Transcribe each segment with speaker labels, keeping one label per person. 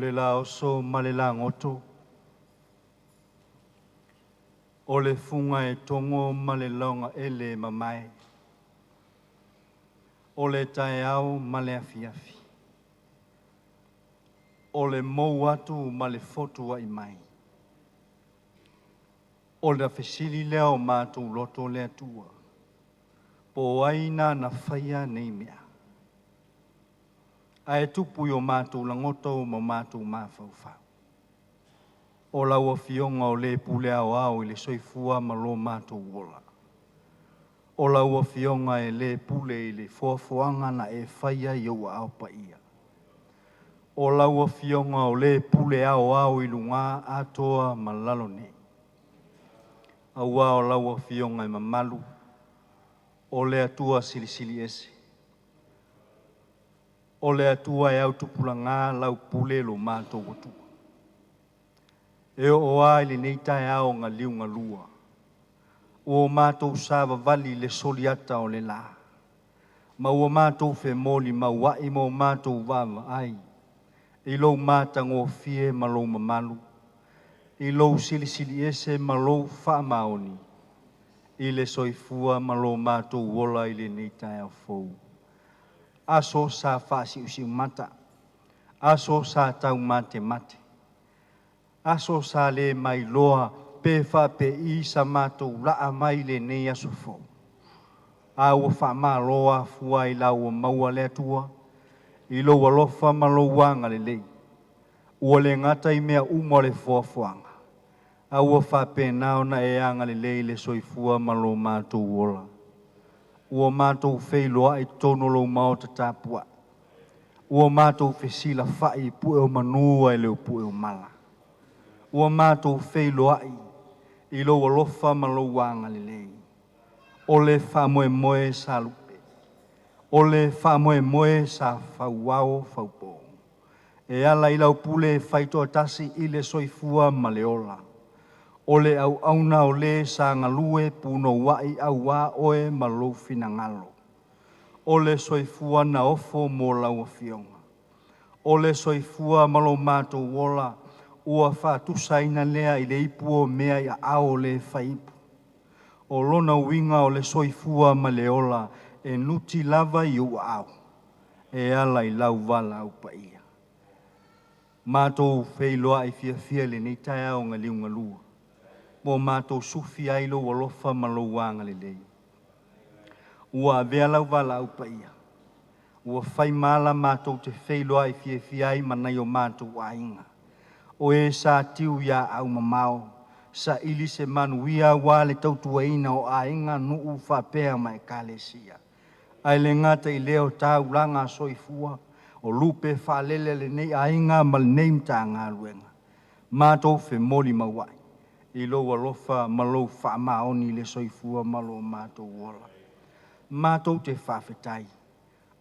Speaker 1: O le la oso ma le lagoto, o le fuga e togo ma le laogaele e mamae, o le taeao ma le afiafi, o le mou atu ma le fotuai mai, o le fesili lea o matou loto le Atua, po o ai nana faia nei mea? Ae tupu i o matou lagoto ma o matou mafaufau. O lau Afioga o le pule aoao i le soifua ma lo matou ola. O lau Afioga e le pule i le foafoaga na e faia i ou aao paia. O lau Afioga o le pule aoao i luga atoa ma lalo nei, aua o lau Afioga e mamalu, o le Atua Silisili Ese, o le Atua e autupulaga lau pule lo matou Atua. E oo lava i lenei taeao na liugalua ua o matou savavali i le soliata o le la, ma ua matou femolimauai ma o matou vaavaai i lou matagofie ma lou mamalu, i lou Silisili Ese ma lou faamaoni i le soifua ma lo matou ola i lenei taeao fou. Aso sa faasiusiumata, aso sa taumatemate, aso sa le mailoa pe faapei sa matou laa mai i lenei aso fou, a ua faamalo afua ailao ua maua le Atua i lou alofa ma lou agalelei. Ua le gata i mea uma o le foafoaga, a ua faapena ona e agalelei i le soifua ma lo matou ola. Ua matou feiloai i totonu o lou maota tapuai, ua matou fesilafai i pue o manu ae le o pue o mala. Ua matou feiloai i lou alofa ma lou agalelei. O le faamoemoe sa lupe, o le faamoemoe sa fauao faupo, e ala i lau pule faitoatasi i le soifua ma le ola. O le auauna o le sa galue punouai aua oe ma lou finagalo. O le soifua na ofo mo lau afioga, o le soifua ma lo matou ola ua faatusaina lea i le ipu o mea i aao o le fai ipu. O lona uiga o le soifua ma le ola e nuti lava i ou aao e ala i lau valaau paia. Matou feiloai fiafia i lenei taeao na liugalua ua matou sufi ai lou alofa ma lou agalelei. Ua avea lau valaau paia ua fai ma ala matou te feiloai fiafia ai ma nai o matou aiga, o e sa tiu i aau mamao, saili se manuia aua le tautuaina o aiga, nuu faapea ma ekalesia. Ae le gata i lea o taulaga soifua o lupe faalele a lenei aiga ma lenei Matagaluega, matou femolimauai i lou alofa ma lou faamaoni i le soifua ma lo matou ola. Matou te faafetai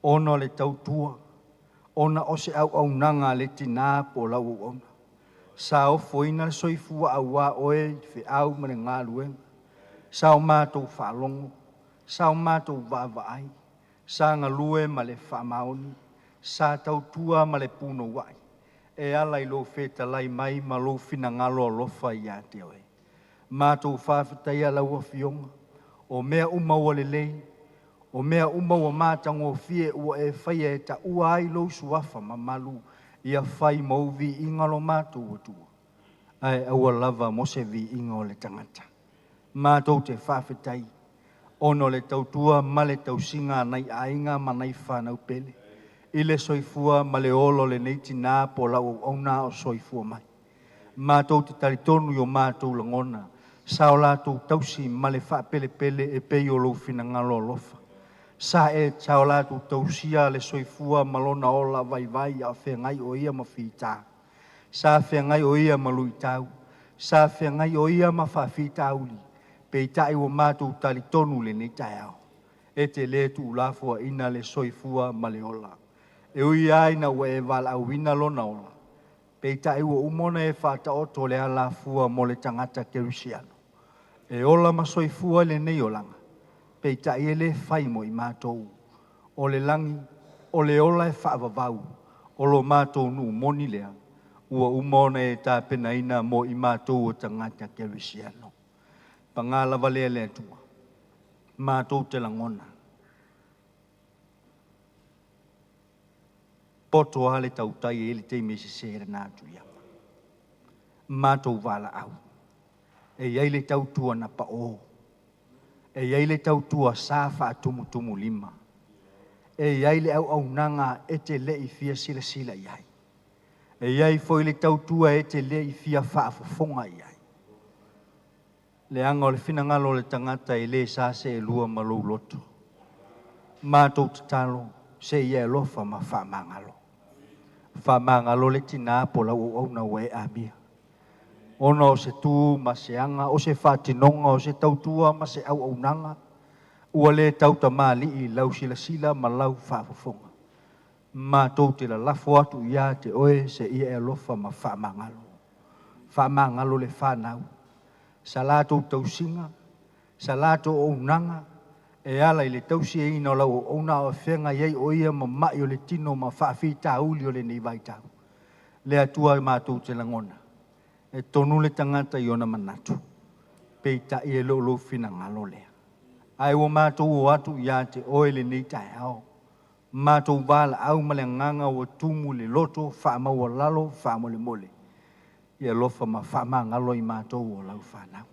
Speaker 1: ona o le tautua, ona o se auaunaga a le tina po o lau auauna, sa ofoina le soifua aua oe i le feau ma le galuega. Sa o matou faalogo, sa o matou vaavaai, sa galue ma le faamaoni, sa tautua ma le punouai e ala i lou fetalai mai ma lou finagalo alofa ia te oe. Matou faafetaia lau Afioga, o mea uma ua lelei, o mea uma ua matagofie ua e faia e taua ai lou suafa mamalu, ia fai ma ou viiga lo matou Atua, ae aua lava mo se viiga o le tagata. Matou te faafetai ona o le tautua ma le tausiga a nai aiga ma nai fanau pele i le soifua ma le ola o lenei tina po o lau auauna a o soifua mai. Matou te talitonu i o matou lagona, sa o latou tausi ma le faapelepele e pei o lou finagalo alofa. Sa e sa o latou tausia le soifua ma lona ola vaivai a o feagai o ia ma fita, sa feagai o ia ma luitau, sa feagai o ia ma faafitauli. Peitai ua matou talitonu i lenei taeao, e te le tuulafoaiina le soifua ma le ola. E ui lava ina ua e valaauina lona ola, peitai ua uma ona e faataoto le alafua mo le tagata kerisiano e ola ma soifua i lenei olaga, peitai e le fai mo i matou. O le lagi, o le ola e faavavau, o lo matou nuu moni lea, ua uma ona e tapenaina mo i matou o tagata kerisiano. Paga lava lea le Atua, matou te lagona, poto a le tautai e i ai le taimi e sese lena atu ia. Matou valaau, e i ai le tautua na pao, e i ai le tautua sa faatumutumulima, e i ai le auaunaga e te le i fia silasila i ai, e i ai foi le tautua e te le i fia faafofoga i ai, leaga o le finagalo o le tagata e le sa seelua ma lou loto. Matou tatalo se i e alofa ma faamagalo. Faamagalo le tina po o lau auauna ua e amia, ona o se tu ma se aga, o se faatinoga, o se tautua ma se auaunaga ua le tautamalii i lau silasila ma lau faafofoga. Matou te lalafo atu ia te Oe se i e alofa ma faamagalo. Faamagalo le fanau, sa latou tausiga, sa latou auaunaga e ala i le tausiaina o lau auauna a o feagai ai o ia ma mai o le tino ma faafitauli o lenei vaitau. Le Atua matou te lagona, e tonu le tagata i ona manatu, peitai e le o lou finagalo lea. Ae ua matou o atu ia te Oe i lenei taeao, matou valaau ma le agaga ua tumu i le loto faamaualalo faamolemole, ia e alofa ma faamagalo i matou o lau fanau.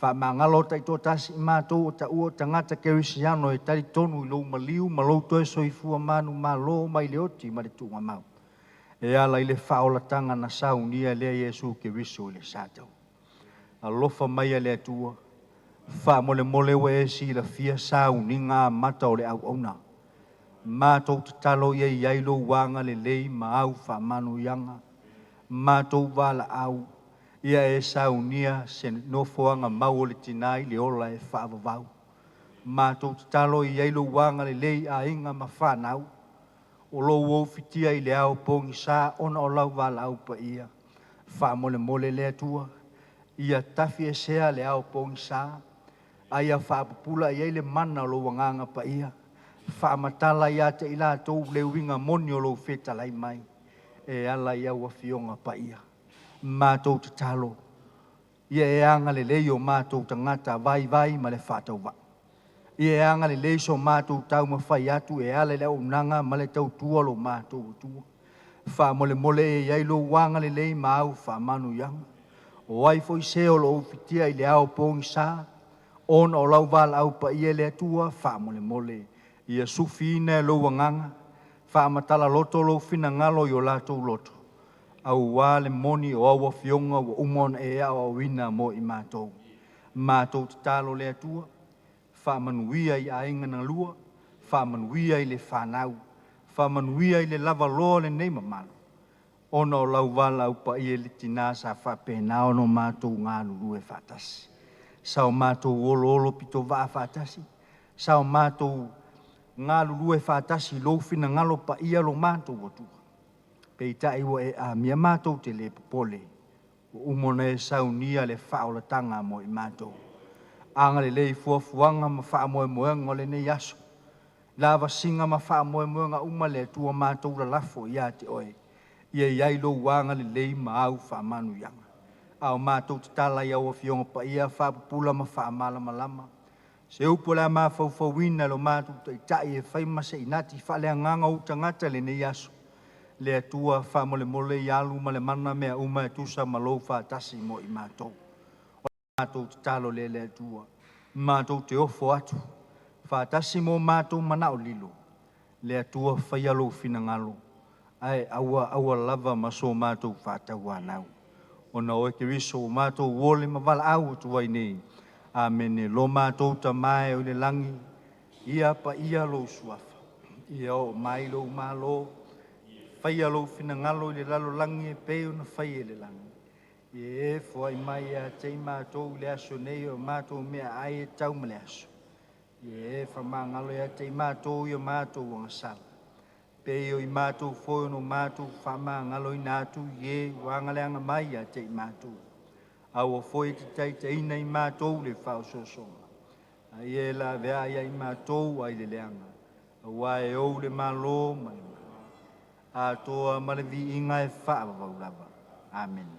Speaker 1: Faamagalo taitoatasi i matou ua taua o tagata kerisiano e talitonu i lou maliu ma lou toe soifua manumalo mai le oti ma le tuugamau, e ala i le faaolataga na saunia e le Iesu Keriso i le sa. Alofa maia le Atua, faamolemole ua e silafia sauniga amata o le auauna. Matou tatalo ia i ai lou agalelei ma au faamanuiaga, matou valaau ia e saunia se nofoaga mau o le tina i le ola e faavavau. Matou tatalo ia i ai lou agalelei i aiga ma fanau o lo o ua ufitia i le ao pogisa ona o lau valaau paia. Faamolemole le Atua, ia tafiesea le ao pogisa, a ia faapupula i ai le mana o lou Agaga Paia, faamatala ia te i latou le uiga moni o lou fetalai mai e ala i au Afioga Paia. Matou tatalo, ia e agalelei i o matou tagata vaivai ma le faatauvaa. Ia e agalelei so matou taumafai atu e ala i le auaunaga ma le tautua o lo matou Atua. Faamolemole ia i ai lou agalelei ma au faamanuiaga. O ai foi se o lo o ufitia i le ao pogisa ona o lau valaau paia le Atua, faamolemole ia sufiina e lou Agaga, faamatala loto lou finagalo i o latou loto, aua le moni o au afioga ua uma ona e aoaoina mo i matou. Matou tatalo le Atua, faamanuia i aiga na lua, faamanuia i le fanau, faamanuia i le lavaloa o lenei mamalu, ona o lau valaau paia i le tina sa faapena ona matou galulue faatasi. Sa o matou oloolopitovaa faatasi, sa o matou galulue faatasi i lou finagalo paia lo matou Atua, peitai ua e amia. Matou te le popole, ua uma ona e saunia le faaolataga mo i matou. Agalelei i fuafuaga ma faamoemoega o lenei aso, lavasiga ma faamoemoega uma, le Atua, matou lalafo ia te Oe, ia i ai lou agalelei ma au faamanuiaga. A o matou tatala i au Afioga Paia, faapupula ma faamalamalama se upu o le a mafaufauina e lo matou Taitai e fai ma se inati faaleagaga o ou tagata i lenei aso. Le Atua, faamolemole ia alu ma le mana mea uma e tusa ma lou faatasi mo i matou. O le matou tatalo lea le Atua, matou te ofo atu faatasi ma o matou manaolilo, le Atua faia lou finagalo, ae aua aua lava ma so matou faatauanau. Ona o Oe Keriso ua matou ole ma valaau atu ai nei. Amene. Lo matou Tama e oi le lagi, ia paia lou Suafa, ia oo mai lou malo, faia lou finagalo i le lalolagi e pei ona faia i le lagi. Ia e foai mai ia te i matou i le aso nei o matou meaai e tau ma le aso, ia e faamagalo ia te i matou i o matou ogasala, e pei o i matou foi ono matou faamagaloina atu i e ua agaleaga mai ia te i matou. Aua foi e te taitaiina i matou i le faaosoosoga, a ia e laveai ia i matou ai le leaga, aua e ou le Malo ma le atoa ma le viiga e faavavau lava. Amene.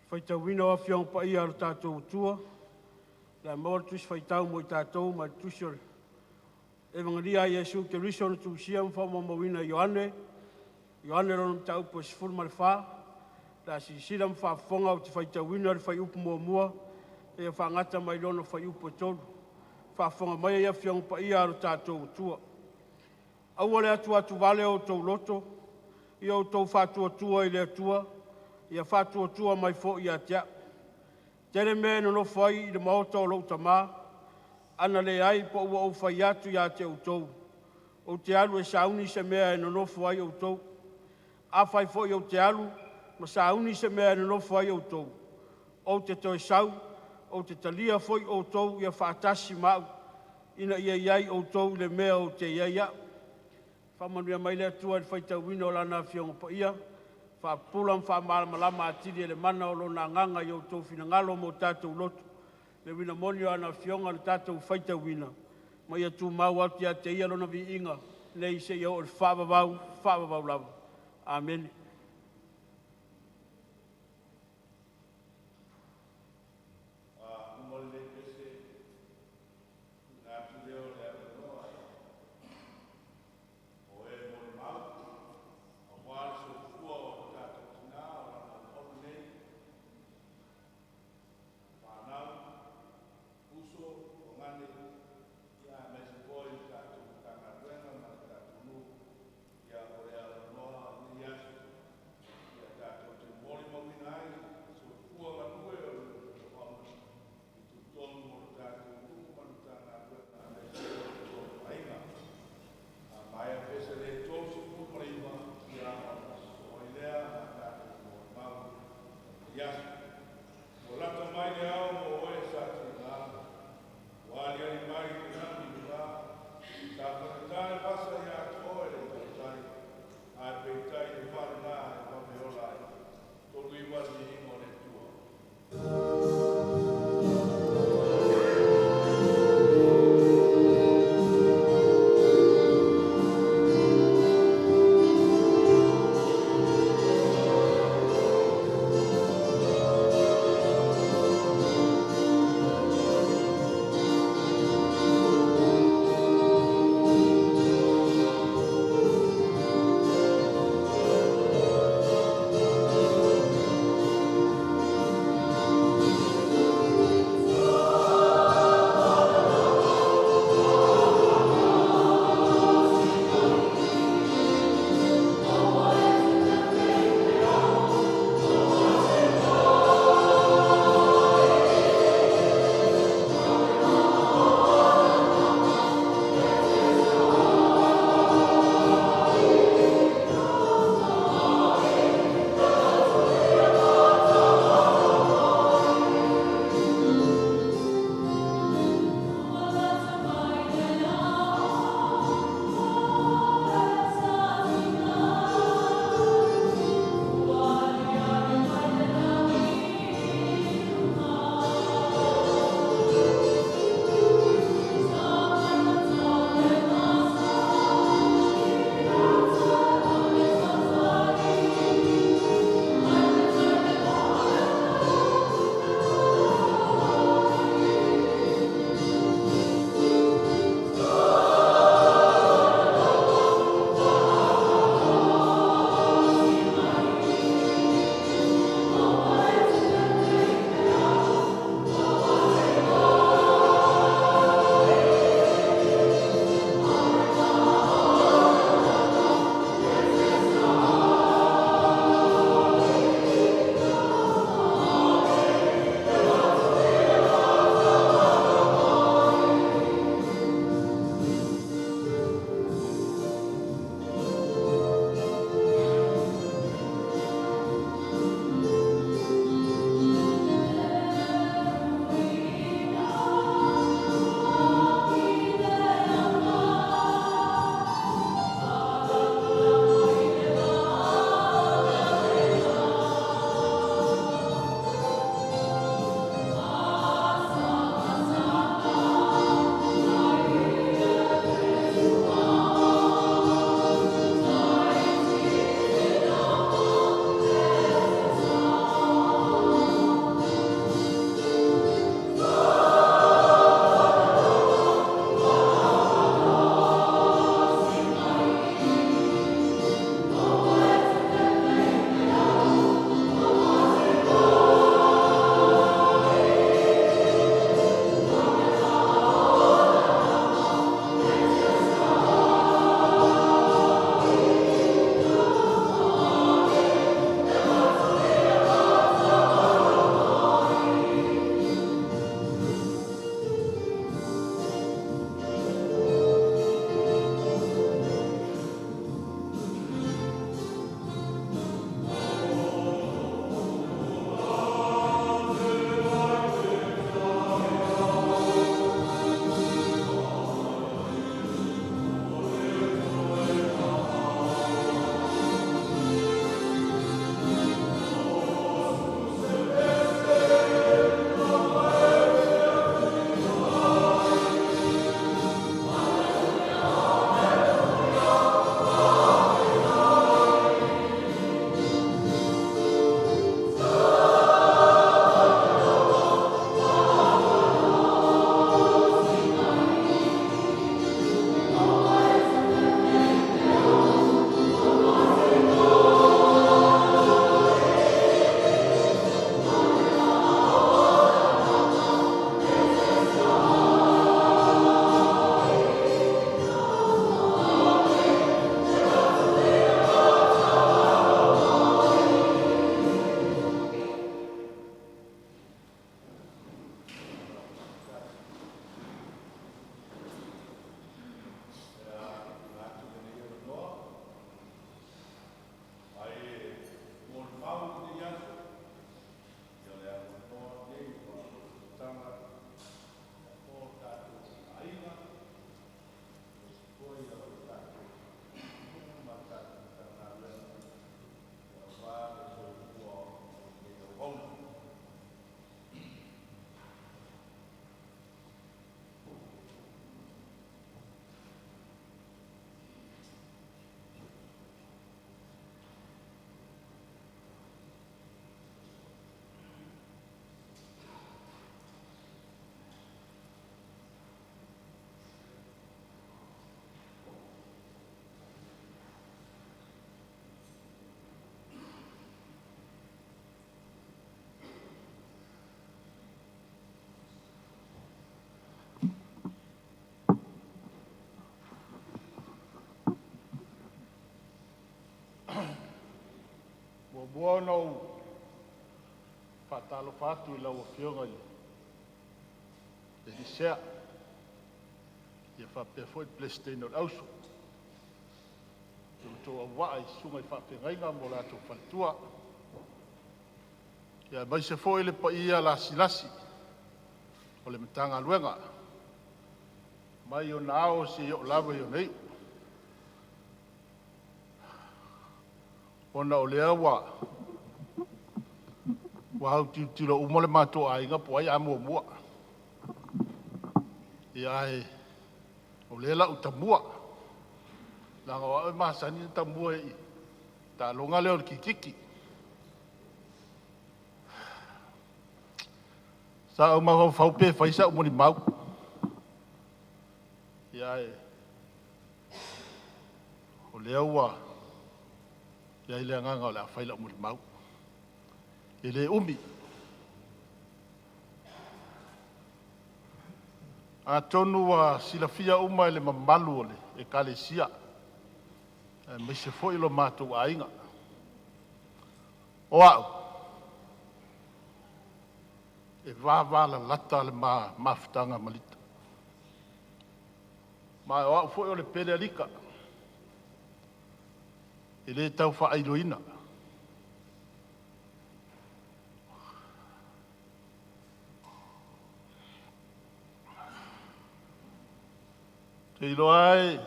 Speaker 2: Faitauina o Afioga Paia a lo tatou Atua, le a maua le Tusi Faitau mo i tatou mai le Tusi o le Evagenia a Iesu Keriso na tusia ma faamaumauina e Ioane, Ioane lona mataupu e 14. O le a silasila ma faafofoga ou te faitauina le fuaiupu muamua seia faagata mai lona fuaiupu e 3. Faafofoga maia i Afioga Paia a lo tatou Atua. Aua le atuatu vale o outou loto, ia outou faatuatua i le Atua, ia faatuatua mai foi ia te au. E tele mea e nonofo ai i le maota o lou Tama. A na leai pe ua ou fai atu ia te outou, ou te alu e sauni se mea e nonofo ai outou. Afai foi ou te alu ma sauni se mea e nonofo ai outou, ou te toe sau ou te talia foi outou ia faatasi ma au, ina ia i ai outou i le mea ou te i ai au. Faamanuia mai le Atua i le faitauina o Lana Afioga Paia, faapupula ma faamalamalama atili e le mana o Lona Agaga i o outou finagalo ma o tatou loto le uiga moni o ana Afioga na tatou faitauina, ma ia tumau atu ia te Ia lona viiga nei seia oo i le faavavau, faavavau lava. Amene.
Speaker 3: Faatalofa atu i lau Afioga i le Sea faapea foi le Peresetene o le Auso, lo outou auvaa o susuga i faafeagaiga ma o latou faletua, aemaise foi le paia lasilasi o le Matagaluega mai ona ao seia oo lava i ona iu. Ona o lea ua autilotilo uma le matou aiga po o ai a muamua. Ia, ae o lea o le a ou tamua, leaga o au e masani ona tamua i le taaloga lea o le kirikiti. Sa ou mafaufau pe fai sau molimau, ae o lea ua i ai le agaga o le a fai lau molimau. E le umi. Atonu ua silafia uma e le mamalu o le Ekalesia aemaise foi lo matou aiga, o au e vavalalata le ma mafutaga ma Lita, ma o au foi o le pele a Lita, e le tau faailoina. Ou te iloa lava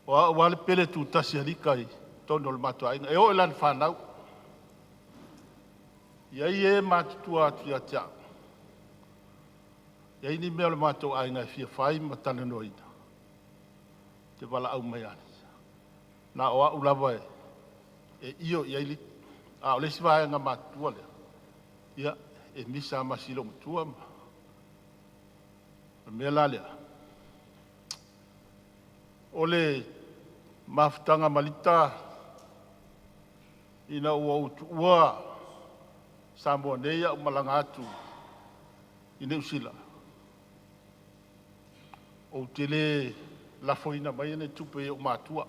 Speaker 3: o au lava le pele tutasi a Lita i totonu o le matou aiga, e oo i lana fanau. E i ai e matutua atu ia te au, e i ai ni mea o le matou aiga e fia fai ma talanoaina, ou te valaau mai ia ia. Na o au lava e io i ai Lita. A o le isi vaega matutua lea, ia, e misa lava ma si loomatua. O le mea la lea, o le mafutaga ma Lita ina ua ou tuua Samoa nei ae ou malaga atu i Niu Sila, ou te le lafoina maia ni tupe i ou matua.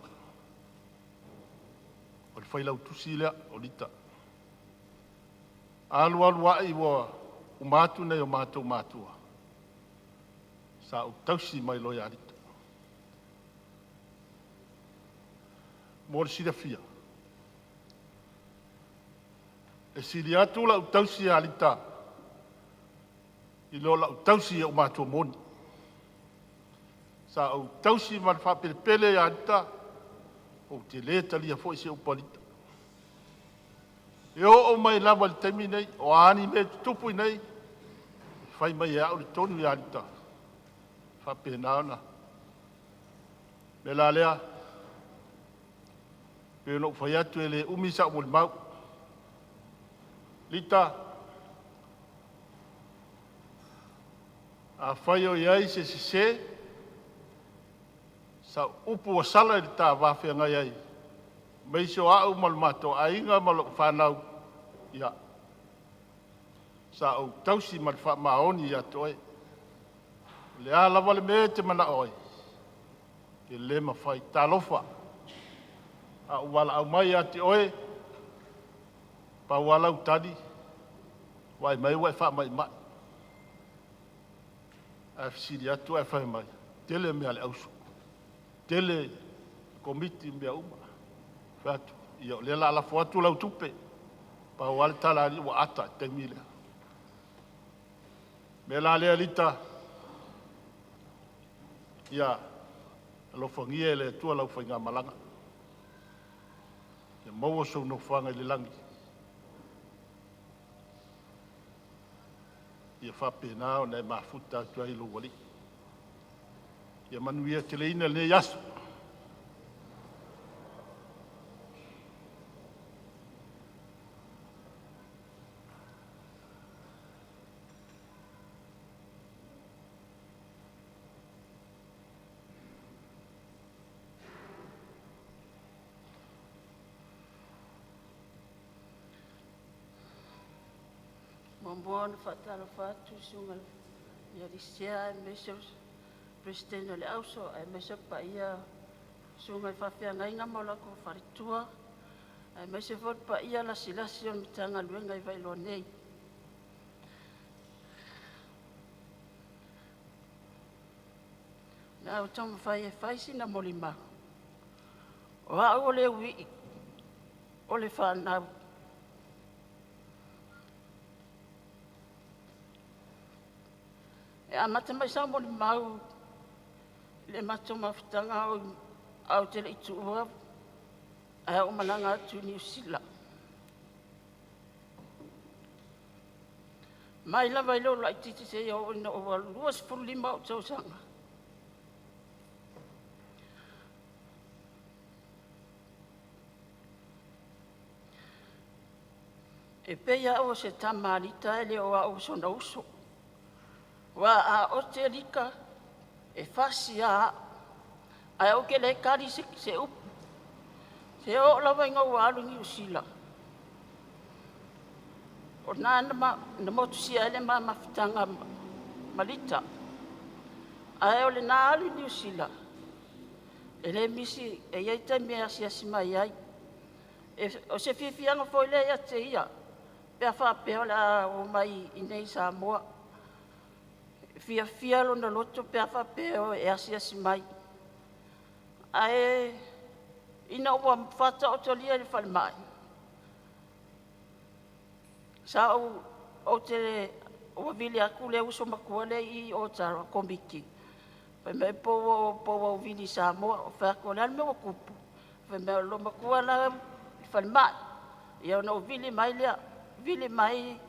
Speaker 3: O le failautusi lea o Lita. Alu alu ai ua uma atu nai o matou matua, sa ou tausi mai loa ia Lita. Mo le silafia, e sili atu lau tausi ia Lita i lo lau tausi i ou matua moni. Sa ou tausi ma le faapelepele ia Lita, ou te le talia foi se upu a Lita. E oo mai lava i le taimi lenei, o a ni mea e tutupu i inei, e fai mai e au le tonu ia Lita. E faapena ona. O le mea la lea, pei ona ou fai atu e le umi sau molimau. Lita, afai o i ai se sese, sau upu ua sala i lo ta va feagai ai, aemaise o au ma lo matou aiga ma lau fanau, ia sa ou tausi ma le faamaoni ia te oe. O le a lava le mea e te manao ai, e le mafai. Talofa, a ou valaau mai ia te oe, pau lava lau tali, vaai mai ua e faamaimai. Ae fesili atu ae fai mai, tele mea a le auso, tele komiti ma mea uma. Ou fai atu, ia o lea o le a lafo atu lau tupe. Pau lava le tala a alii ua ata i le taimi lea. O le mea la lea Lita, ia alofagia e le Atua lau faigamalaga, ia maua sou nofoaga i le lagi, ia faapena ona e mafuta atu ai ma lou Alii. Ia manuia teleina lenei aso.
Speaker 4: Muamua ona faatalofa atu i le Susuga i le Sea aemaise o le Peresetene o le Auso, aemaise o le paia i Susuga i Faafeagaiga ma o latou faletua. Aemaise foi le paia lasilasi o le Matagaluega i Vailoa nei. O le a ou taumafai e fai sina molimau, o au o le uitii o le fanau e amata mai sau molimau i le matou mafutaga ae ou te lei tuua ae ou malaga atu i Niu Sila. Mai lava i lou laitiiti seia oo ina ou 25 ou tausaga, e pei au o se tama a Lita ae le o au o sona uso. Aua a ote Lika e fasi lava au, ae ou te le tali se upu. Seia oo lava ina ou alu i Niu Sila, o i na motusia ai le ma mafutaga ma Lita. Ae o lena alu i Niu Sila, e le misi e i ai taimi e asiasi mai ai. O se fiafiaga foi lea ia te ia pe a faapea o le a oo mai i Samoa. E fiafia lona loto pe a faapea e asiasi mai. Ae ina ua faataotolia i le falemai, sa ou ou te ua vili atu le uso matua lea i Otawa ko Miki, fai mai po ua ou vili i Samoa. Ou fai atu, o le a le mea ua tupu? Fai mai o le loomatua la e i le falemai. Ia ona ou vili mai lea, vili mai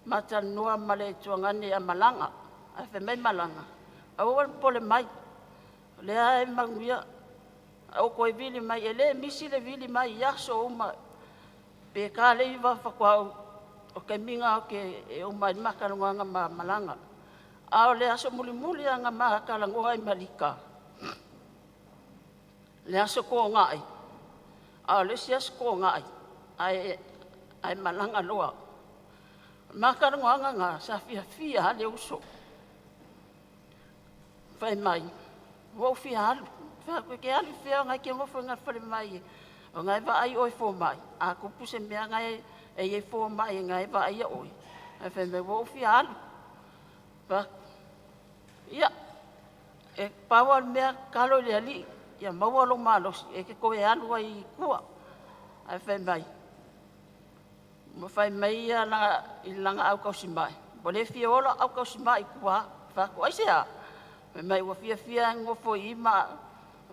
Speaker 4: ma talanoa ma le tuagane ia Malaga. Ae fai mai Malaga, aua le popole mai, o lea e manuia. Ae ou toe vili mai, e le misi le vili mai i aso uma, pe ta le 9 faatoa ou, o le taimi lena e uma ai le ma talanoaga ma Malaga. A o le aso mulimuli lava na ma talanoa ai ma Lika, le aso Toonai, a o le isi aso Toonai ae malaga loa. O le ma talanoaga lena, sa fiafia lava le uso, fai mai ua ou fia alu. Ou fai atu, e te alu i fea o na e te nofo i ina i le falemai o na e vaai oe i fomai, a tupu se mea na e i ai fomai e na e vaaia oe. Ae fai mai ua ou fia alu. Fai atu, ia, e pau lava o le mea tatalo i le Alii ia maua lou malosi e te toe alu ai i tua. Ae fai mai, ma fai mai ia i lana autausimai, ua le fia o lau autausimai i tua. Fai atu, aisea? Fai mai ua fiafia lava e nonofo i i ma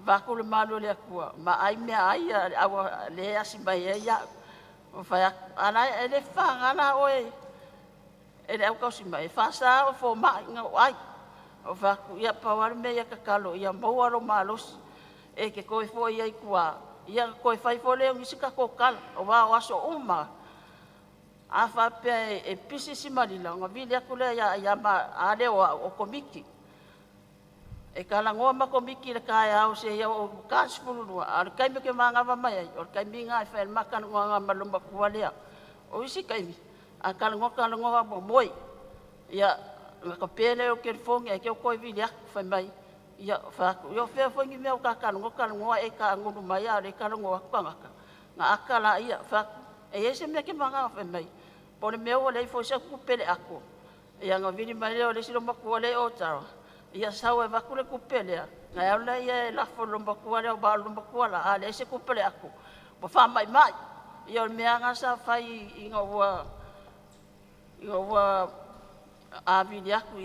Speaker 4: vaeatu le malu o le Atua ma ai meaai a le au lea e asi mai ai au. Ou fai atu, a o e le fafaga la oe e le autausimai, e faasa oe e fomai ona ou ai. Ou fai atu, ia pau lava le mea ia tatalo ia maua lou malosi e te toe foi ai i tua, ia ona toe fai foi lea o nisi tatou tala, aua o aso uma lava, a faapea e pisi si malila, ona vili atu lea ia a le o au o Komiti. E talanoa ma Komiti i le taeao seia oo i le 12, a o le taimi ou te manava mai ai, o le taimi lena e fai ai le ma talanoaga ma le loomatua lea. O isi taimi, a talanoa talanoa ua moe, ia ona tape lea o le telefoni ae te i ua toe vili atu fai mai, ia ou fai atu, ia o fea foi ni mea ua ta talanoa talanoa ae e taagulu mai a o lea e talanoa atu tagata? Ona ata lea. Ou fai atu, e i ai se mea e te manao? Fai mai, po o le mea ua leai foi sau tupe i le ato. Ia ona vili mai lea o le isi loomatua lea e i Otawa, ia sau e avatu le tupe lea, ona alu lea e lafo i le loomatua lea, aua o le loomatua la, a leai se tupe o le ato, ua faamaimai. Ia o le mea lava lena sa fai ina ua vili atu,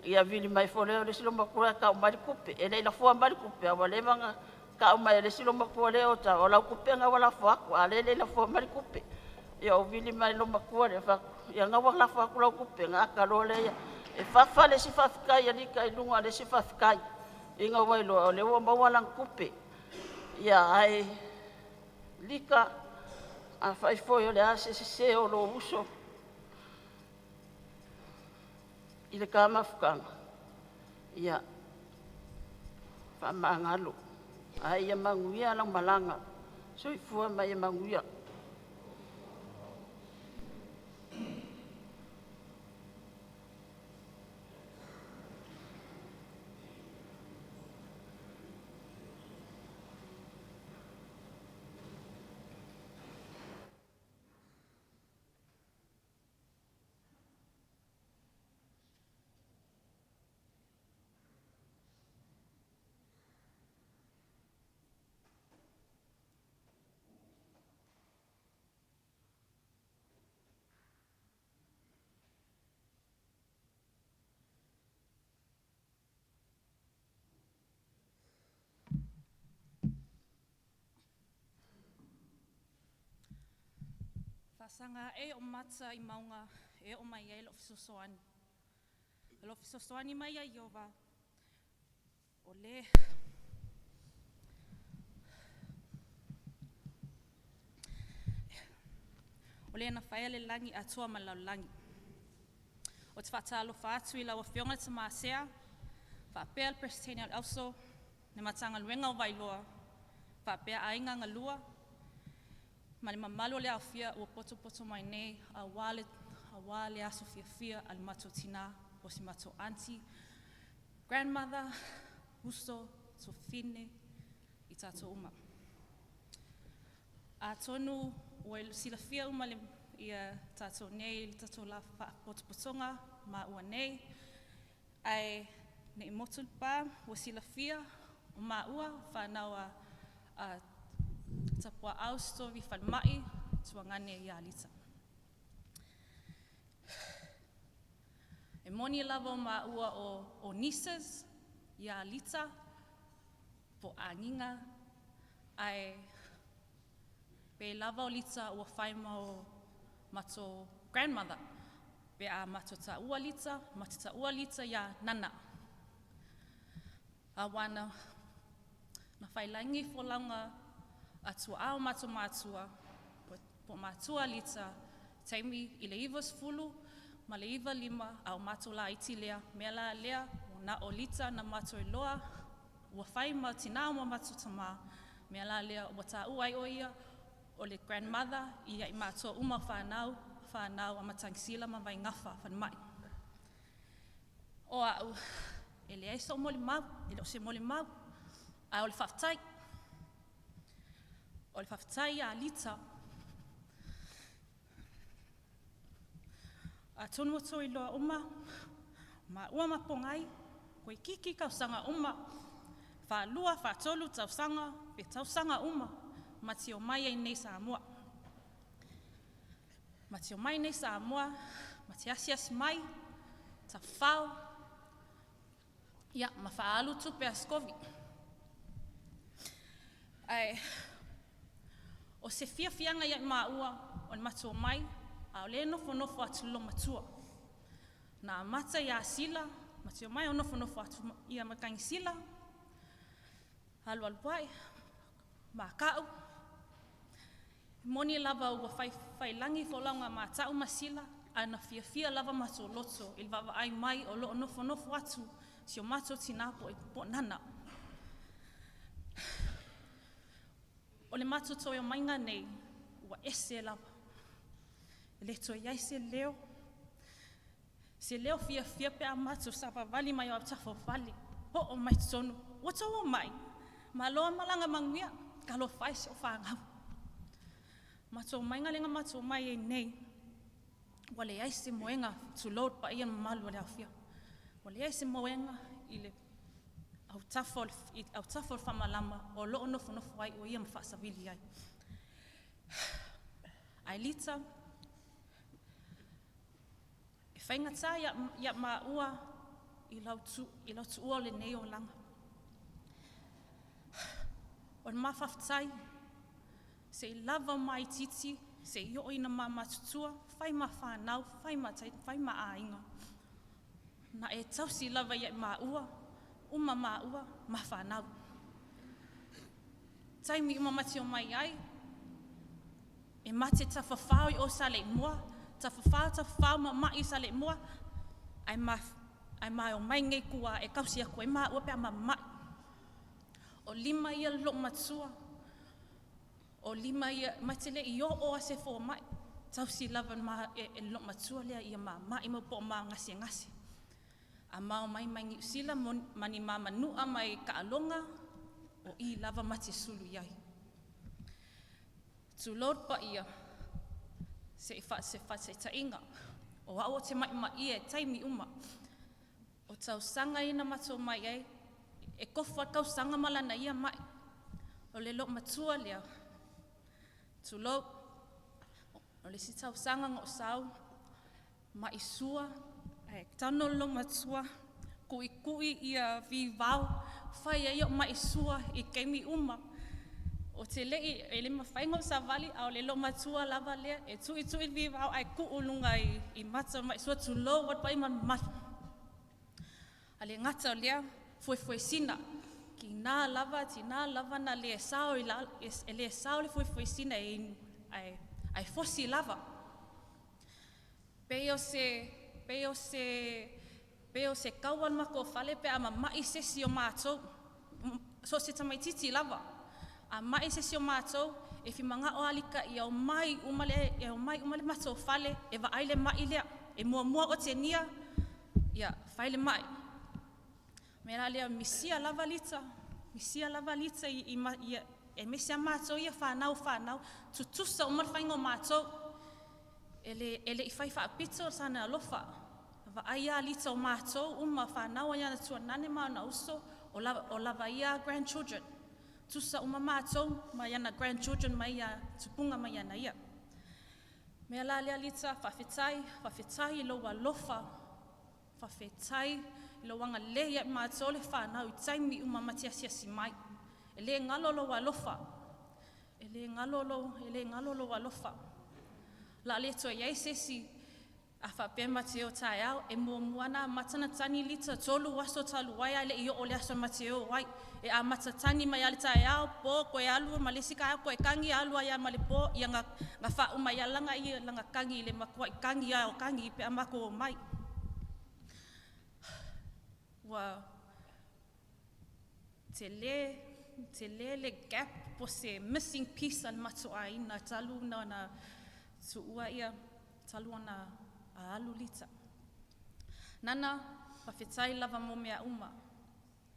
Speaker 4: ia vili mai foi lea o le isi loomatua e tau mai le tupe. E le i lafoa mai le tupe, ae ua leva ona tau mai e le isi loomatua lea e i Otawa, o lau tupe lena ua lafo atu, a o lea e le i lafoa mai le tupe. Ia ou vili mai i le loomatua lea, fai atu, ia lena ua lafo atu lau tupe, ona ata loa lea. E fafa le isi faafetai a Lika i luga o le isi faafetai, ina ua iloa o lea ua maua lana tupe. Ia ae Lika, afai foi o le a se sese o lou uso i le ta mafutaga, ia faamagalo ae ia manuia lau malaga. Soifua ma ia manuia.
Speaker 5: Saga aʻe oʻu mata i mauga e oo mai ai loʻu fesoasoani. O loʻu fesoasoani mai iā Ieova, o lē o lē na faia le lagi atoa ma le lalolagi. Ou te faatalofa atu i lau Afioga i le Tamā Sea, faapea le Peresetene o le Auso, le Matagaluega o Vailoa, faapea aiga galua, ma le mamalu o le aofia ua potopoto mai nei auā le aso fiafia a le matou tinā, po o si matou aunty, grandmother, uso, tuafafine, i tatou uma. Atonu ua silafia uma le, ia tatou nei i le tatou lā faapotopotoga maua nei, ae nei motu le pa, ua silafia o maua fanau a Tapuaau Stovi Falemai, tuagane ia Lita. E moni lava o maua o nieces ia Lita, po agiga, ae pe lava o Lita ua fai ma o matou grandmother. Pe a matou taua Lita, matou taua Lita ia Nana. Auā na faiilagi folauga a tuaa o matou matua, po o matua Lita, taimi i le 1995 a o matou laiti lea, mea la lea, na o Lita na matou iloa, ua fai ma tinā ma matou tamā, mea la lea ua taua ai o ia o le grandmother ia i matou uma fanau, fanau a Matagisila ma Vaigafa Falemai. O au, e leai soʻu molimau, e le o se molimau, ae o le faafetai. O le faafetai ia Lita. Atonu ua outou iloa uma, maua ma Pogai, toeititi tausaga uma, 2, 3 tausaga, pe tausaga uma, ma te omai ai nei i Samoa. Ma te omai nei i Samoa, ma te asiasi mai, tafafao, ia, ma faaalu tupe a Skovy. Ae, o se fiafiaga ia i maua o le matou omai, a o lea e nofonofo atu le loomatua. Na amata ia Sila, ma te omai o nofonofo atu ia Matagisila, alualu ai, maka'u. E moni lava ua faiilagi folauga a Mata'u ma Sila, ae na fiafia lava matou loto i le vaavaai mai o loo nofonofo atu si o matou tinā po o Nana. O le matou toe omaiga nei, ua ese lava. E le toe i ai se leo, se leo fiafia pe a matou savavali mai o autafa o fale, oo mai totonu, ua outou omai, malo malaga manuia, talofa e i si au fanau. Matou omaiga lea na matou omai ai nei, ua leai se moega, tulou le paia ma le mamalu o le aofia, ua leai se moega i le autafa o le famalama o loo nofonofo ai o ia ma faasavili ai. Ae Lita, e faigata ia maua i lau tuua o lenei olaga. O le ma faafetai, seia lava o ma itiiti, seia oo ina ma matutua, fai ma fanau, fai ma fai ma aiga. Na e tausi lava ia i maua, uma maua, ma fanau. Taimi uma ma te omai ai, e mate tafafao i o Saleimoa, tafafao, tafafao mamai i Saleimoa, ae ma omai nei i tua e tausi atu ai maua pe a mamai. O lima ia o le loomatua, o lima ia, ma te le i oo lava se fomai, tausi lava e le loomatua lea ia mamai ma po o ma gasegase. A ma omai mai Niu Sila ma ni ma manua mai taaloga, o i lava ma te sulu i ai. Tulou le paia, se i se faataitaiga, o au ou te ma'ima'i e taimi uma. O tausaga ia na matou mai ai, e tofu lava le tausaga ma lana ia mai. O le loomatua lea, tulou, o le isi tausaga na ou sau, mai sua, ae tago le loomatua, tuitui ia vivao, fai ai o'u mai sua i taimi uma. Ou te le'i e le mafai ona ou savali, a o le loomatua lava lea e tu'itu'i le vivao ae tuu i luga i mata o ma'i suafa, tulou lava le paia ma le mamalu. Ae le gata o lea, fuefuesina, tiga lava, tiga lava ona le sao i e le sao le fuefuesina e inu ae fosi lava. Pei o se kaua le matou fale pe a mama'i se isi o matou, so o se tamaititi lava. A ma'i se isi o matou, e fia mana'o lava Lita ia omai uma le matou fale e vaai le ma'i lea. E muamua otegia, ia fai le ma'i. O le mea la lea, misia lava Lita, misia lava Lita aemaise lava matou ia o fanau a fanau, tutusa uma le faiga o matou. E le i fai faapito sana alofa, na vaai lava Lita o matou uma o fanau a ia tuanane ma ona uso, o lava ia grandchildren. Tutusa uma matou ma ia grandchildren mai ia tupuga mai ana ia. O le mea la lea Lita, faafetai, faafetai i lou alofa, faafetai i lou agalelei ia i matou le fanau i taimi uma ma te asiasi mai. E le galo lou alofa, e le galo lou, e le galo lou alofa. O le a le toe i ai se isi a faapea ma te o taeao, e muamua ona amata ona tagi Lita 3 aso talu ai ae le i oo i le aso ma te o ai. E amata tagi mai lava i le taeao, po, toe alu ma le isi taeao toe tagi, alu ai lava ma le po, ia na faauma ai lava lana tagi i le matuai tagi lava o tagi pe a matou omai. Ua tele, tele le gap po o se missing piece a le matou aiga talu ona tuua ia, talu ona alu Lita. Nana, faafetai lava mo mea uma.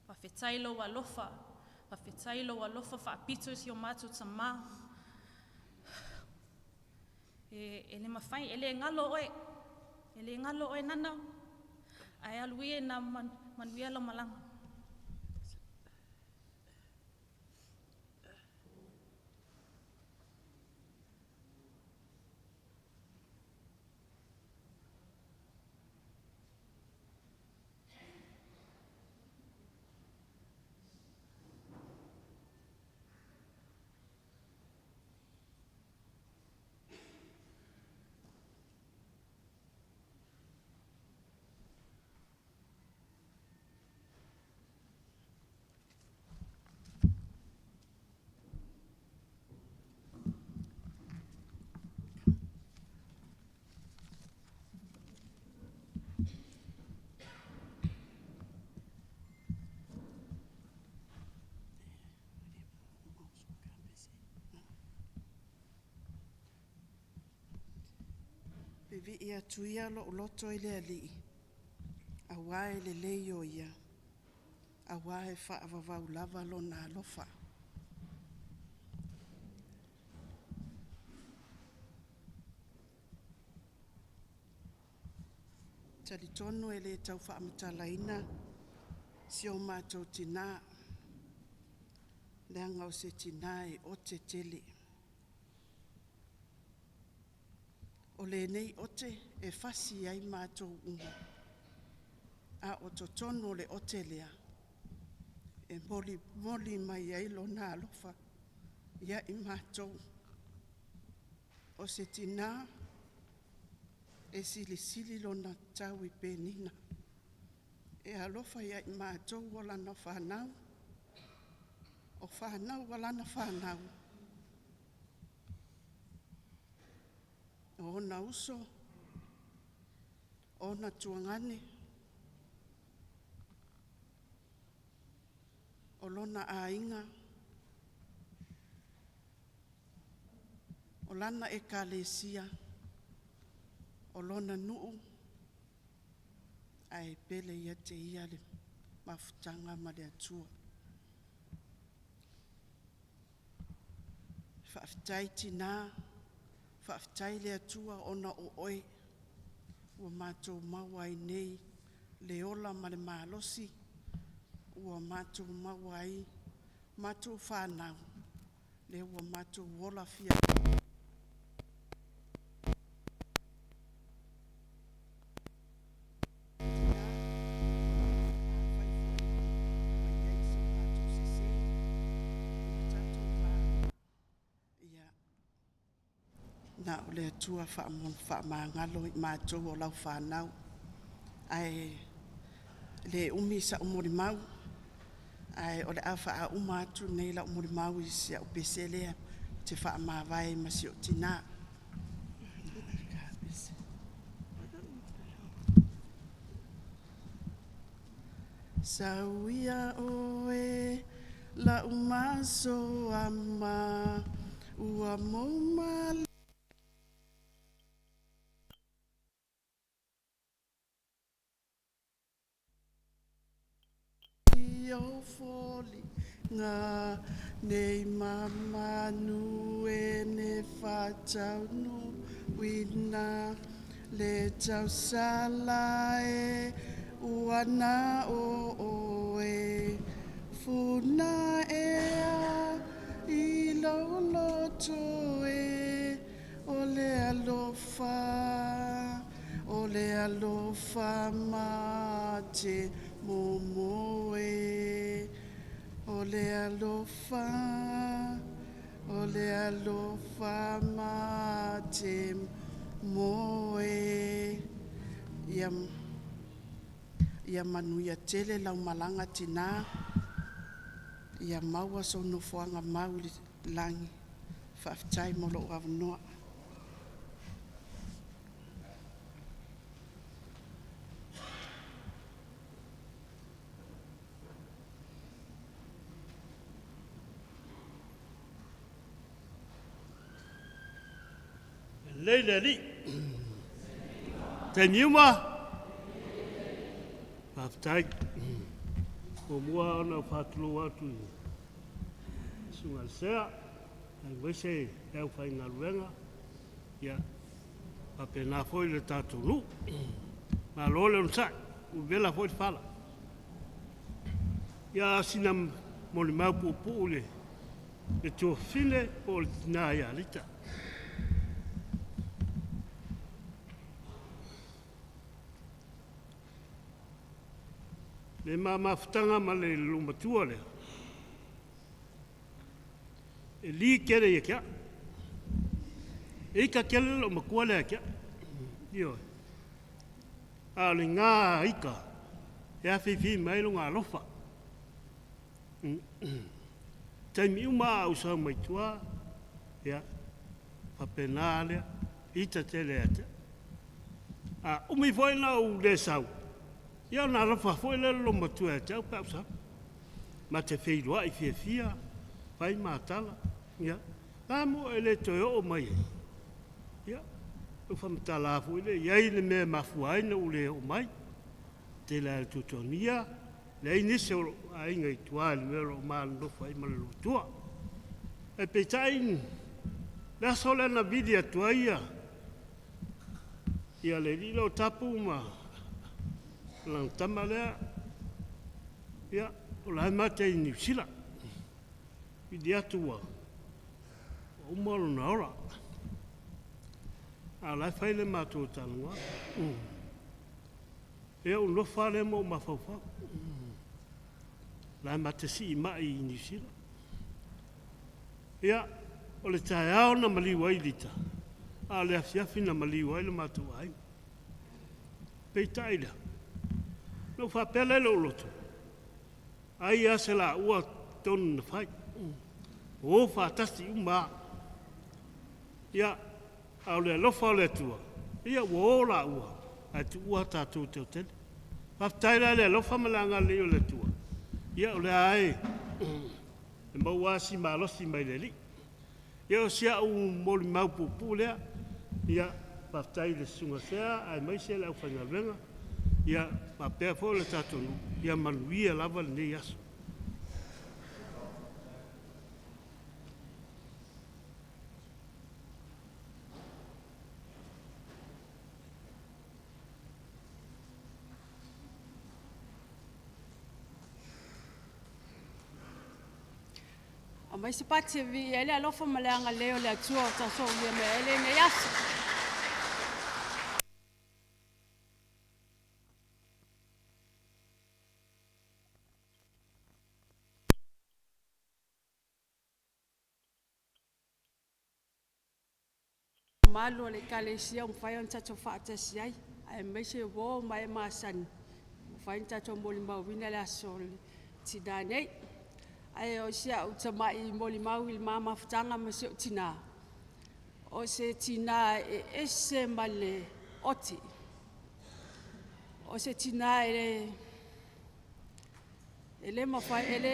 Speaker 5: Faafetai lou alofa, faafetai lou alofa faapito i si o matou tamā. E le mafai, e le galo oe, e le galo oe Nana, ae alu ia ina manuia lau malaga.
Speaker 4: Vivii atu ia lou loto i le Alii, auā e lelei o Ia, auā e faavavau lava Lona alofa. Talitonu e le tau faamatalaina si o matou tinā, leaga o se tinā e ote tele. O lenei ote e fasi ai matou uma, a o totonu o le ote lea, e molimoli mai ai Lona alofa ia i matou. O se tinā e silisili lona tau i penina, e alofa ia i matou o lana fanau, o fanau a lana fanau, o ona uso, o ona tuagane, o lona aiga, o lana Ekalesia, o lona nuu, ae pele ia te ia le mafutaga ma le Atua. Faafetai tina, faafetai le Atua ona o oe ua matou maua ai nei le ola ma le malosi, ua matou maua ai matou fanau, lea ua matou ola fiafia.
Speaker 6: Na o le Atua faamagalo i matou o lau fanau. Ae le umi sau molimau, ae o le a faauma atu nei lau molimau i si au pese lea ou te faamavae ma si ou tina. Sau ia oe lau maso ama ua mou o foliga nei mamanu e ne faataunuuina le tausala e ua na o oe funa ea i lou loto e o le alofa o le alofa ma te momo e o le alofa o le alofa ma te mo e. Ia, ia manuia tele lau malaga tina, ia maua sou nofoaga mau i le lagi. Faafetai mo lou avanoa.
Speaker 2: Lelei le Alii. Taimi uma, faafetai. Muamua ona ou faatulou atu i le Susuga i le Sea, aemaise le aufaigaluega, ia faapena foi le tatou nuu. Malo le onosai, ua vela foi le fala. Ia, a o sina molimau puupuu i le tuafafine po o le tina ia Lita. Le ma mafutaga ma le loomatua lea, e li tele ia te au. E ita tele le loomatua lea ia te au. Ioe. A o lena ita, e afifi mai ai lona alofa. Taimi uma a ou sau mai tua, ia, faapena lea, ita tele ia te au. A umi foi ona ou le sau, ia ona alofa foi lea o le loomatua ia te au pe a ou sau. Ma te feiloai fiafia, fai ma tala, ia. O le a le mea ua e le toe oo mai ai? Ia, ou faamatala foi lea, e i ai le mea e mafua ai ona ou le oo mai. Tele lava o tuatuagia, leai nisi o lou aiga i tua i le mea o lo o ma nonofo ai ma le loomatua. Ae peitai, le aso lea na vili atu ai le alii lea o Tapu ma lana tama lea, ia, o la e ma te i Niu Sila. Vili atu ua uma lona ola, a o la e fai le matou talanoaga. Ia, ou nofo lava lea ma ou mafaufau, o la e ma te siimai i Niu Sila. Ia, o le taeao na maliu ai Lita, a o le afiafi na maliu ai le matou aiga. Peitai lea, na ou faapea lea i lou loto, ai lava se laua tonu na fai, o faatasi uma lava. Ia, a o le alofa o le Atua, ia ua o laua ae tuua tatou i le toatele. Faafetai la i le alofa ma le agalelei o le Atua, ia o lea lava e maua lava si malosi mai le Alii. Ia o si au molimau puupuu lea, ia faafetai i le Susuga Sea aemaise le aufaigaluega, ia faapea foi le tatou nuu, ia manuia lava lenei aso.
Speaker 7: Aumai se pati e viia ai le alofa ma le agalelei o le Atua o tatou uia mai ai lenei aso. mamalu o le Ekalesia ua mafai ona tatou faatasi ai, aemaise uo ma e masani, ua mafai ona tatou molimauina le aso o le Tina nei. Ae o si au tamai molimau i le ma mafutaga ma si ou tina, o se tina e ese ma le oti. O se tina e le mafai, e le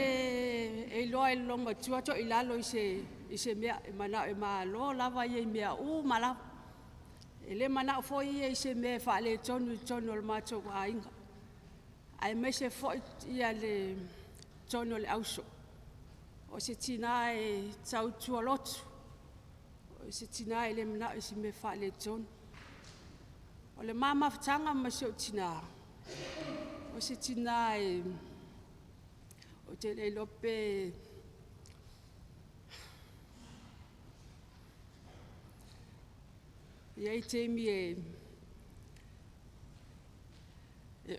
Speaker 7: e iloa e le loomatua toilalo i se mea, e manao e malo lava ia i mea uma lava. E le manao foi ia i se mea e faaletonu i totonu o le matou aiga, aemaise foi le totonu o le auso. O se tina e tautua lotu, o se tina e le manao i se mea e faaletonu. O le ma mafutaga ma si ou tina, o se tina e, ou te le iloa pe e i ai taimi e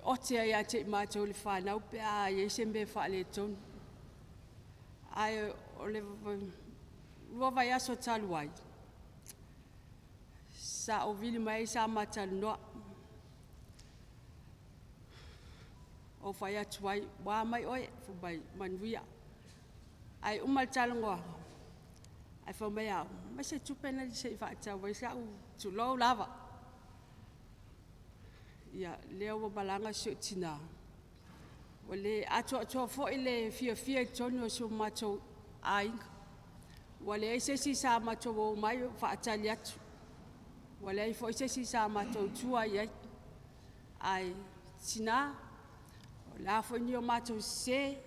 Speaker 7: ote ai ia te i matou le fanau pe a i ai se mea e faaletonu. Ae o le 2 vaiaso talu ai, sa ou vili mai ai sa ma talanoa. Ou fai atu ai, “Ua a mai oe?” Fai mai, “Manuia.” Ae uma le talanoaga, ae fai mai au, “Aumai se tupe se i faatau ai sau, tulou lava.” Ia, lea ua malaga si ou tina, ua le atoatoa foi le fiafia i totonu o si o matou aiga. Ua leai se isi sa matou omai o faatali atu, ua leai foi se isi sa matou tua i ai. Ae tina, o le a foi ni o matou sese,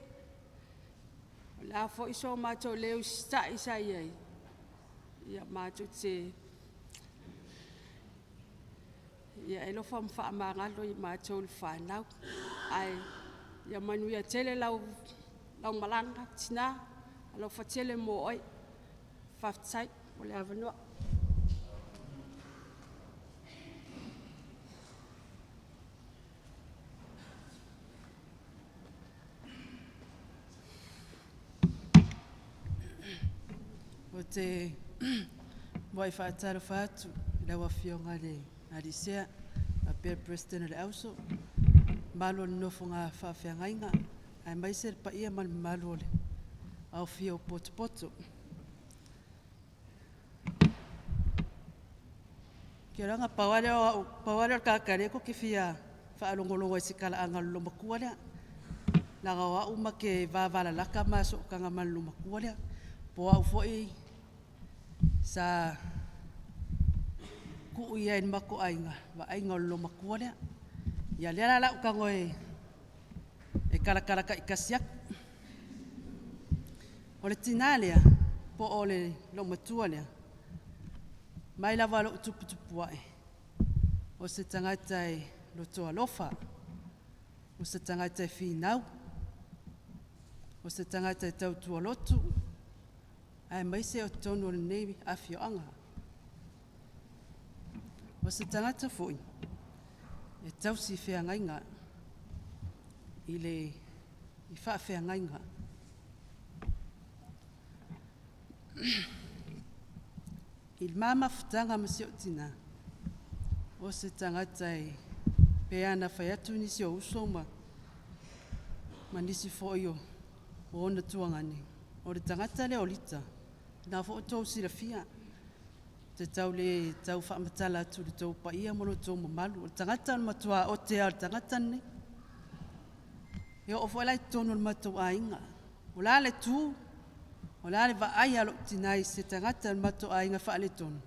Speaker 7: o le a foi so matou le usitai sa i ai, ia matou te… ia e alofa ma faamagalo i matou le fanau. Ae ia manuia tele lau malaga tina, alofa tele mo oe. Faafetai mo le avanoa.
Speaker 6: Ou te muai faatalofa atu i lau Afioga i le Alii Sea faapea le Peresetene o le Auso, mamalu o le nofoga faafeagaiga aemaise le paia ma le mamalu o le aofia o potopoto. Ou te iloa na pau lava lea o au, pau lava lea o le tagata lea tou te fia faalogologo ai i se talaaga o le loomatua lea, leaga o au ma te vavalalata ma sootaga ma le loomatua lea. Po o au foi sa tuu i ai i le matou aiga, vaaiga o le loomatua lea. Ia lea la o le a ou tago e talatala taitasi atu. O le tina lea po o le loomatua lea, mai lava i lou tuputupu ae, o se tagata e loto alofa, o se tagata e finau, o se tagata e tautua lotu, aemaise o totonu o lenei afioaga. O se tagata foi e tausi feagaiga i faafeagaiga. I le ma mafutaga ma si ou tina, o se tagata e pei lava ona fai atu nisi o uso ma nisi foi o ona tuagane, o le tagata lea o Lita, o lena foi ua outou silafia, ou te tau le tau faamatala atu i lo outou paia ma lo outou mamalu, o le tagata o le matua ote lava o le tagata lenei. E oo foi la i totonu o le matou aiga, o le a le tu, o le a le vaai a lou tina i se tagata o le matou aiga e faaletonu,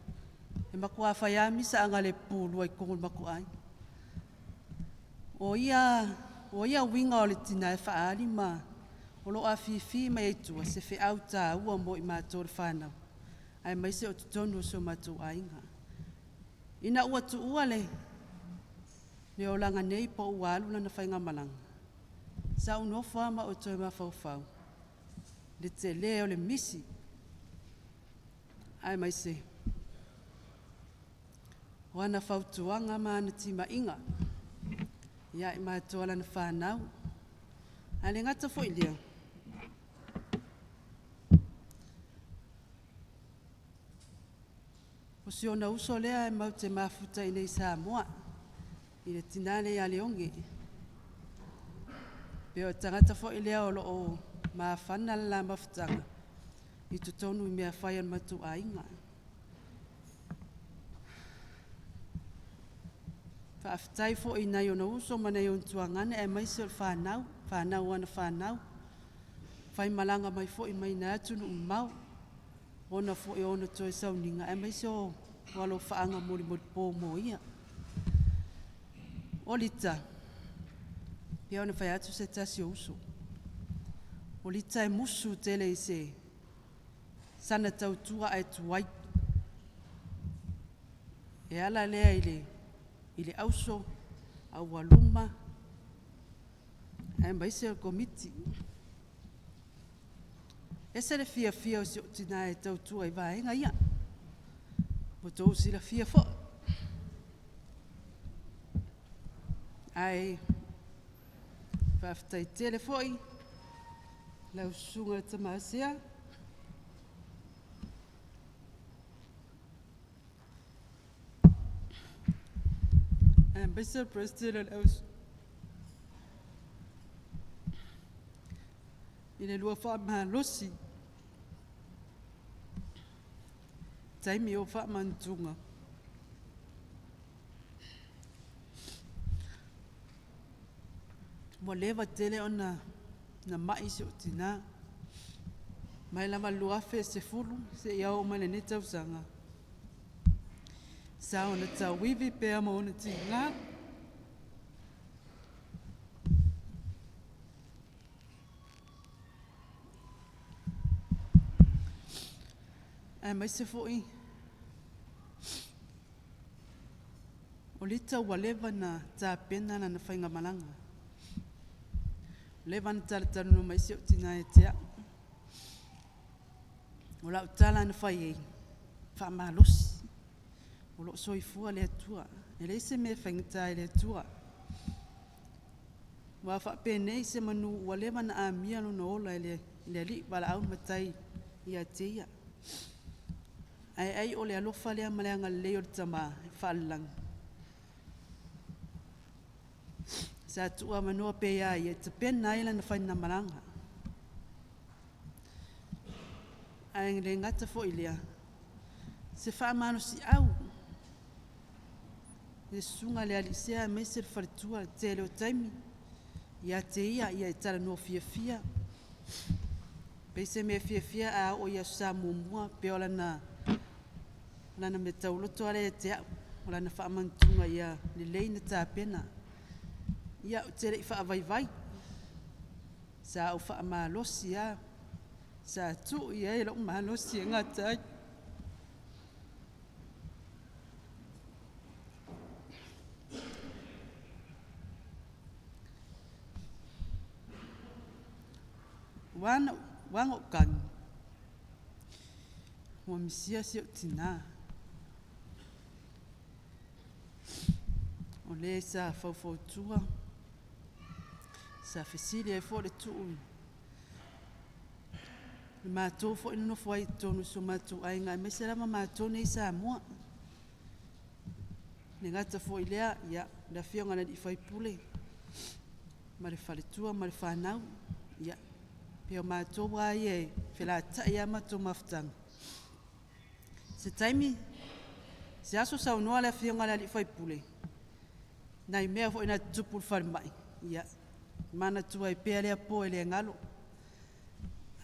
Speaker 6: e matua fai lava misa agalepulua i totonu o le matou aiga. O ia uiga o le tina e faaali ma o lo o afifi mai ai i tua se feau taua mo i matou le fanau, aemaise o totonu o si o matou aiga. Ina ua tuua le olaga nei po ua alu lana faigamalaga, sa ou nofo lava ma ou toe mafaufau i le tele o le misi, aemaise o ana fautuaga ma ana timaiga ia i matou o lana fanau. Ae le gata foi i lea, o
Speaker 7: O si ona uso lea e matou te mafuta i inei i Samoa, i le tina lea ia Leoge. Pe o le tagata foi lea o lo o mafana le la mafutaga i totonu i mea fai a le matou aiga. Faafetai foi i nai ona uso ma nai ona tuagane aemaise o le fanau, fanau a ana fanau, faimalaga mai foi mai na atunuu mamao, ona foi o ona toe sauniga aemaise o alofaaga molimolipo mo ia. O Lita, e pei ona fai atu se tasi o uso, o Lita e musu tele i sana tautua ae tuai. E ala lea i le auso, aualuma aemaise o le Komiti. E ese le fiafia o si ou tina e tautua i vaega ia, ua outou silafia foi. Ae faafetai tele foi i lau Susuga i le Tama Sea, aemaise le Peresetene o le Auso i le lua faamalosi i taimi o faamanatuga. Ua leva tele ona mai si ou tina, mai lava i le 2010 seia oo mai i lenei tausaga, sa ona tauivi pea ma ona tiga. Aemaise foi o Lita ua leva ona tapena lana faigamalaga, ua leva ona talatalanoa mai si ou tina ia te au. O lau tala na fai i ai, faamalosi, o lo o soifua le Atua, e leai se mea e faigata i le Atua. Aua faapenei semanu ua leva ona amia lona ola e le Alii, valaau le Matai ia te ia. Ae ai o le alofa lea ma le agalelei o le Tama Faalelagi, sa tuuavanoa pea ia ia e tapena ai lana faigamalaga. Ae le gata foi i lea, o se faamalosiau i le Susuga i le alii Sea aemaise le faletua i le tele o taimi, ia te ia, ia e talanoa fiafia, pei se mea fiafia a oo i Aso Sa muamua, pei o lana meatauloto lava lea ia te au, o lana faamanatuga ia lelei ona tapena. Ia, ou te le i faavaivai, sa ou faamalosi lava, sa tuu i ai lou malosi e gata ai. Ua a ona ou tagi, ua misia si ou tina, o le sa faufautua, sa fesili ai foi le tuu i le matou foi nonofo ai i totonu o si o matou aiga aemaise lava matou nei i Samoa. E le gata foi i lea, o le Afioga i le sui usufono ma le faletua ma le fanau, ia, pei o matou lava ia e felatai lava matou mafutaga. Se taimi, se aso saunoa le Afioga i le sui usufono i nai mea foi na tutupu i le falemai, ia manatua ai pea lea po e le galo.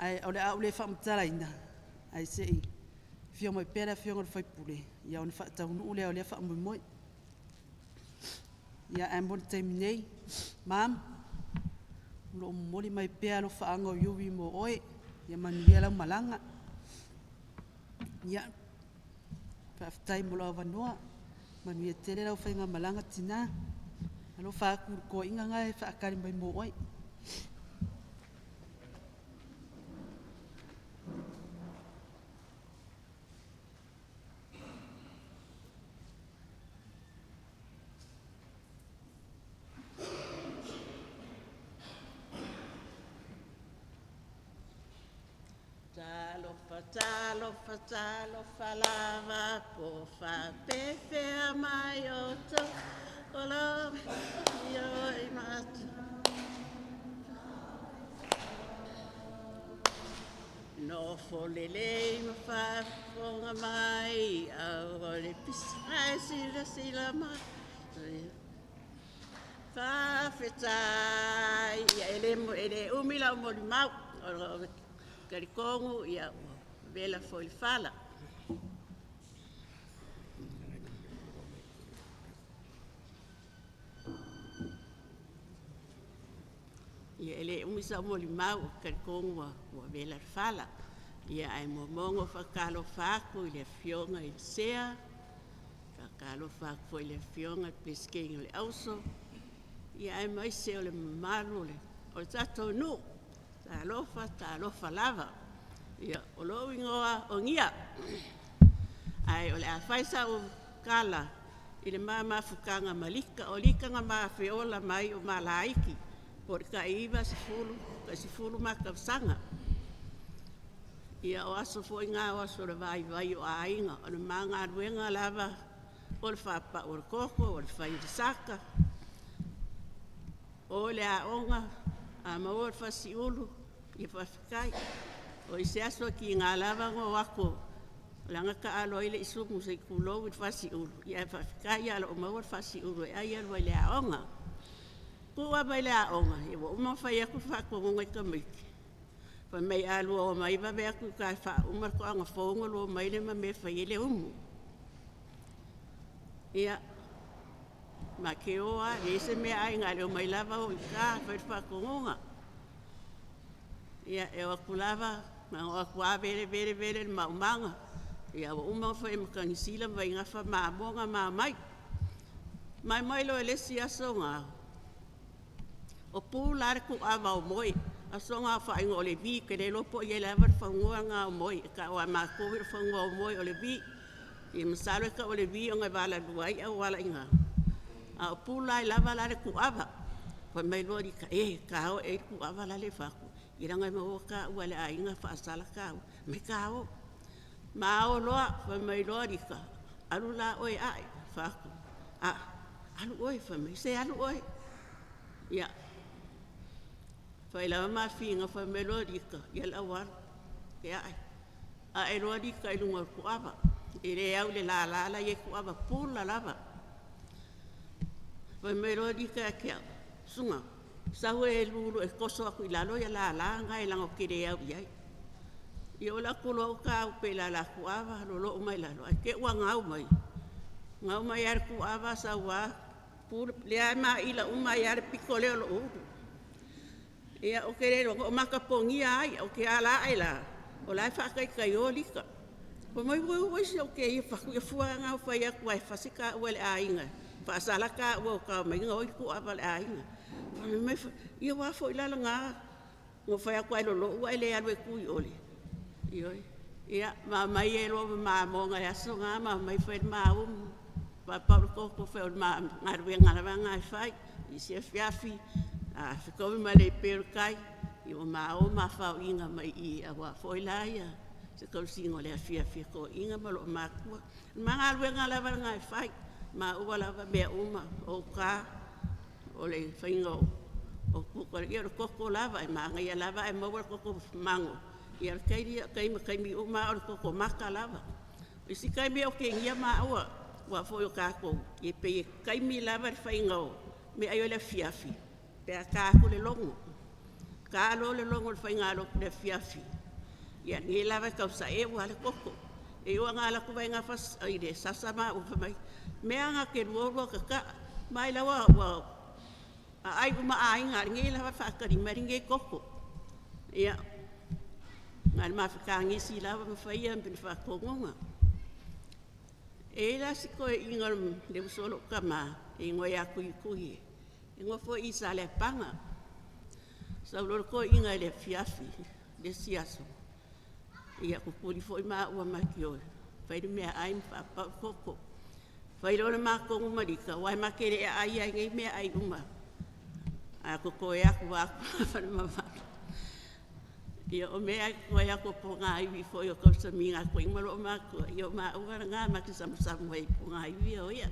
Speaker 7: Ae o le a ou le faamatalaina, ae se i afio mai pea le Afioga i le sui usufono ona faataunuu lea o lea faamoemoe. Ae mo le taimi nei, Mom, o lo o momoli mai pea alofaaga o Iuli mo oe, ia manuia lau malaga. Ia, faafetai mo lou avanoa, manuia tele lau faigamalaga tina. Alofa atu i le toeaina lena e faatali mai mo oe.
Speaker 8: Talofa, talofa, talofa lava, po faapefea mai outou, o lo o i matou. Nofo lelei ma faafofoga mai, aua le pisi ae silasila mai. Faafetai. Ia e le umi lau molimau, o le talitonu ia ua vela foi le fala. Ia e le umi sau molimau, ou te talitonu ua vela le fala. Ia ae muamua ona ou faatalofa atu i le Afioga i le Sea, faatalofa atu foi i le Afioga i le Peresetene o le Auso, ia aemaise o le mamalu o le tatou nuu. Talofa, talofa lava. Ia, o lou igoa o Nia, ae o le a fai sau tala i le ma mafutaga ma Lita. O Lita na ma feola mai o ma laiti, po o le tai 90, tai 10 ma tausaga. Ia o aso foi na o aso o le vaivai o aiga, o le ma galuega lava o le faapapau o le koko, o le fai o le saka, o i le aoga, a maua le fasiulu, ia faafetai. O i se aso e tiga lava ona o atu o la e na taalo ai le isumu se i tulou i le fasiulu, ae faafetai lava o lo o maua le fasiulu e ai alu ai i le aoga. Tu'u lava mai le aoga, ia ua uma ona fai atu le faatonuga i tamaiti, fai mai a lua omai vave atu i uta e faauma le toaga fou ona lua omai lea ma mea e fai ai le umu. Ia, ma te o lava, e leai se meaai na o le omai lava o i uta e fai le faatonuga. Ia, e o atu lava na ona o atu lava vele, vele, vele le maumaga, ia ua uma ona fai e matangisila ma vaigafa mamoa ona ma omai. Ma omai loa i le isi aso na, o pula lava le puava o moe, aso na o faaigoa o le V, ou te le iloa po o i ai lava le fanua lena o moe, e tau lava e matou o le fanua o moe o le V. Ia masalo e tau o le V ona e valalua ai auala i ina, a o pula ai lava la le puava. Fai mai loa Lita, e, ta o e ai le puava lale e fai atu, ia leaga e maua taua e le aiga e faasala taua. Fai mai, ta o. Ma o loa, fai mai loa Lita, alu la oe e ae. Ou fai atu, a, alu oe. Fai mai, se alu oe. Ia, fai lava ma finau, fai mai loa Lita, ia o le a ou alu e ae. Ae loa Lita i luga o le puava, e le au i le lala la e i ai puava, pula lava. Fai mai loa Lita ia te au, "Susuga, sau e lulu e toso atu i lalo lala na leaga ou te le au i ai." Ia ou alu atu loa ou ta upe i lala puava lolo'u mai lalo ae te i ua gau mai. Gau mai lava le puava sau lava pu lea lava e maila uma ai lava le pito lea o lo'u ulu. Ia ou te le iloa na ou matapogia ai, ou te ala ae la o la e faataitaio Lita. Fai mai, oi se o kēia. Ou fai atu, ia fua la na ua fai atu lava e fasi taua e le aiga, faasala taua o tao mai gaoi le puava a le aiga. Fai mai, ia ua a foi la lena? Na ou fai atu lava e lolo'u ae le alu e tu i o. Ioe. Ia ma omai ai loa ma mamoa i le aso na ma omai fai le ma umu, paupau le koko, o le ma galuega lava lena e fai. I isi afiafi a fetaui ma le pea o le tai, ia ua ma o ma faoiga mai i i aua foi la se tausiga o le afiafi a toeaiina ma oloomatua. O le ma galuega lava lena e fai, o maua lava mea uma, o uta, o le faiga o ia o le koko lava, e manaia lava ae maua le koko mago. Ia o le taimi uma lava o le koko mata lava. O isi taimi e otegia maua aua foi o tatou, e pei e taimi lava le faiga o meaai o le afiafi pe a ta atu le logo. Ta loa le logo i le faigalotu i le afiafi, ia lenei lava e tau saeu lava le koko. E iu lava ina alu atu vaegafa i le sasa maua fai mai, mea na te lua oulua tataa, ma o la ua aai uma aiga, a o lenei lava e faatali mai lenei koko. Ia, na o le ma fetagisi lava ma fai le faatonuga. E i ai la si toeaina le uso a lou tama e igoa ia Tuitui e nofo i Saleapaga. Sau loa le toeaina i le afiafi le isi aso, ia tutuli foi maua ma te o e fai le meaai ma faapapau le koko. Fai loa le ma tonu ma Lita aua ma te le aai lava i nei meaai uma, a totoe atu lava. Ia o mea ai koe ako po ngā iwi foi o kausamiga koe ma loo matua ia o maua lena ma te samusamu ai po ngā iwi o ia.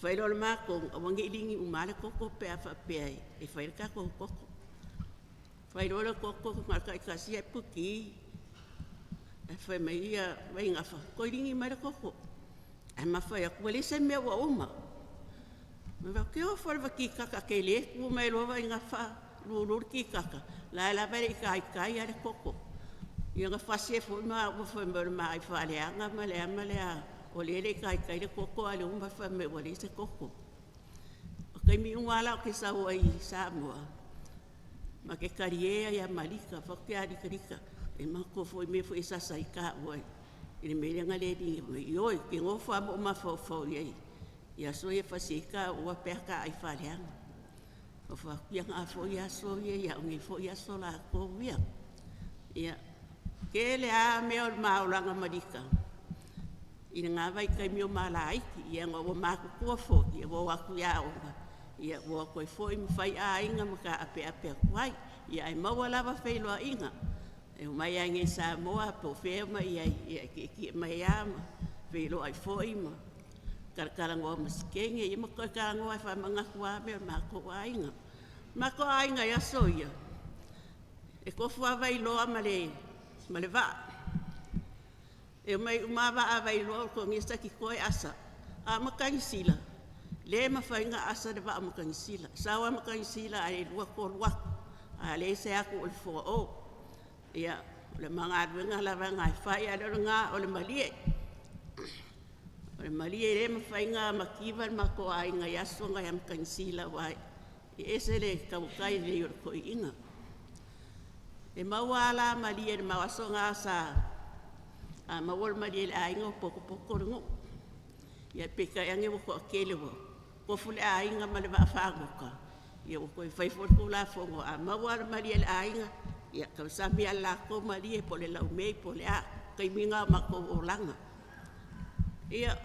Speaker 8: Fai loa le matou aua ne i ligi uma le koko pe a faapea e fai le tatou koko. Fai loa le koko na o le taitasi lava e putī. Ae fai mai ia Vaigafa, toe ligi mai le koko. Ae ma fai atu, ua leai se mea ua uma. Ma fai atu, oka le kikaka tele, tu mai loa Vaigafa lulu le kikaka, la e lava e le i taitai lava le koko. Ia na fasi ai foi ma au fai mai o le ma ai faaleaga ma le a ma le a, o lea e le i taitai le koko a o lea ua fai mai ua leai se koko. O taimi uma lava la ou te sau ai i Samoa, ma te talie ai lava ma Lika. Fai atu ia Lika, Lika, e manatua foi mea foi e sasa ai taua i le mea lea na le ligi mai. Ioe, ou te nofo lava ma ou mafaufau i ai i aso ia e fasi ai taua pe a ta ai faaleaga. Ou fai atu, ia na foi aso ia, a o nei foi aso latou ia. Ia, tele lava mea o le ma olaga ma Lika i lena vaitaimi o ma laiti. Ia ina ua matutua foi, ia ua o atu i aoga, ia ua o atu ai foi ma fai aiga ma taapeape atu ai. Ae maua lava feiloaiga, e omai lava i inei i Samoa po o fea e omai ai, ia e tietie mai lava ma feiloai foi ma talatalanoa ma si teine, ia ma toe talanoa e faamanatu lava mea o le matou aiga. O le matou aiga i aso ia, e tofu lava Vailoa ma le vaa. E omai uma lava vaa a Vailoa o Togia Satitoa e asa, a o Matagisila, le mafai ona asa le vaa o Matagisila. E sau lava Matagisila ae lua, tolu atu, a leai se atu o le 4O. Ia, o le ma galuega lava lena e fai, a le o lena, o le malie. O le malie e le mafai ona mativa le matou aiga i aso na ia Matagisila aua e ese le tautai lelei o le toeaina. E maua lava la malie i le mau aso na sa a maua le malie i le aiga ua potopoto le nuu. Ia peitai ane ua toatele ua tofu le aiga ma le vaafagota, ia ua toe fai foi le Tulafono a maua lava le malie a le aiga, ia tausami lava i le latou malie po o le laumei po o le a. O taimi na o matou olaga. Ia,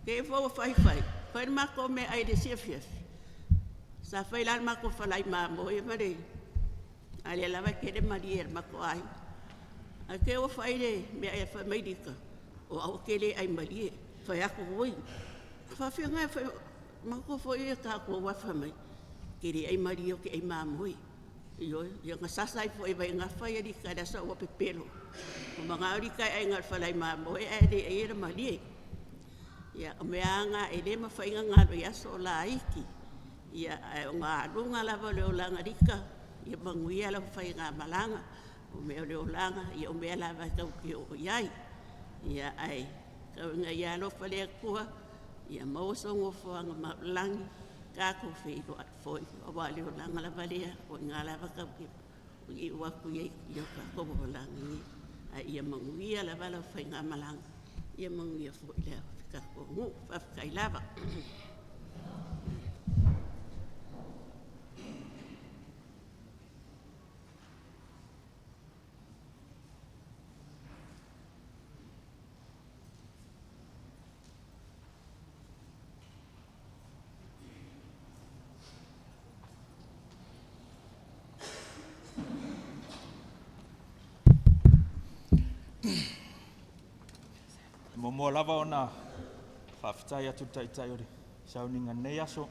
Speaker 8: te i foi ua fai fai, fai le matou meaai i le isi afiafi, sa fai la le matou falai mamoe ma le a o lea lava e tele malie a le matou aiga. Ae te i ua fai le meaai fai mai Lika, o au ou te le ai malie. Fai atu, oi, e faafefea ona e fai manatua foi tatou ae fai mai ou te le ai malie ou te ai mamoe. Ioe, ia na sasa ai foi e Vaigafa ia Lika i le aso ua pepelo. Ua manao Lika e ai na o le falai mamoe ae le aia le malie. Ia, o mea lava na e le mafai ona galo i aso o laiti, ae o galuga lava o le olaga Lika, ia manuia lau faigamalaga. O mea o le olaga, o mea lava tatou te oo i ai. Ae tau ina ia alofa le Atua ia maua sou nofoaga lagi tatou feiloai foi, aua o le olaga lava lea o i ina lava tatou te iu atu i ai i o tatou olaga nei. Ae ia manuia lava lau faigamalaga, ia manuia foi le tatou nuu. Faafetai lava.
Speaker 9: E muamua lava ona faafetai atu i le Taitai o le sauniga i lenei aso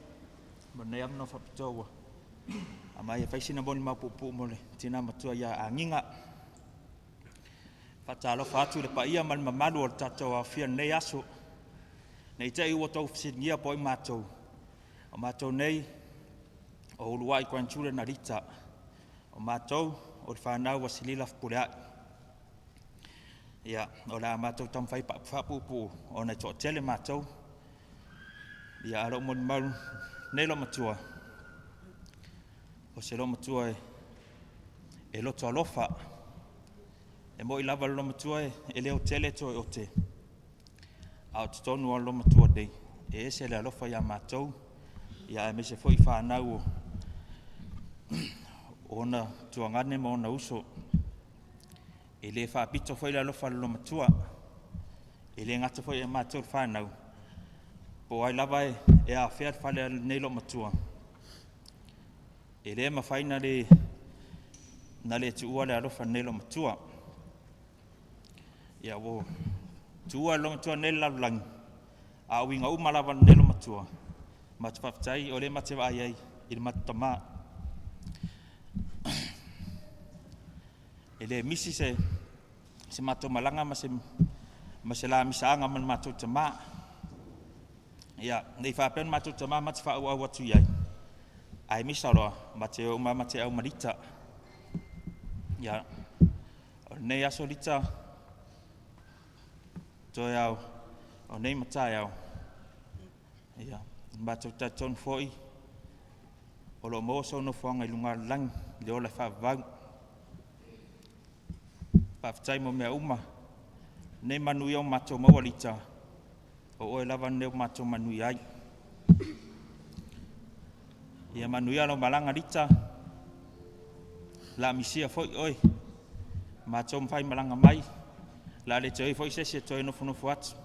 Speaker 9: mo lenei avanoa faapitoa ua aumai e fai sina molimau puupuu mo le tina matua ia Agiga. E faatalofa atu i le paia ma le mamalu o le tatou aofia i lenei aso, ne i te i ua outou fesiligia po o ai matou, o matou nei o Uluai Grandchildren a Lita, o matou o le fanau a Silila Fepuleai. Ia, o le a matou taumafai e faapuupuu ona e toatele matou. Ia, a o lou molimau nei loomatua, o se loomatua e loto alofa. E moni lava le loomatua e leotele toe ote, a o totonu lava o le loomatua nei, e ese le alofa ia matou, aemaise foi fanau o ona tuagane ma ona uso. E le faapito foi le alofa a le loomatua. E le gata foi ia matou le fanau, po o ai lava e afea le fale o lenei loomatua, e le mafai ona le Na le tuua le alofa nei lo matua. Ia ua tuua le matua nei le lalolagi, a uiga uma lava nei lo matua. Ma te faafetai o le ma te vaai ai i le matou tamā. E le misi se matou malaga ma se la misaaga ma le matou tamā. Ia, nei faapea le matou tamā ma te faaauau atu i ai, ae misa loa, ma te o uma ma te au malita. Ia, o lenei aso lita, toe au, o nei matae au. Ia, matou talitonu foi, o lo maua sou nofoaga i luga o le lagi, le ola e faavavau. Faafetai mo mea uma, nei manuia o matou maua lita, o oe lava nei o matou manuia ai. Ia manuia lau malaga lita, la misia foi oe, matou mawhai malaga mai, la le te foi se se toe nofonofo atu.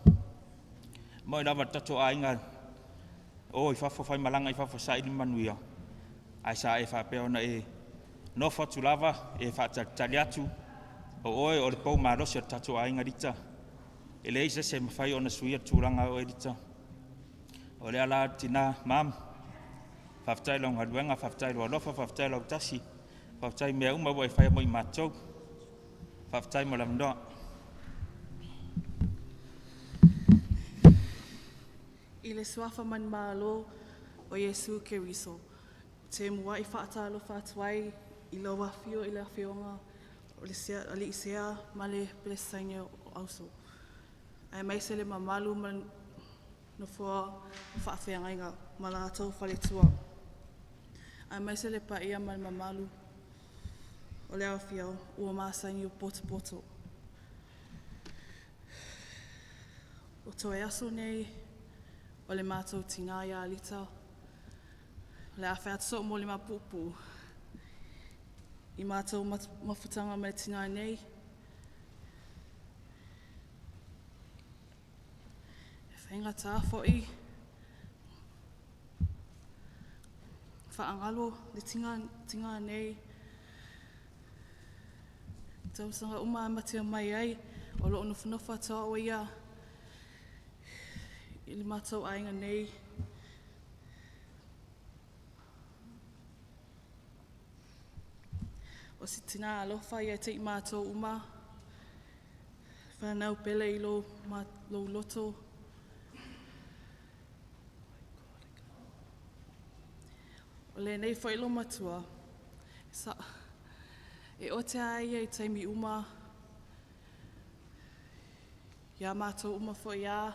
Speaker 9: Mo i lava tatou aiga o i fafo whai malaga i fafo sa ili manuia, ai sa e whapea ona e nofo atu lava, e whaatalitali atu, o oe o le pou malosi o le tatou aiga lita. E leai se isi e mafai ona suia tulaga o oe lita. O le ala tina mam, faafetai lau galuega, faafetai lou alofa, faafetai lau tasi, faafetai mea uma ua e faia mo i matou. Faafetai mo le avanoa.
Speaker 10: I le suafa manumalo o Iesu Keriso, te muai faatalofa atu ai i lau afio i le afioga o le Alii Sea ma le Pelesaine o Auso. Aemaise le mamalu ma le nofoa o faafeagaiga ma latou faletua. Aemaise le paia ma le mamalu o le aofia ua masani o potopoto. O toe aso nei o le matou tinā ia Lita, o le a fai atu so'u molimau puupuu i matou mafutaga ma le tinā nei. E faigata foi faagalo le tinā nei. I tausaga uma amatia mai ai, o loo nofonofo atu o ia i le matou aiga nei. O si tina alofa ia te i mātou uma, whanau pele i lou, lou loto. O lenei foi lo matua, sa, e o te ai ia i taimi uma, ia mātou uma foi a.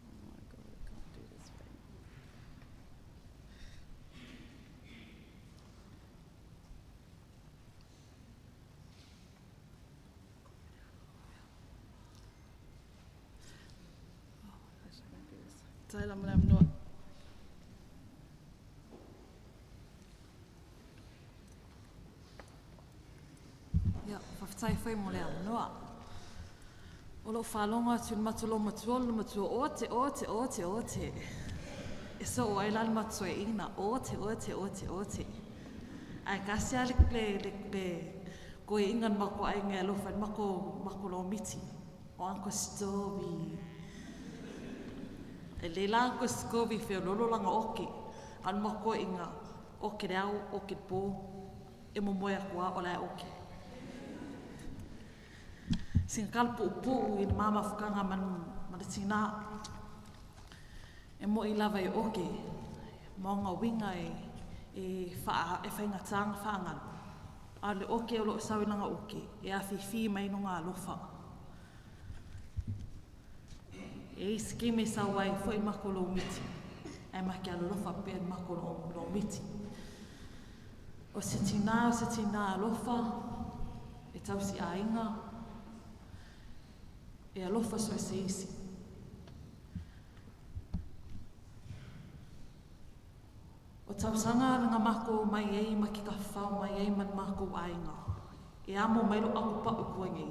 Speaker 10: Oh my God, I can't do this right now. Tai la mo le avanoa.
Speaker 11: Ia, faafetai foi mo le avanoa. O lou faalogo atu i le matou olomatua, o le olomatua, ote, ote, ote, ote. E soo ai la le matou toeaina, ote, ote, ote, ote. Ae tasi lava le toeaina na matou aiga e alofa i le matou lomiti, o Uncle Stovey. E lei la Uncle Stovey feoloolo lana oke, a o le matou toeaina, oke le ao, oke le po, e momoe atu lava o la e oke. Sina tala puupuu i le ma mafutaga ma le tinā. E mo'i lava e oke, ma ona uiga e faigata ona faagalo, a o le oke o loo sau i lana oke, e afifi mai lona alofa. E i se taimi e sau ai foi matou lomiti, ae ma te alolofa pea i le matou lomiti. O se tinā, o se tinā alofa, e tausi aiga, e alofa so o se isi. O tausaga na matou omai ai ma ke tafafao mai ai ma le matou aiga, e amo mai lou agopa'u i tua nei,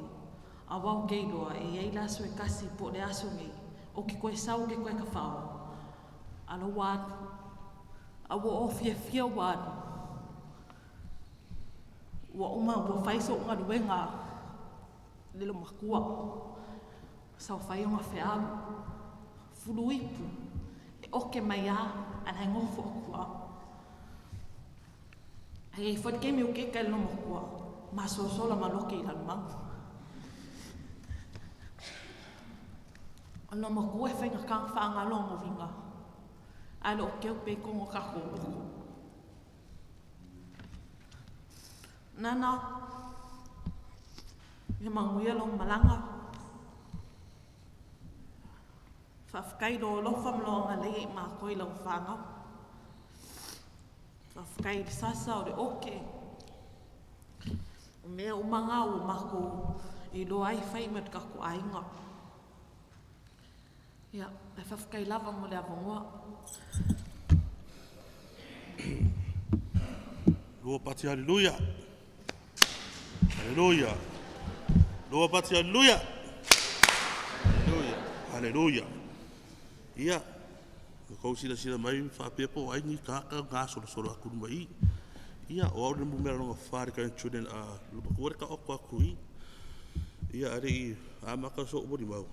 Speaker 11: auā ou te iloa e i ai le aso e tasi po o le aso nei, ou te toe sau ou te toe tafao, a o la ua alu. A ua ou fiafia ua alu.
Speaker 10: Ua uma ua fai so'u galuega le lomakua saofai ona fealu fuluipu e oke mai a ae la e nofo atu lava. Ae i ai foi le taimi ua keka i le loomatua masoasola ma alu atu i Lalomanu. O le loomatua e faigata ona faagalo ona uiga ae le o teu pea i totonu o tatou loto. Nana, ia manuia lau malaga. Faafetai i lou alofa ma lou agalelei ia i matou i lau fanau. Faafetai i le sasa o le ote. O mea uma na ua matou iloa ai fai ma le tatou aiga. Ia, ae faafetai lava mo le avanoa.
Speaker 3: Lua pati haleluia. Haleluia. Lua pati haleluia. Haleluia. Haleluia. Ia, ua tou silasila mai faapea po o ai ni tagata gasolosolo atu i luma i i. Ia, o au le numera lona fa i le grandchildren a matua le taoto atu i i. Ia, ae le i amata so'u molimau,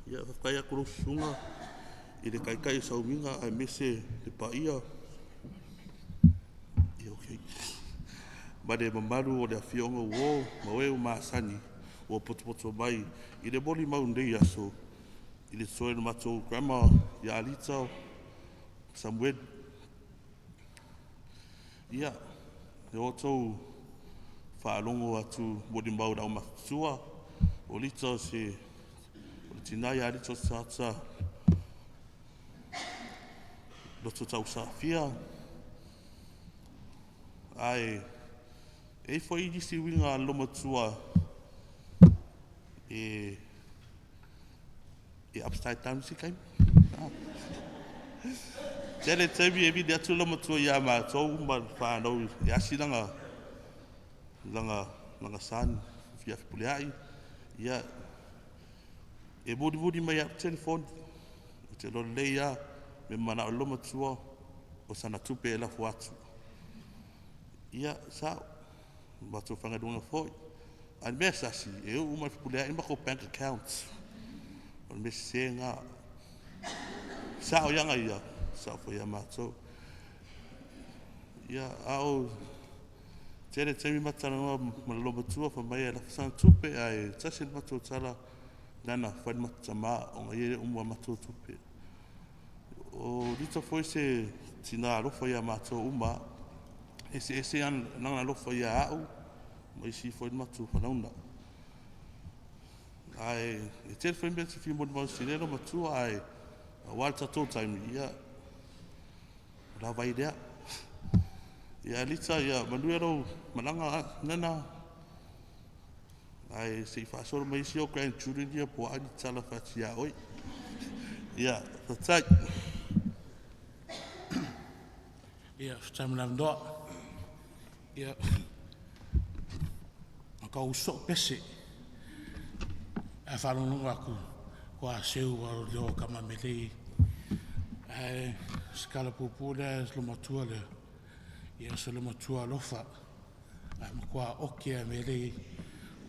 Speaker 3: ia faafetai atu i lau susuga i le taitai o Saumiga aemaise le paia ia, okay. Ma le mamalu o le afioga uo ma oe ua masani ua potopoto mai i le molimau i lenei aso i le soe o le matou grandma ia Alita Samuel. Ia, le outou faalogo atu molimau i le aumatutua o Lita o se o le tina ia Lita o se tagata loto tausafia ae e i foi nisi uiga a le lomatua e upside down isi taimi. Tele taimi e vili atu le lomatua ia matou ma le whanau e asi langa langa langa sani fia fepuleai ia e mulimuli mai au telefoni o te iloa lelei lava me manao le lomatua o sana tupe e lafo atu. Ia sao matou faigaluega foi. A le mea sasi e uu mai fepuleai matou bank accounts. O le mea sese lena. Sao iaga ia, sao foi ia matou. Ia a o tele taimi matalanoa ma le lomatua fai mai e lafo sana tupe ae tasi le matou tala nana fai le matou tama ona ia le umua matou tupe. O Lita foi se tina alofa ia matou uma. E ese ese lana alofa ia au ma isi foi le matou fanauna. Ae e tele foi mea te fia molimau se lea matua ae aua le tatou taimi ia o lava ai lea. Ia Lita ia manuia lou malaga nana ae se i faasolo mai isi o grandchildren ia po o a ni tala fati ia oi. Ia, faafetai.
Speaker 12: Ia, faafetai mo le avanoa. Ia, na kau soo pese. Ae faalogologo atu, ua seu o leo kama melei. Ae se tala puupuu lea le matua lea. Ia se le matua alofa. Ae matua oke a melei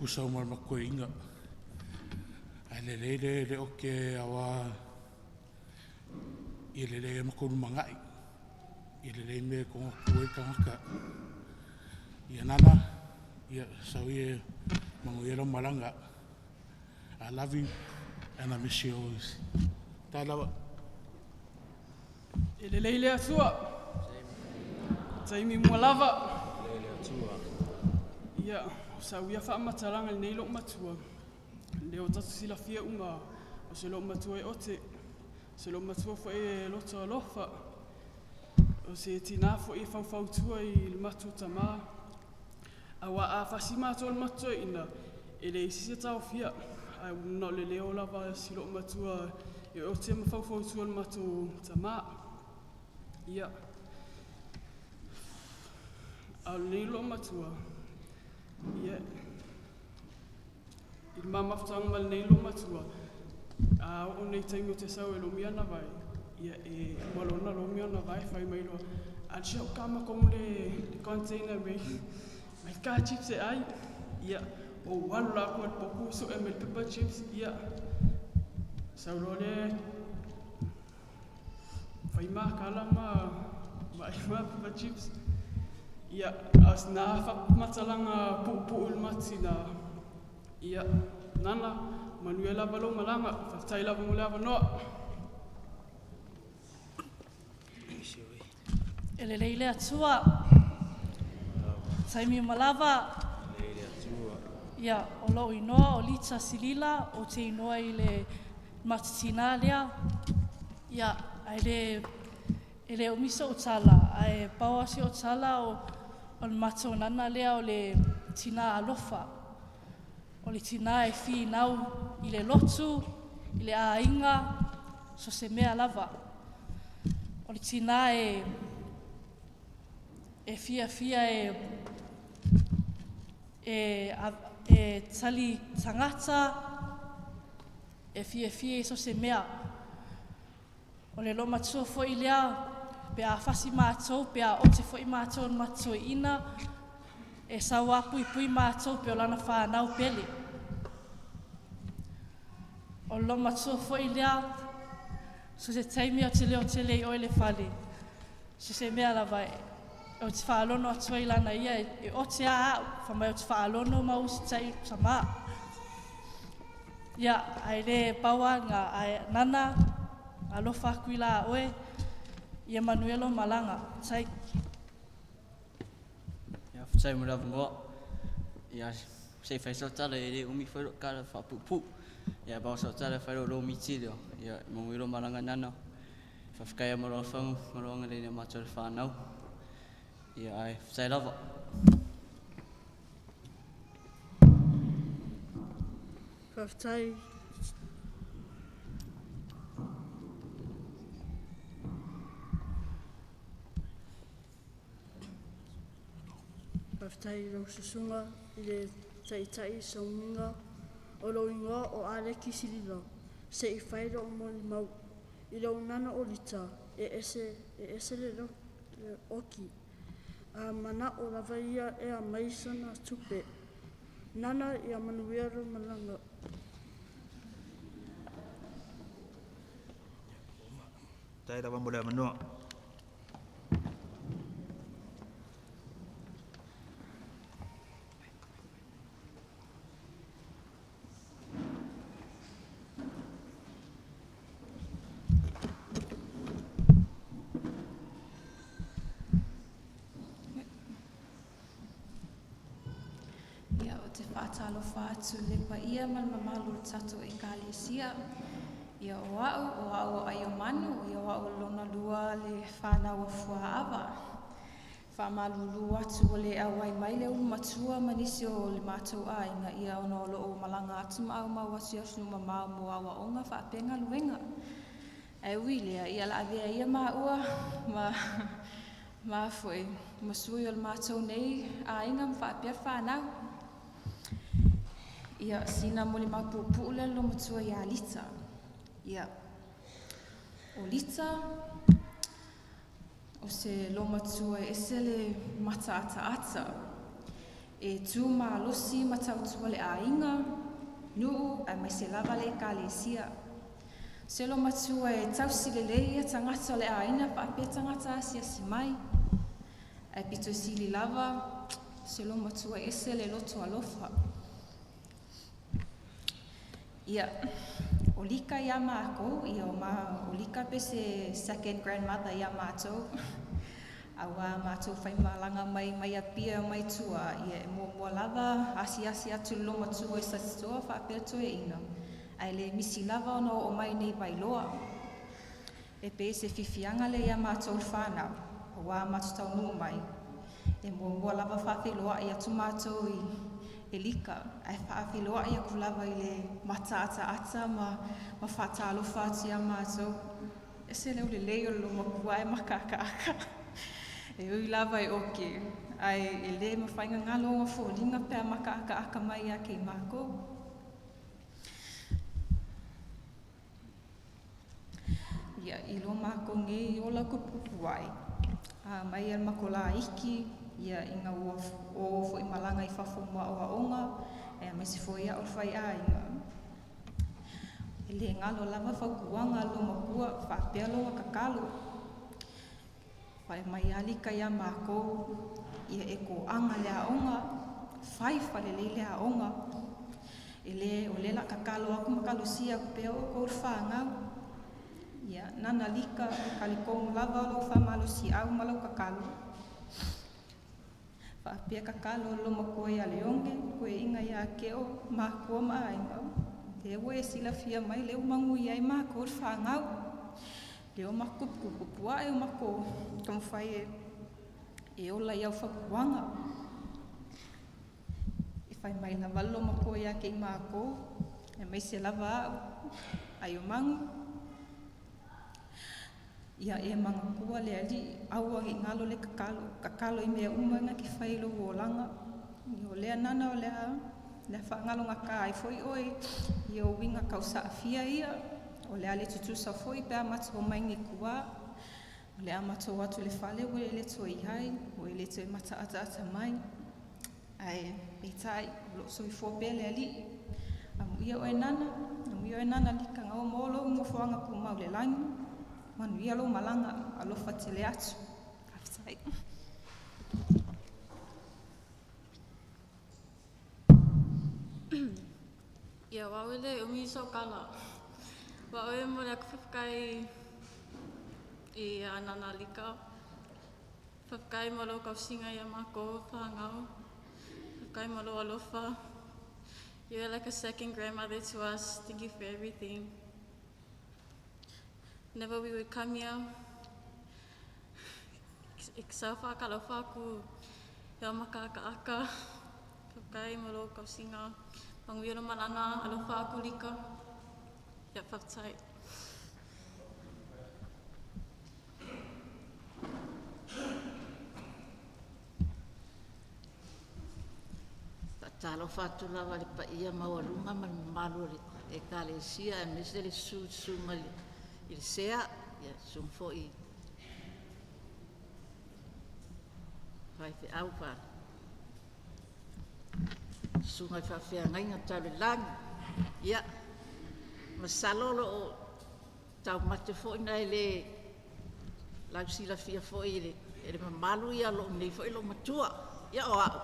Speaker 12: usa uma le makuainga. Ae lelei le le oke aua i lelei e makulu mangai. I lelei me kongo kue tangata. Ia nana, ia sau ia mangu ia lo malanga. I love you and I miss you always. Tai lava.
Speaker 13: E lelei le Atua. Taimi mua lava. Ia, o sau ia faamatalaga lenei lou matua. Lea o tatou silafia uma o se lou matua e ote. Se lou matua foi e loto alofa. O se tina foi e faufautua i le matou tamā. Aua a fasi matou le matou ina, e le isi se taofia. Ai na o le leo lava si lou matua e ote ma faufautua le matou tamā. Ia. A o lenei lou matua, ia, i le mamafutaga ma lenei lou matua, a oo nei taimi o te sau e lomi ana vai, ia e malona lomi ana vai, fai mai loa, a sia o kama kongu le container mei. Mai ka chips e ai. Ia, o alu la aku i le poku su'e mai le pepa chips, ia, sau loa lea fai makala ma ma ai ma pepa chips. Ia, a o sina faamatalaga puupuu i le matina. Ia, nana, manuia lava lou malaga. Faafetai lava mo le avanoa.
Speaker 5: E lelei le Atua. Taimi uma lava. Ia, o lou inoa o Lita Silila, ou te inoa i le matutinā lea. Ia, ae le, e le umi so'u tala, ae pau lava si o'u tala o, o le matou nana lea o le tinā alofa. O le tinā e finau i le lotu, i le aiga, so se mea lava. O le tinā e, e fiafia e, e, e tali tagata, e fiafia i so se mea. O le loomatua foi lea, pe a fasi matou, pe a ote foi matou na matoeina, e sau a puipui matou pe o lana whānau pele. O le loomatua foi lea, so se taimi o te leo tele i oe le fale. So se mea lava e, o te whaalono atu ai lana ia e, e ote a au, fa mai o te whaalono ma usitai tamā. Ia, ai le paua ngā ai nana, alofa aku i la oe, ia manuelo malanga. Tai.
Speaker 14: Ia, faafetai mo le avanoa. Ia, se i fai sau tala e le umi foi lou tala faapuupuu. Ia, pau sau tala e fai lou miti lea. Ia, manuia lou malaga Nana. Faafetai mo lou alofaga ma lou agalelei ia matou le fanau. Ia, ae faafetai lava.
Speaker 15: Faafetai. Faafetai i lau susuga i le Taitai Sauniga o lou igoa o Aleki Silila se i fai lou molimau i lou nana o Lita e ese, e ese le, le oki. A mana'o lava ia e aumai sana tupe. Nana ia manuia lou malaga.
Speaker 9: Faafetai lava mo le avanoa.
Speaker 16: Ia, ou te faatalofa atu i le paia ma le mamalu o le tatou Ekalesia. Ia, o a'u, o a'u o Aiomanu, ia o a'u lona lua le fanau a Fuaava. Faamalulu atu ua le auai mai le ulu matua ma nisi o le matou aiga, ia ona o loo malaga atu ma aumau atu i atunuu mamao mo aoaoga faapea galuega. Ae ui lea, ia la avea ia maua ma ma foi ma sui o le matou nei aiga ma faapea fanau. Ia, sina molimau puupuu lea le matua ia Lita. Ia, o Lita, o se lomatua e ese le mataataata. E tū malosi ma tautua le aiga, nuu aemaise lava le ekalesia. Se lomatua e tausi lelei ia tagata o le aiga faapea tagata asiasi mai. Ae pito sili lava, se lomatua e ese le loto alofa. Ia, o Lika ia mākou, ia o, ma, o Lika pe se second grandmother ia mātou. Auā mātou faimalaga mai mai Apia mai tua, ia e muamua lava asiasi atu le lomatua i Satitoa faapea toeaina. Ae le misi lava ona oo mai nei Vailoa. E pei se fiafiaga lea ia mātou le whanau, auā matou taunuu mai. E muamua lava faafeiloai atu mātou i e Lika, ae faafeiloai aku lava i le mataataata ma, ma faatalofa atu ia mātou. E se leo lelei o le lomakua e makakaaka. E ui lava e oke, ae e le mawhai ngalo o foliga pe a makaakaaka mai ia kei mākou. Ia, i lo mākou nei ola kupupu ai. A mai al makola iki, Ia ina ua o foi malaga i fafo mo aoaoga, aemaise foi a'u le faiaiga. E lē galo lava fautuaga a lou matua faapea lona tatalo. Fai mai lava Lika iā mākou, ia e toaga le aoga, fai faalelei le aoga. E lē o lea o le a tatalo atu ma talosia atu pea outou le fanau. Ia nana Lika, e talitonu lava lou faamalosiau ma lau tatalo. Faapea tatalo a le loomatua ia Leone, toeaina ia Keo, matua ma aiga. Lea ua e silafia mai lea ua manuia ai matou le fanau. Lea ua matou tuputupuae ua matou taumafai e e ola i au fautuaga. E fai mai lava le loomatua ia te i matou, aemaise lava a'u, Aiomagu, ia e manatua le Alii, aua ne i galo le tatalo, tatalo i mea uma na te fai i lou olaga. O lea nana o le a faagalogata ai foi oe i ou uiga tausaafia ia, o le a le tutusa foi pe a matou omai nei i tua. O le a matou o atu i le fale ua e le toe i ai, ua e le toe mataataata mai. Ae peitai, o lo o soifua pea le Alii. Amuia oe Nana, amuia oe Nana Lika, na ua maua lou nofoaga tumau i le lagi. Manuia lou malaga, alofa tele atu. Faafetai.
Speaker 17: Ia, o au e le umi sou tala. O au e momoli atu le faafetai i Nana Lika. Faafetai mo lou tausiga ia matou fanau. Faafetai mo lou alofa. You're like a second grandmother to us. Thank you for everything. Whenever we would come here, e sau faatalofa atu ia makaakaaka. Faafetai mo lou tausiga. Manuia lou malaga, alofa atu Lika. Ia, faafetai.
Speaker 4: Faatalofa atu lava i le paia maualuga ma le mamalu o le Ekalesia aemaise le susu i le susuga i le Sea, le susuga foi i faifeau susuga i faafeagaiga tau le lagi. Ia, masalo o lo o taumate foi na e le lausilafia foi e le mamalu ia lou nei foi loomatua. Ia o a'u,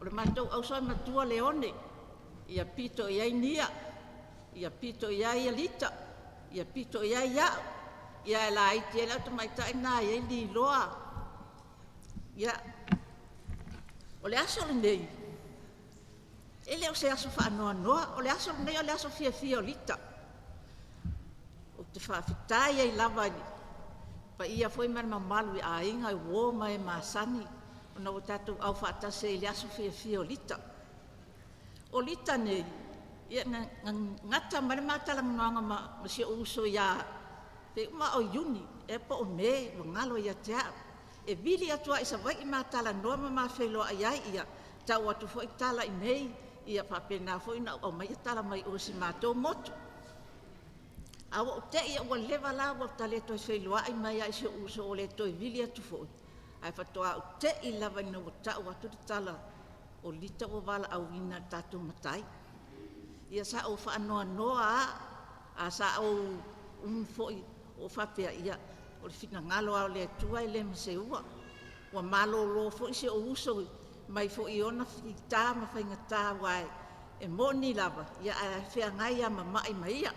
Speaker 4: o le matou auso ae matua Leone, ia pito i ai Nia, ia pito i ai Lita, ia pito i ai a'u, ia e laiti ai le au tamaitai lena e i ai Liloa. Ia, o le aso lenei, e le o se aso faanoanoa, o le aso lenei o le aso fiafia o Lita. Ou te faafetai ai lava i le paia foi ma le mamalu i aiga, i uo ma e masani, ona ua tatou aufaatasi ai i le aso fiafia o Lita. O Lita nei, ia na gata mai le ma talanoaga ma si ou uso ia pei uma o Iuni ea po o Me, ua galo ia te a'u. E vili atu lava i Savaii ma talanoa ma ma feiloai ai, ia tau atu foi tala i inei, ia faapena foi ona ou aumaia tala mai o i si matou motu. A ua ou tei ua leva la ua ta le toe feiloai mai lava i si ou uso ua le toe vili atu foi, ae faatoa ou tei lava ina ua tau atu le tala o Lita ua valaauina e le tatou Matai. Ia sa ou faanoanoa lava, a sa ou umi foi o faapea, ia o le finagalo lava o le Atua e le ma seua. Ua malolo foi si ou uso mai foi i ona fita ma faigata, aua e moni lava, ia ae feagai lava ma mai ma ia.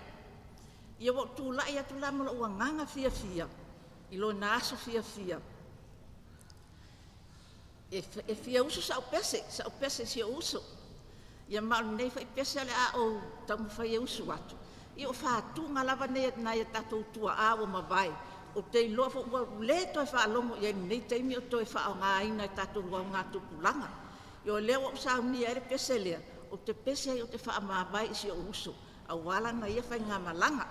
Speaker 4: Ia ua ou tulai atu la ma lou agaga fiafia i lona aso fiafia e fia usu sau pese, sau pese i si ou uso. Ia ma o lenei foi pese o le a ou taumafai e usu atu. Ia o fatuga lava nei nai a tatou tuaa ua mavae, ou te iloa foi ua le toe faalogo i ai i lenei taimi o toe faaaogaina e tatou augatupulaga. Ia o lea ua ou saunia ai le pese lea, ou te pese ai ou te faamavae i si ou uso aua lana ia faigamalaga.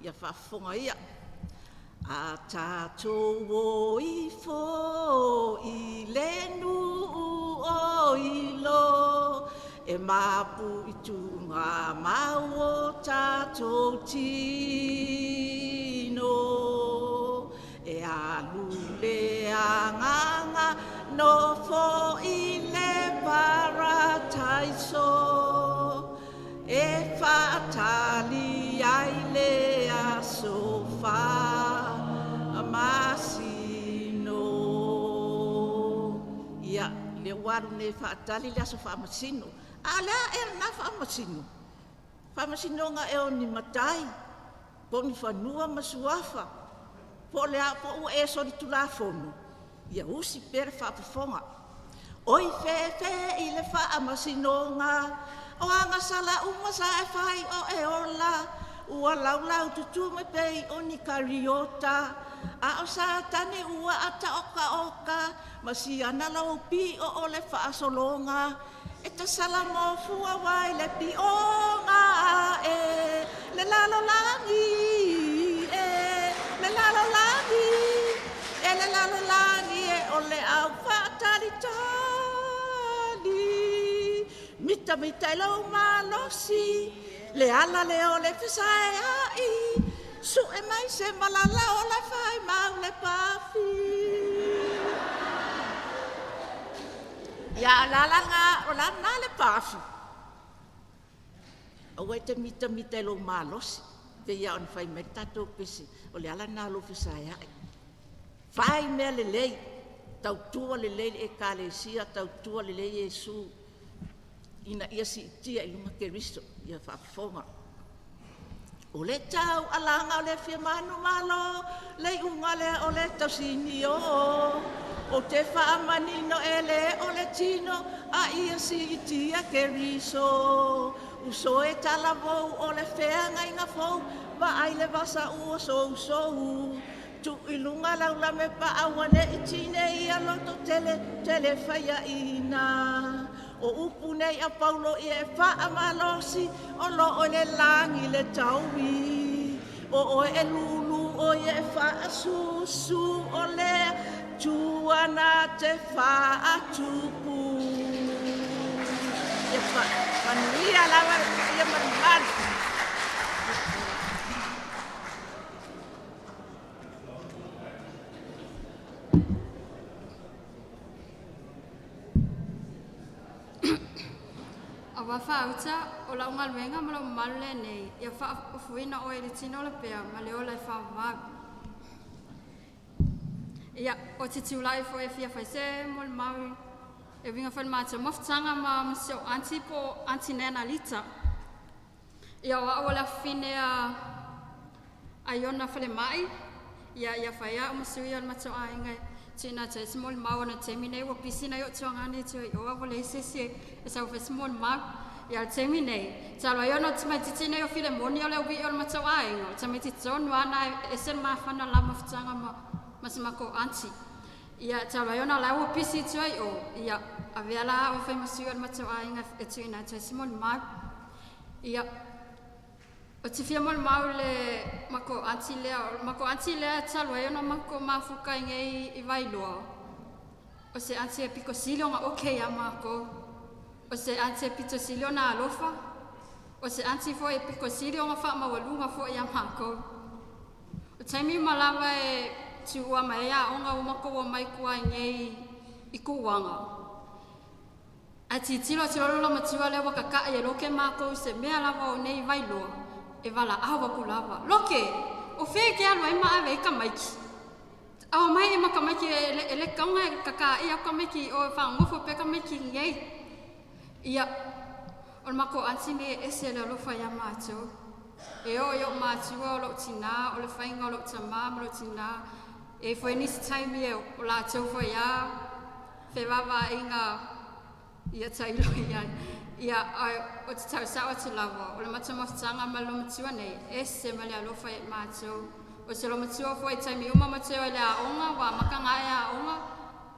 Speaker 4: Ia faafofoga ia. A tatou o ifo i le nuu o Ilo, e mapu i tuugamau o tatou tino. E alu le agaga
Speaker 8: Nofo i le parataiso e faatali ai le aso faamasino. Ia, le ua alu nei faatali le aso faamasino. A lea e na faamasino. Faamasinoga e o ni matai, po ni fanua ma suafa, po le a po ua e solitulafono, ia usi pea le faafofoga. Oi fefe i le faamasinoga, o agasala uma sa e fai o e ola, ua laulau tutu mai pei o ni kariota, a o Satani ua ata oka oka, ma siana lau pi'o o le faasologa, e tasala mofua wai le pioga e le lalolagi e le lalolagi e le lalolagi e o le au faatalitali mita mita i lou malosi le ala lea o le fesaeai su'e mai se malala o le fai mau le pafi. Ia la la nga o la na le pafi. Aua e te mita mita i lou malosi. Te ia ona fai mai tatou pese. O le ala na lou fesaeai. Fai mea lelei. Tautua lelei le ekalesia, tautua lelei Iesu. Ina ia siitia i luga Keriso, ia faafofoga. O le tau alaga o le fia manu malo, le iuga lea o le tausinio. O te faamanino e le o le tino, a ia siitia Keriso. Uso e talavou o le feagaiga fou, vaai le vasa ua sousou. Tu i luga laulame pa ua ne i tine ia loto tele, tele faiaina. O upu nei a Paulo i e faamalosi, o loo i le lagi le taui. O oe e lulu o ia e faasusu o le tuana te faatupu. Ia manuia lava ia malumalu.
Speaker 17: Aua whaauta, o lau ngaluenga ma lau mamalu lenei, ia whaafuina o e le tino la pea ma le ola e whaavavau. Ia, o te tiulai fo e fia whaise mo le mau e winga whai mātou mafutanga ma masio anti po anti nena lita. Ia o au le afine a aiona whale mai, ia ia whaia o masui o le matou ainga tina te se mo le mau ana temi nei ua pisi nei o tuangani tu i oa wale se se e sau fe se mo le mau. Ia le temi nei, talo ai ona te mai titi nei o file moni o le ui o le matou ainga, o te mai titi tonu ana e se mafana la mafutanga ma se mako anti. Ia talo ai ona la ua pisi tu ai o, ia avea la o whai masui o le matou ainga e tu ina te se mo le mau. Ia, o te fia mo le mau le mako anti lea, o mako anti lea talo ai ona mako mafuka i ngei i Vailoa. O se anti e piko sili ona okay a mako. O se anti e pito sili ona alofa. O se anti fo e piko sili ona wha mawalunga fo i a mako. O taimi malava e tuua mai a onga o mako o mai kua i ngei i kuanga. A titilo tilo lo matua le waka ka e loke mako se mea lava o nei Vailoa. E wala awa ku lava. Loke, o whea ke alu ai maa ave i ka maiki. Awa mai e maka maiki e le kaunga e kaka i au ka maiki o whaangofo pe ka maiki ngei. Ia, o le mako anti nei e ese le alofa ia mātou. E o i o mātua o lou tina, o le whainga o lou tama ma lou tina. E foi nisi taimi e o lātou foi a, whewawa inga ia tailo ia. Ia, o te tau sao atu lava, o le matua mafutanga ma lo matua nei, ese ma le alofa e mātou. O se lo matua foi taimi uma matua i le aonga, wa makanga e aonga,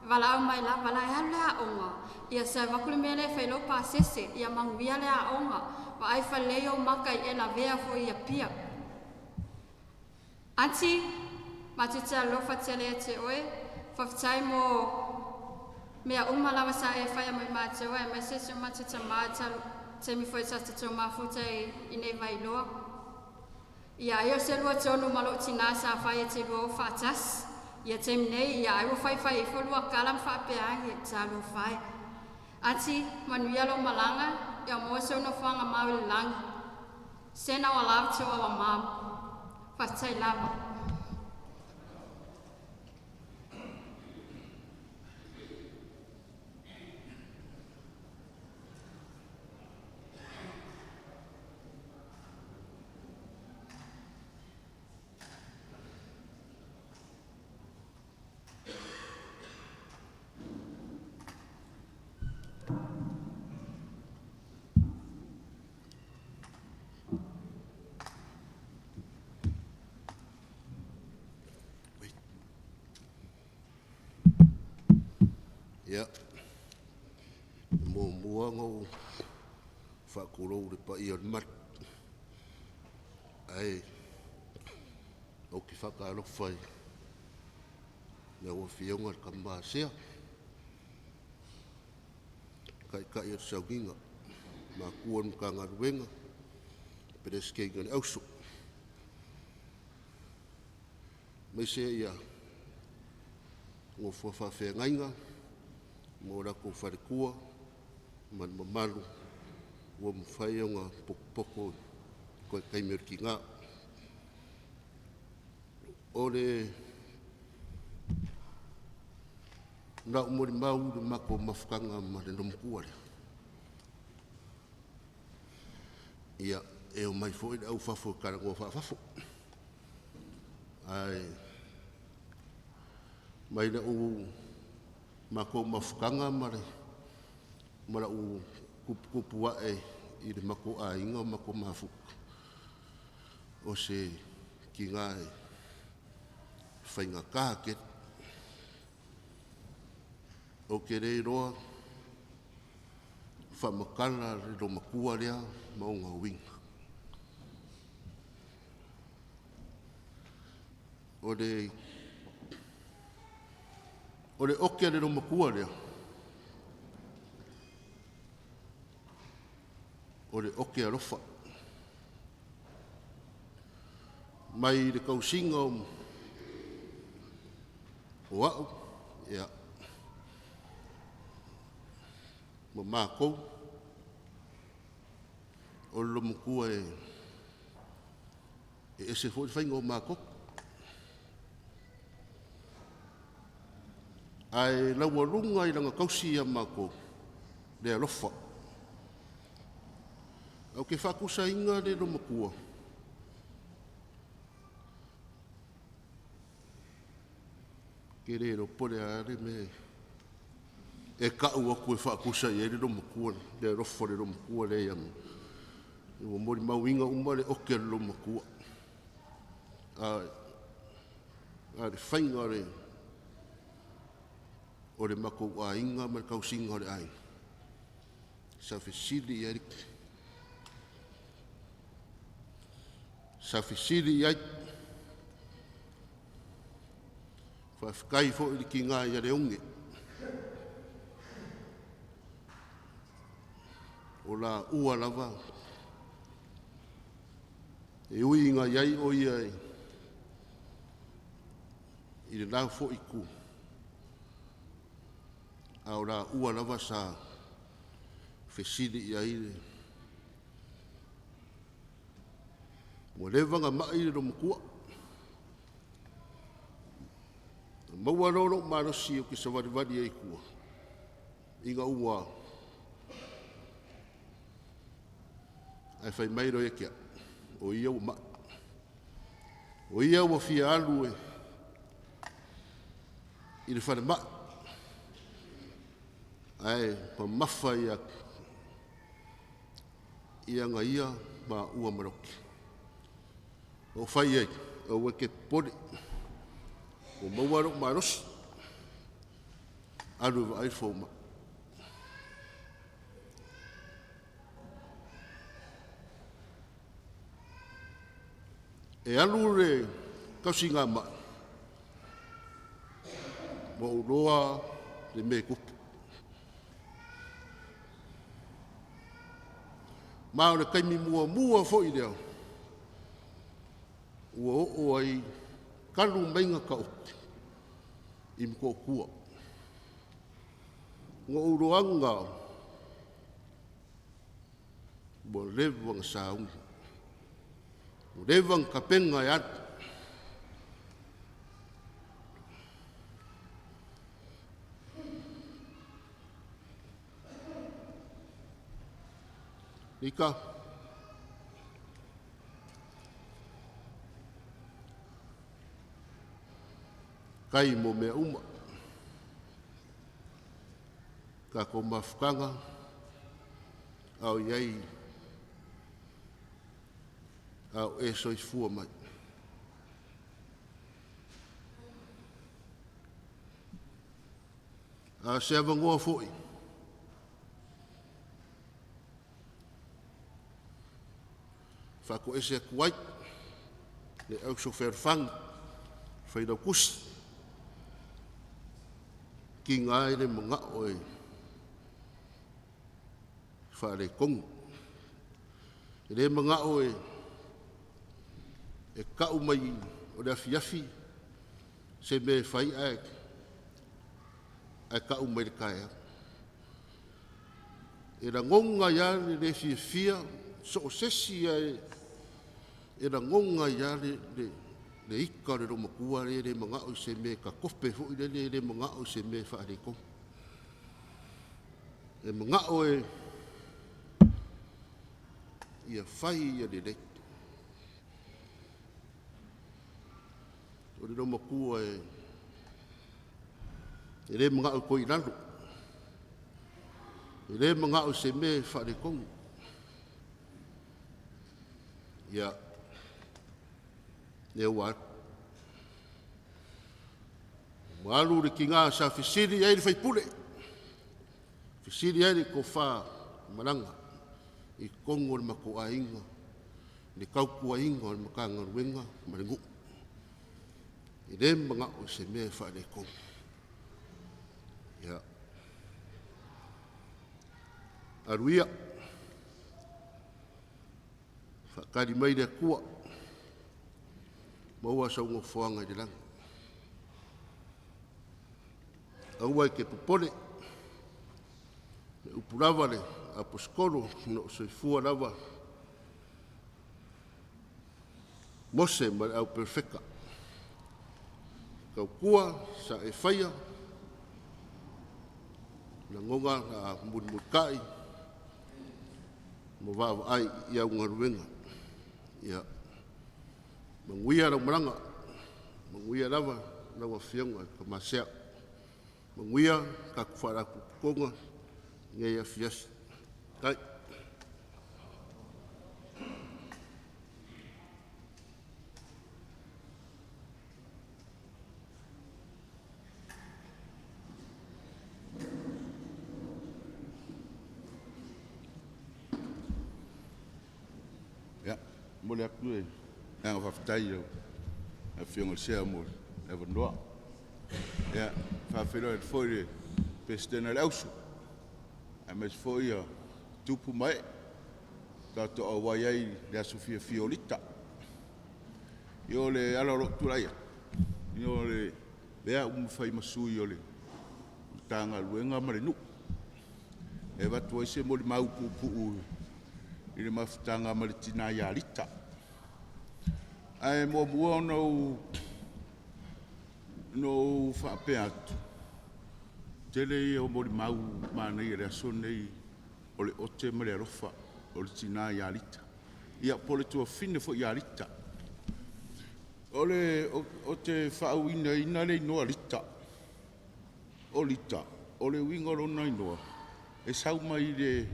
Speaker 17: wala au mai la, wala e alu le aonga. Ia sa wakule mea le whailo pāsese, ia manguia le aonga, wa ai whalei o maka i e la vea foi ia pia. Anti, mātou te alofa tele e te oe, whawhitai mō mea uma lava sa e whaia mai mātou e mai se se mātou ta mātou te mi foi sa te tō mafuta i nei Vailoa. Ia, e o se lua tonu malo tina sa whaia te lua o whaatas.
Speaker 18: Ia taimi nei, ia ai ua faifai ai foi lua tala ma faapea ai, ia talofa e. Ati, manuia lou malaga, ia maua seu nofoaga mau i le lagi. Send our love to our mom. Faafetai lava.
Speaker 19: Ia, e muamua ona ou faatulou i le paia o le malu, ae ou te faatalofa i lau Afioga i le Tama Sea, Taitai o le Sauniga, matua o le Matagaluega, Peresetene o le Auso, aemaise ia nofoa faafeagaiga ma o latou faletua ma le mamalu ua mafai ona potopoto i toe taimi o le tina. O le lau molimau i le matou mafutaga ma le loomatua lea, ia, e omai foi le au fafo e talanoa faafafo. Ae mai lau matou mafutaga ma la'u tuputupu a'e i le matou aiga o matou mafuta, o se tina e faigata tele. Ou te le iloa faamatala le loomatua lea ma ona uiga. O le ote a le loomatua lea, o le ote alofa. Mai le tausiga o a'u ia, ma matou, o le loomatua e ese foi le faiga o matou. Ae laualuga i lana tausi ia matou le alofa. Ou te faatusaina le loomatua ke le iloa po o le a le mea e tau atu e faatusa i ai le loomatua, le alofa o le loomatua lea ia ua molimauina uma le ote a le loomatua. A o le faiga o le matou aiga ma le tausiga o le aiga, sa fesili i ai, sa fesili i ai. Faafetai foi i le tina ia Leone, o laua lava e ui ina i ai o ia i le la foi itu, a o laua lava sa fesili i ai le ua leva ona mai le loomatua. Na maua loa lou malosi ou te savalivali ai i tua, ina ua ae fai mai loa ia te au, o ia ua mai. O ia ua fia alu e i le falemai, ae mamafa ia ia ia maua ma Loki. O fai ai, aua e te popole, ua maua lou malosi, alu e vaai le fomai. E alu le tausiga mai, ua ou iloa le mea e tupu. Ma o le taimi muamua foi lea, ua oo ai talu mai ona taoto. i Motootua. Na ou iloaga ua leva ona sauni, ua leva ona tapena e alu. Lika, kai mo mea uma, tatou mafutaga, a o i ai, a o e soifua mai. A o se avanoa foi, faatoese atu ai le auso fealofani, failautusi, tiga e le manao e faaletonu. E le manao e tau mai o le afiafi se mea e fai ae tau mai le taeao. E lagona ai lava le le fiafia, so o se isi lava e lagona ai lava le ita o le loomatua lea e le manao i se mea e tatope foi lele, e le manao i se mea e faaletonu. E manao e ia fai ia lelei. O le loomatua e le manao e toe i lalo, e le manao i se mea e faaletonu. Ia, lea ua alu. Ua alu le tiga sa fesili ai le faipule, fesili ai le tofa malaga i totonu o le matou aiga, le tautuaina o le Matagaluega ma le nuu. E le manao i se mea e faaletonu. Ia, alu ia, faatali mai le Atua, maua sau nofoaga i le lagi. Aua e te popole, le upu lava le aposetolo, na o soifua lava Mose ma le au perofeta. Tautua sa e faia, lagona a mulimulitai ma vaavaai i au galuega. Ia, manuia lau malaga, manuia lava lau Afioga i le Tamasea. Manuia tatou faalapotopotoga i lenei afiafi. Tai.
Speaker 20: Ia, momoli atu le agaga faafetai i lau Afioga i le Sea mo le avanoa. Ia, e faafeiloai atu foi i le Peresetene a le Auso, aemaise foi ia tupu ma ee tatou auai ai i le aso fiafia o Lita. Ia, o le ala o lou tulai atu, ia o lea ua fai ma sui o le Matagaluega ma le nuu, e avatu ai se molimau puupuu i le mafutaga ma le tina ia Lita. Ae muamua ona ou faapea atu, tele ia o molimau manaia i le aso lenei o le ote ma le alofa o le tina ia Lita. Ia, po o le tuafafine foi ia Lita. O le, ou te faauigaina le igoa Lita. O Lita, o le uiga o lona igoa, e sau mai le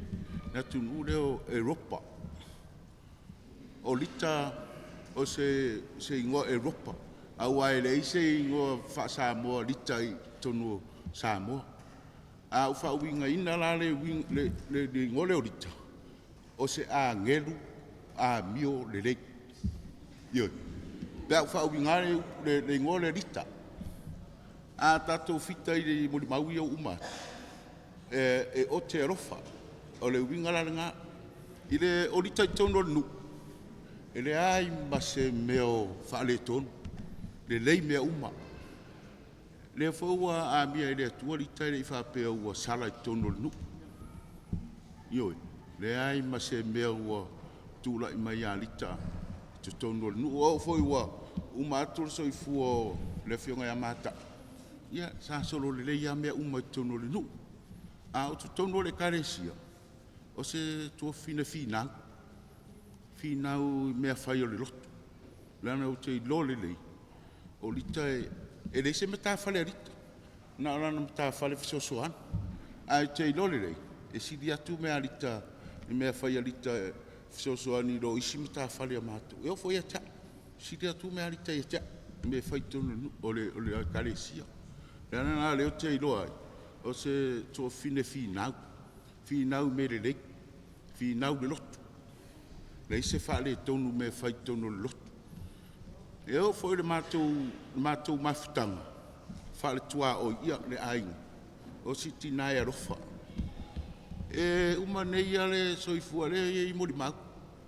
Speaker 20: atunuu lea o Eropa. O Lita o se igoa Eropa, aua e leai se igoa faa-Samoa Lita i totonu o Samoa. A ou faauigaina la le igoa lea o Lita, o se agelu amio lelei. Ioe. Pe a ou faauiga le igoa lea Lita. A tatou fita i molimau ia ua uma atu, e ote alofa. O le uiga la lena. I le o Lita i totonu o le nuu, e leai ma se mea o faaletonu, lelei mea uma. Lea foi ua amia e le Atua Lita e le i faapea ua sala i totonu o le nuu. Ioe, leai ma se mea ua tulai mai ia Lita i totonu o le nuu. O oo foi ua uma atu le soifua o le afioga ia Mata'u, ia sa solo lelei lava mea uma i totonu o le nuu. A o totonu o le ekalesia, o se tuafafine finau, finau i mea fai o le lotu. Leaga ou te iloa lelei, o Lita e leai se matafale a Lita, na o lana matafale e fesoasoani. Ae ou te iloa lelei, e sili atu mea a Lita i mea fai a Lita e fesoasoani i lo isi matafale a matou. E oo foi ia te au, sili atu mea a Lita ia te au i mea e fai i totonu o le nuu, o le ekalesia. O le ala lena o lea ou te iloa ai, o se tuafafine finau, finau i mea lelei, finau i le lotu. Leai se faaletonu i mea e fai i totonu o le lotu. E oo foi i le matou mafutaga faale-tuaoi, ia le aiga, o si tina e alofa. E uma nei lava le soifua, lea e i ai molimau,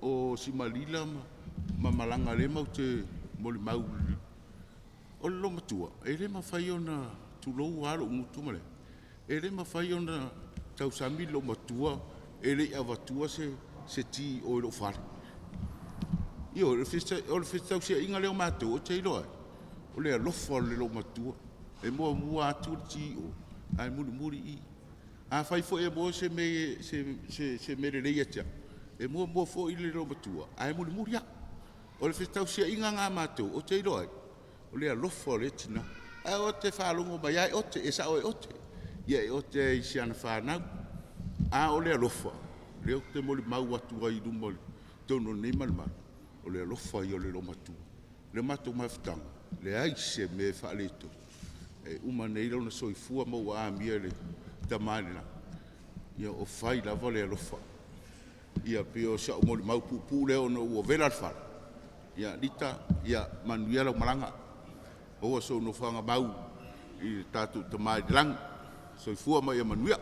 Speaker 20: o Simalila ma Malaga o lea matou te molimau. O le loomatua, e le mafai ona, tulou lava lou gutu ma le, e le mafai ona tausami le loomatua e le i avatua se ti i o i lou fale. Ioe, o le fetausiaiga lea o matou, ou te iloa ai, o le alofa o le loomatua. E muamua atu le ti i o, ae mulimuli i i. Afai foi e maua se mea lelei ia te au, e muamua foi le loomatua, ae mulimuli au. O le fetausiaiga lena a matou, ou te iloa ai, o le alofa o lea tina. Ae ou te faalogo mai lava e ote, e sao e ote. Ia e ote ai i si ana fanau. A o le alofa, lea ou te molimau atu ai i luma i totonu o lenei malumalu, o le alofa ia o le loomatua. O le matou mafutaga, leai se mea e faaletonu. E uma nei lona soifua ma ua amia e le Tama i le Lagi, ia o fai lava le alofa. Ia pei o si au molimau puupuu lea ona ua vela le fala. Ia Lita, ia manuia lau malaga, maua sou nofoaga mau i le tatou Tama i le Lagi. Soifua ma ia manuia.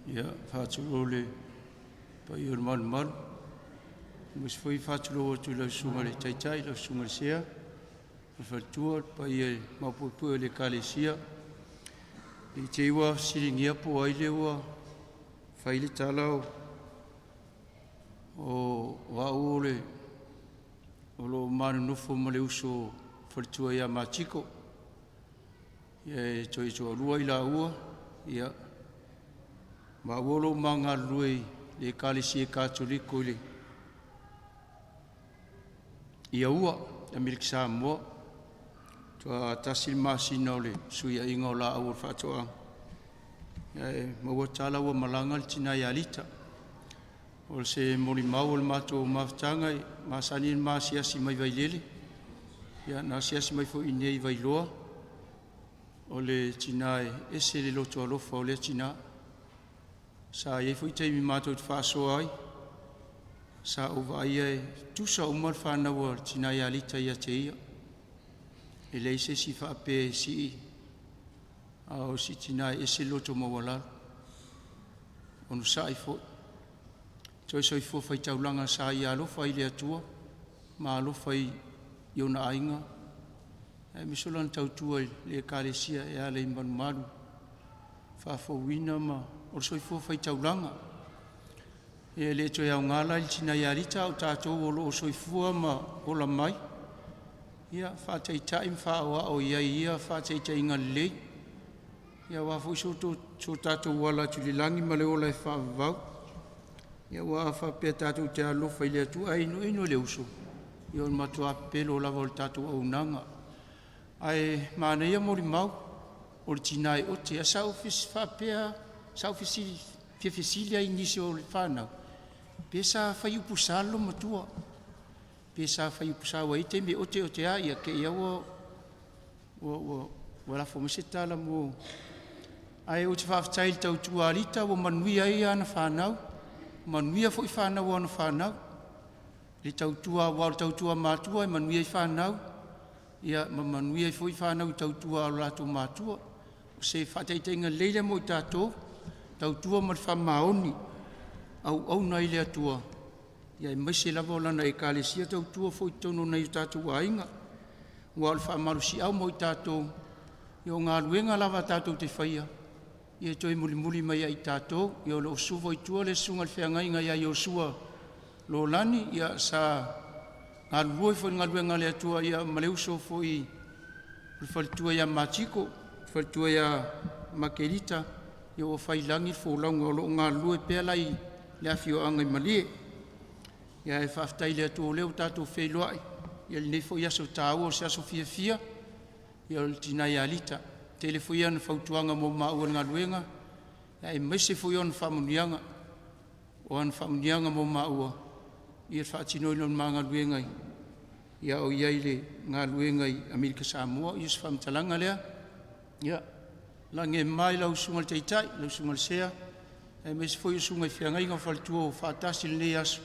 Speaker 21: Ia, faatulou i le paia o le malumalu, aemaise foi faatulou atu i lau Susuga i le Taitai, lau Susuga i le Sea, le faletua, le paia maopuepue o le Ekalesia. I te i ua fesiligia po o ai lea ua fai le tala o au o le o lo o ma nonofo ma le uso faletua ia Matiko. Ia e toe toalua i laua, ia maua o lo o ma galulue i le Ekalesia Katoliko i le Aua, Amerika Samoa. Faatoa tasi le masina o le fesuiaiga o laau o le faatoaga, ae maua tala ua malaga le tina ia Lita. O se molimau o le matou mafutaga, e masani ona ma asiasi mai i Vailele, ia na asiasi mai foi i inei i Vailoa. O le tina e ese le loto alofa o lea tina. Sa i ai foi taimi matou te faasoa ai, sa ou vaaia e tutusa uma le fanau a le tina ia Lita ia te ia. E leai se isi faapea e sii, a o si tina e ese le loto maualalo, onosai foi. Toe soifua faitaulaga sa ia alofa ai le Atua ma alofa i ona aiga, aemaise o lana tautua i le Ekalesia e ala i malumalu, faafouina ma o le soifua faitaulaga. E le toe aoga la i le tina ia Lita, a o tatou o lo o soifua ma ola mai, ia faataitai ma faaoao i ai i ia faataitaiga lelei, ia aua foi so tatou ala atu i le lagi ma le ola e faavavau. Ia aua a faapea tatou te alolofa i le Atua ae inuinu i le uso, ia o le matua pepelo lava o le tatou auaunaga. Ae manaia molimau o le tina e ote. Ae sa ou faapea, sa ou fesili, fia fesili lava i nisi o le fanau, pe sa fai upu sa le loomatua, pe sa fai upu sa, aua e i ai taimi e ote ote lava, ia te i lava ua lafo mai se tala mo… Ae ou te faafetai i le tautua a Lita ua manuia ai ana fanau, manuia foi fanau a ona fanau. I le tautua, aua o le tautua a matua e manuia ai fanau, ia ma manuia ai foi fanau i tautua a o latou matua. O se faataitaiga lelei lea mo i tatou, tautua ma le faamaoni. auauna i le Atua, ia aemaise lava o lana ekalesia tautua foi i totonu o nai o tatou aiga. Ua o le faamalosiau mo i tatou, ia o galuega lava tatou te faia, ia e toe mulimuli mai ia i tatou. Ia o lo o susu foi i tua le susuga i le feagaiga ia Iosua Lolani, ia sa galulue foi i le galuega a le Atua ia ma le uso foi o le faletua ia Matiko, le faletua ia Makerita, ia ua faiilagi le folauga o lo o galulue pea la i le afioaga i Malie. Ia ae faafetai i le Atua o lea ua tatou feiloai i lenei foi aso taua o se aso fiafia, ia o le tina ia Lita. E tele foi ana fautuaga mo maua i le galuega, aemaise foi o ana faamanuiaga. O ana faamanuiaga mo maua i le faatinoina o le ma galuega a o i ai i le galuega i Amerika Samoa. Ia o se faamatalaga lea, ia lagi e mama i lau Susuga i le Taitai, lau Susuga i le Sea, aemaise foi o susuga i feagaiga ma faletua ua faatasi i lenei aso,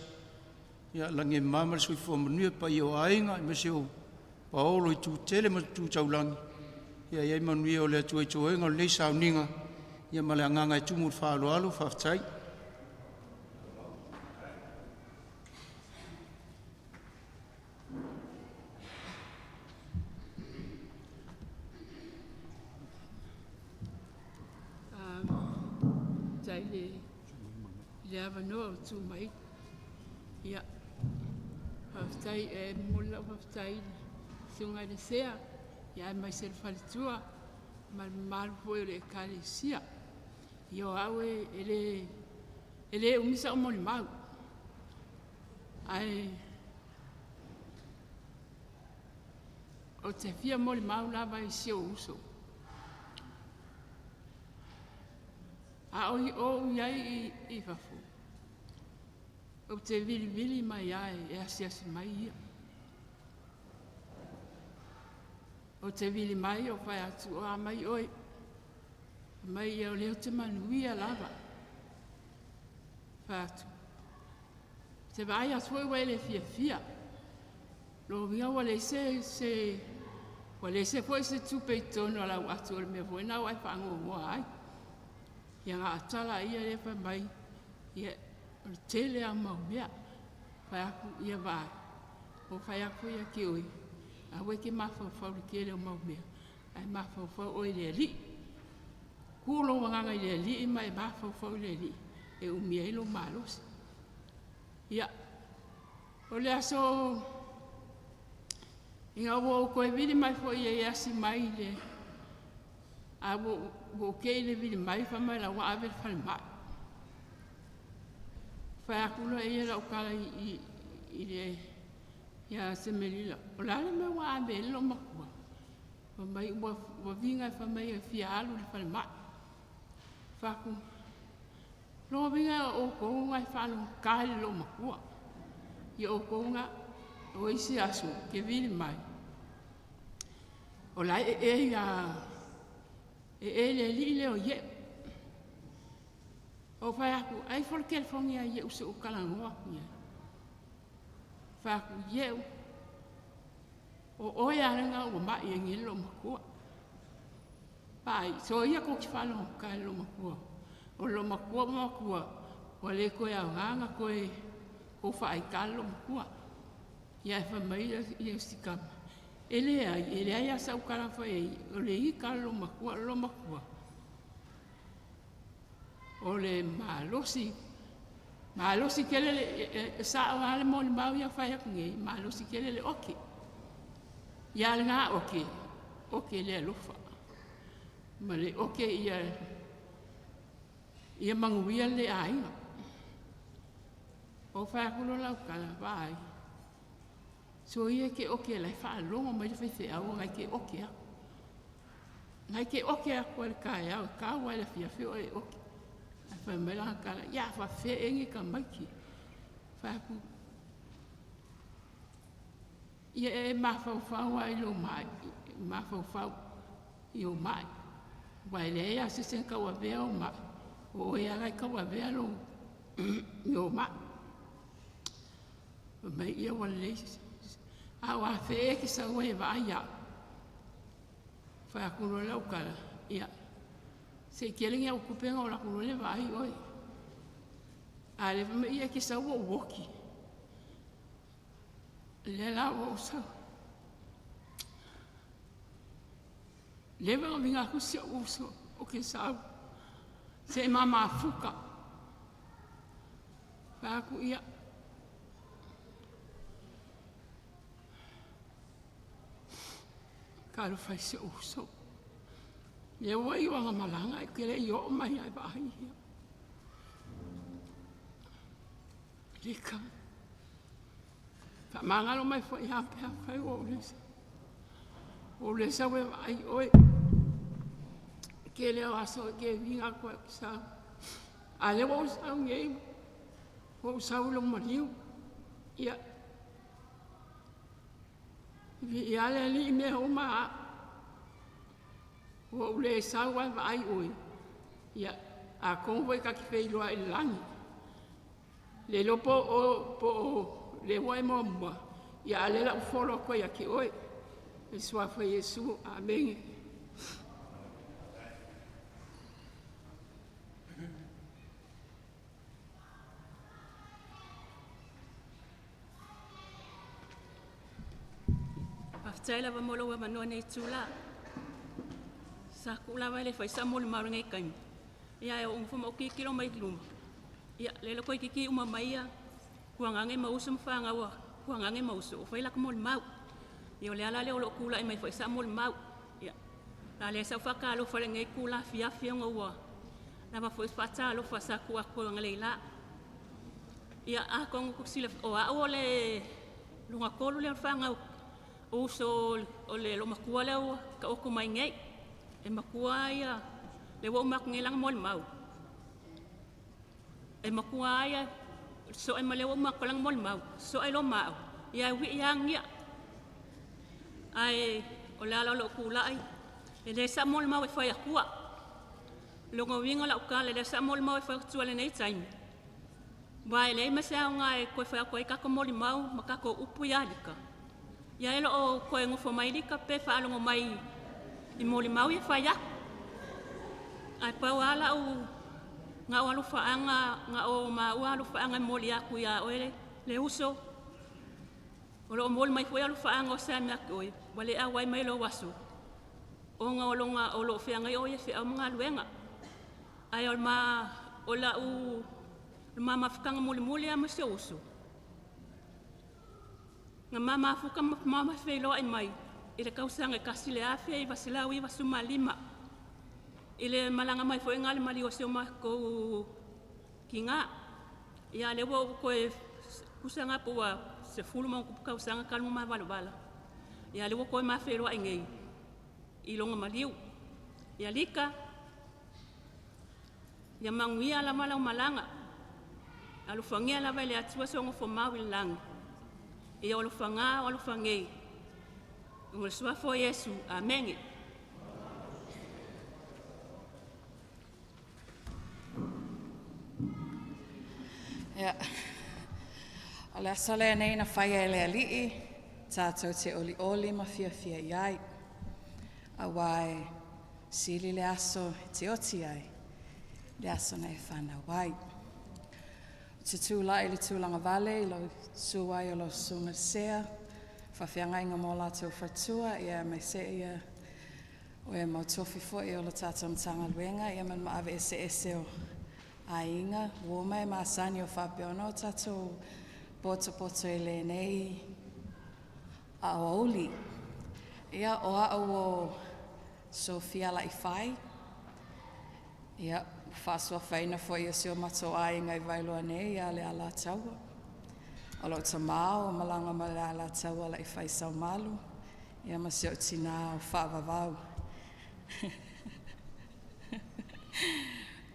Speaker 21: ia lagi e mama le soifua manuia i le paia o aiga, aemaise o paolo i itu tetele ma tu taulagi, ia i ai manuia o le Atua i toega o lenei sauniga, ia ma le agaga e tumu i le faaaloalo. Faafetai.
Speaker 7: Faafetai i le avanoa ua tuu mai. Ia, faafetai, e momoli lau faafetai i le Susuga i le Sea, aemaise le faletua ma le mamalu foi o le Ekalesia. Ia o au e le umi sau molimau, ae ou te fia molimau lava i si ou uso. A o ou i ai i fafo, ou te vilivili mai lava e asiasi mai ia. Ou te vili mai ou fai atu, o a mai oe, mai ia o lea ou te manuia lava. Fai atu, ou te vaai atu foi ua e le fiafia. Lona uiga ua leai se foi se tupe i totonu o lau atu, o le mea foi lena ua e faanoanoa ai. Ia na o tala lava ia lea fai mai, ia o le tele lava o mau mea. Fai atu, ia vaai, ua fai atu foi ia te oe, aua e te mafaufau i le tele o mau mea, ae mafaufau oe i le Alii. Tuu lou agaga i le Alii ma e mafaufau i le Alii e umia ai lou malosi. Ia, o le aso ina ua ou toe vili mai foi e asi mai le, a ua ou te i le vili mai fai mai la ua ave i le falemai. Fai atu lea o lau tala i le ia Semelila, o le a le mea ua ave ai le loomatua? Fai mai ua viga fai mai e fia alu i le falemai. Fai atu, lona uiga o outou na e faalogogata i le loomatua. Ia outou na, o isi aso e te vili mai, o la e e ia e e le alii lea o Ieu. Ou fai atu, ai fo le telefoni ia Ieu se i ou talanoa atu i ai. Fai atu, Ieu, o oe lava lena ua mai ai nei le loomatua. Vaai, soia tou te faalogogata i le loomatua. O le loomatua ua matua, ua le toe aoga ona toe tou faaita le loomatua. Ia ae fai mai ia si tama, e leai, e leai lava sau tala na fai i ai, o le ita a le loomatua, o le loomatua, o le malosi, malosi tele le, e sao lava le molimau ia na fai atu nei, malosi tele le ote. Ia a lena ote, ote i le alofa, ma le ote ia manuia le aiga. Ou fai atu loa lau tala, vaai, soia e te oke o la e faalogo mai le faifeau na e te oke aku. Na e te oke aku lava i le taeao, e tau lava i le afiafi o e oke. Ae fai mai lana tala, ia a faapefea ea nei tamaiti? Fai atu, ia e mafaufau lava i lou mai, mafaufau i ou mai. Aua e leai lava se isi e na tauavea ou mai, o oe lava na e tauavea lou ou mai. Fai mai, ia ua lelei. A o afea ea e te sau ai e vaai au? Fai atu loa lau tala, ia, se i tele ni au tupe ona ou alu atu loa lea e vaai oe. A le me ia ke sau o woki. Le la o sau. Le va vinga ku se uso o ke sau. Se mama fuka. Fa ku ia. Ka lo fai se uso. Le ua i wanga malanga e kele i o mai ai ba ai. Lika. Fa mangalo mai fo ia pe fai o lesa. O lesa we ai oi. Ke le o aso ke vinga ko sa. A le o sa ngi. O sa lo maliu. Ia. Vi ia le li me o ma. O le sa wa ai oi. Ia a kon ka ki fei loa i langi. Le lopo o po le wai mo mua. Ia ale la ufolo ko ia ki oi. E sua fo Yesu. Amen.
Speaker 5: Faafetai lava mo lou avanoa nei tula. Sa ku lava le fai sa mo le mau nei kaimi. Ia e o ngofo mo ki kilo mai luma. Ia le lo koi kiki uma mai ia. Kua ngange ma usu mawhanga ua. Kua ngange ma usu. O fai laka mo le mau. Ia o le ala le o lo kula i mai fai sa mo le mau. Ia. La le sa whaka alo whare ngai kula fia fia ngā ua. Lava fo whata alo whasa kua kua ngā leila. Ia a kongo kusila o a o le lunga kolu le whanga o uso o le lo makua le o ka oko mai ngai. E makua ia le wa umak ngai langa mo le mau. E makua ia so e male wa umak langa mo le mau. So e lo mau. Ia wi ia ngia. Ai o le ala lo kula ai. E le sa mo le mau e whai akua. Longo winga la ukala le sa mo le mau e whai atua le nei taimi. Wa e le ma se au ngai koe whai akua i kako mo le mau ma kako upu ia lika. Ia elo o koe ngofo mai lika pe whaalongo mai i mo le mau ia whai aku. Ai pau ala u ngā o alu whaanga, ngā o ma ua alu whaanga mo le aku ia oe le uso. O lo mo le mai fue alu whaanga o sa mea koe, wale a wai mai lo waso. O ngā o longa o lo whianga i o ia whia o mga luenga. Ai o ma o la u ma mafukanga muli muli a mo se uso. Ngā ma mafuka ma ma wheiloa i mai. I le kausanga e kasi le awhia i vasilau i vasuma lima. I le malanga mai fo ngā le mali o se o makou ki ngā. Ia le ua koe kusanga po ua se fulu mau kupu kausanga kalmu ma wala wala. Ia le ua koe ma wheiloa i ngei. I longa maliu. Ia lika. Ia manguia la mala o malanga. Alufangia lava le atua songo fo mau i langi. Ia o alufanga o alufangei. O le suafo Yesu. Amen.
Speaker 1: Ia. O le aso lea nei na whaia e le ali'i, tātou te oli oli ma fia fia i ai. A wai, sili le aso e te oti ai, le aso na e whanau ai. O te tūlai le tūlanga vale, i lau suai o lau sunga sea, whawhianga inga mō lātou whatua, ia mai se ia o e mautofi fo i o la tātou mtanga luenga, ia man maawe ese ese o ainga, wō mai maasani o whapea o tātou poto poto e le nei a o auli. Ia o a o Sofia la i whai. Ia, whaasua whaina fo ia si o mato ainga i vailoa nei, ia le ala taua. O lo tamao o malanga ma le ala taua la i whai sau malu. Ia ma se o tina o whaavavau.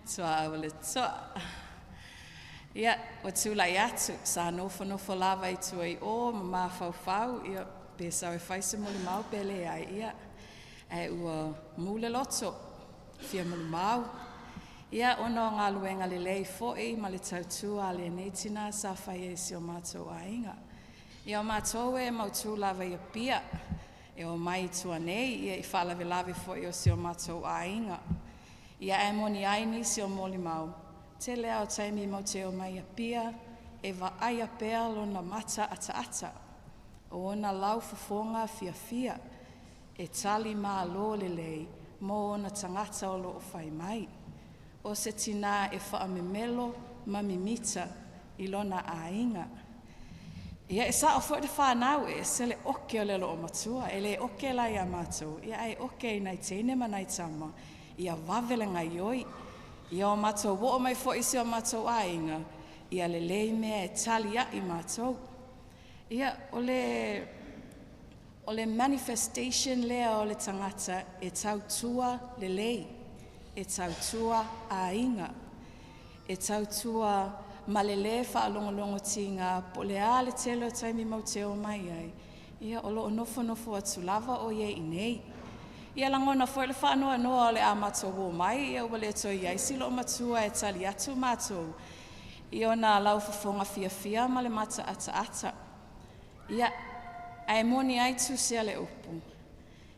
Speaker 1: Tua au le toa. Ia, o tūlai atu, sa nofo nofo lava i tua i o, ma mawhau ia, pe sau e whai se muli mau pe le ai, ia, e ua mule loto, fia muli mau. Ia, ono ngā luenga le lei foi, ma le tautua le nei tina sa whai e si o mātou ainga. Ia o mātou e mautu lava ia pia, e o mai tua nei, ia i whaalawe lawe foi o si o mātou ainga. Ia e moni ai ni si o moli mau, Tele lava o taimi matou te omai i Apia e vaaia pea lona mata ataata, o ona laufofoga fiafia e tali malo lelei mo ona tagata o loo fai mai. O se tinā e faamemelo ma mimita i lona aiga. Ia e sao foi le fanau e ese le oke o le loomatua, e le oke la iā matou, ia ae oke i nai teine ma nai tama, ia vave le gaioi. Ia o matou oo mai foi i si o matou aiga, ia lelei mea e tali ai matou. Ia o le manifestation lea o le tagata e tautua lelei, e tautua aiga, e tautua ma le lē faalogologotiga po o le a le tele o taimi matou te omai ai, ia o loo nofonofo atu lava o i ai i inei. Ia lagona foi le faanoanoa o le a matou omai, ia ua le toe i ai si loomatua e tali atu matou i ona laufofoga fiafia ma le mata ataata. Ia, ae moni ai tusi a le upu.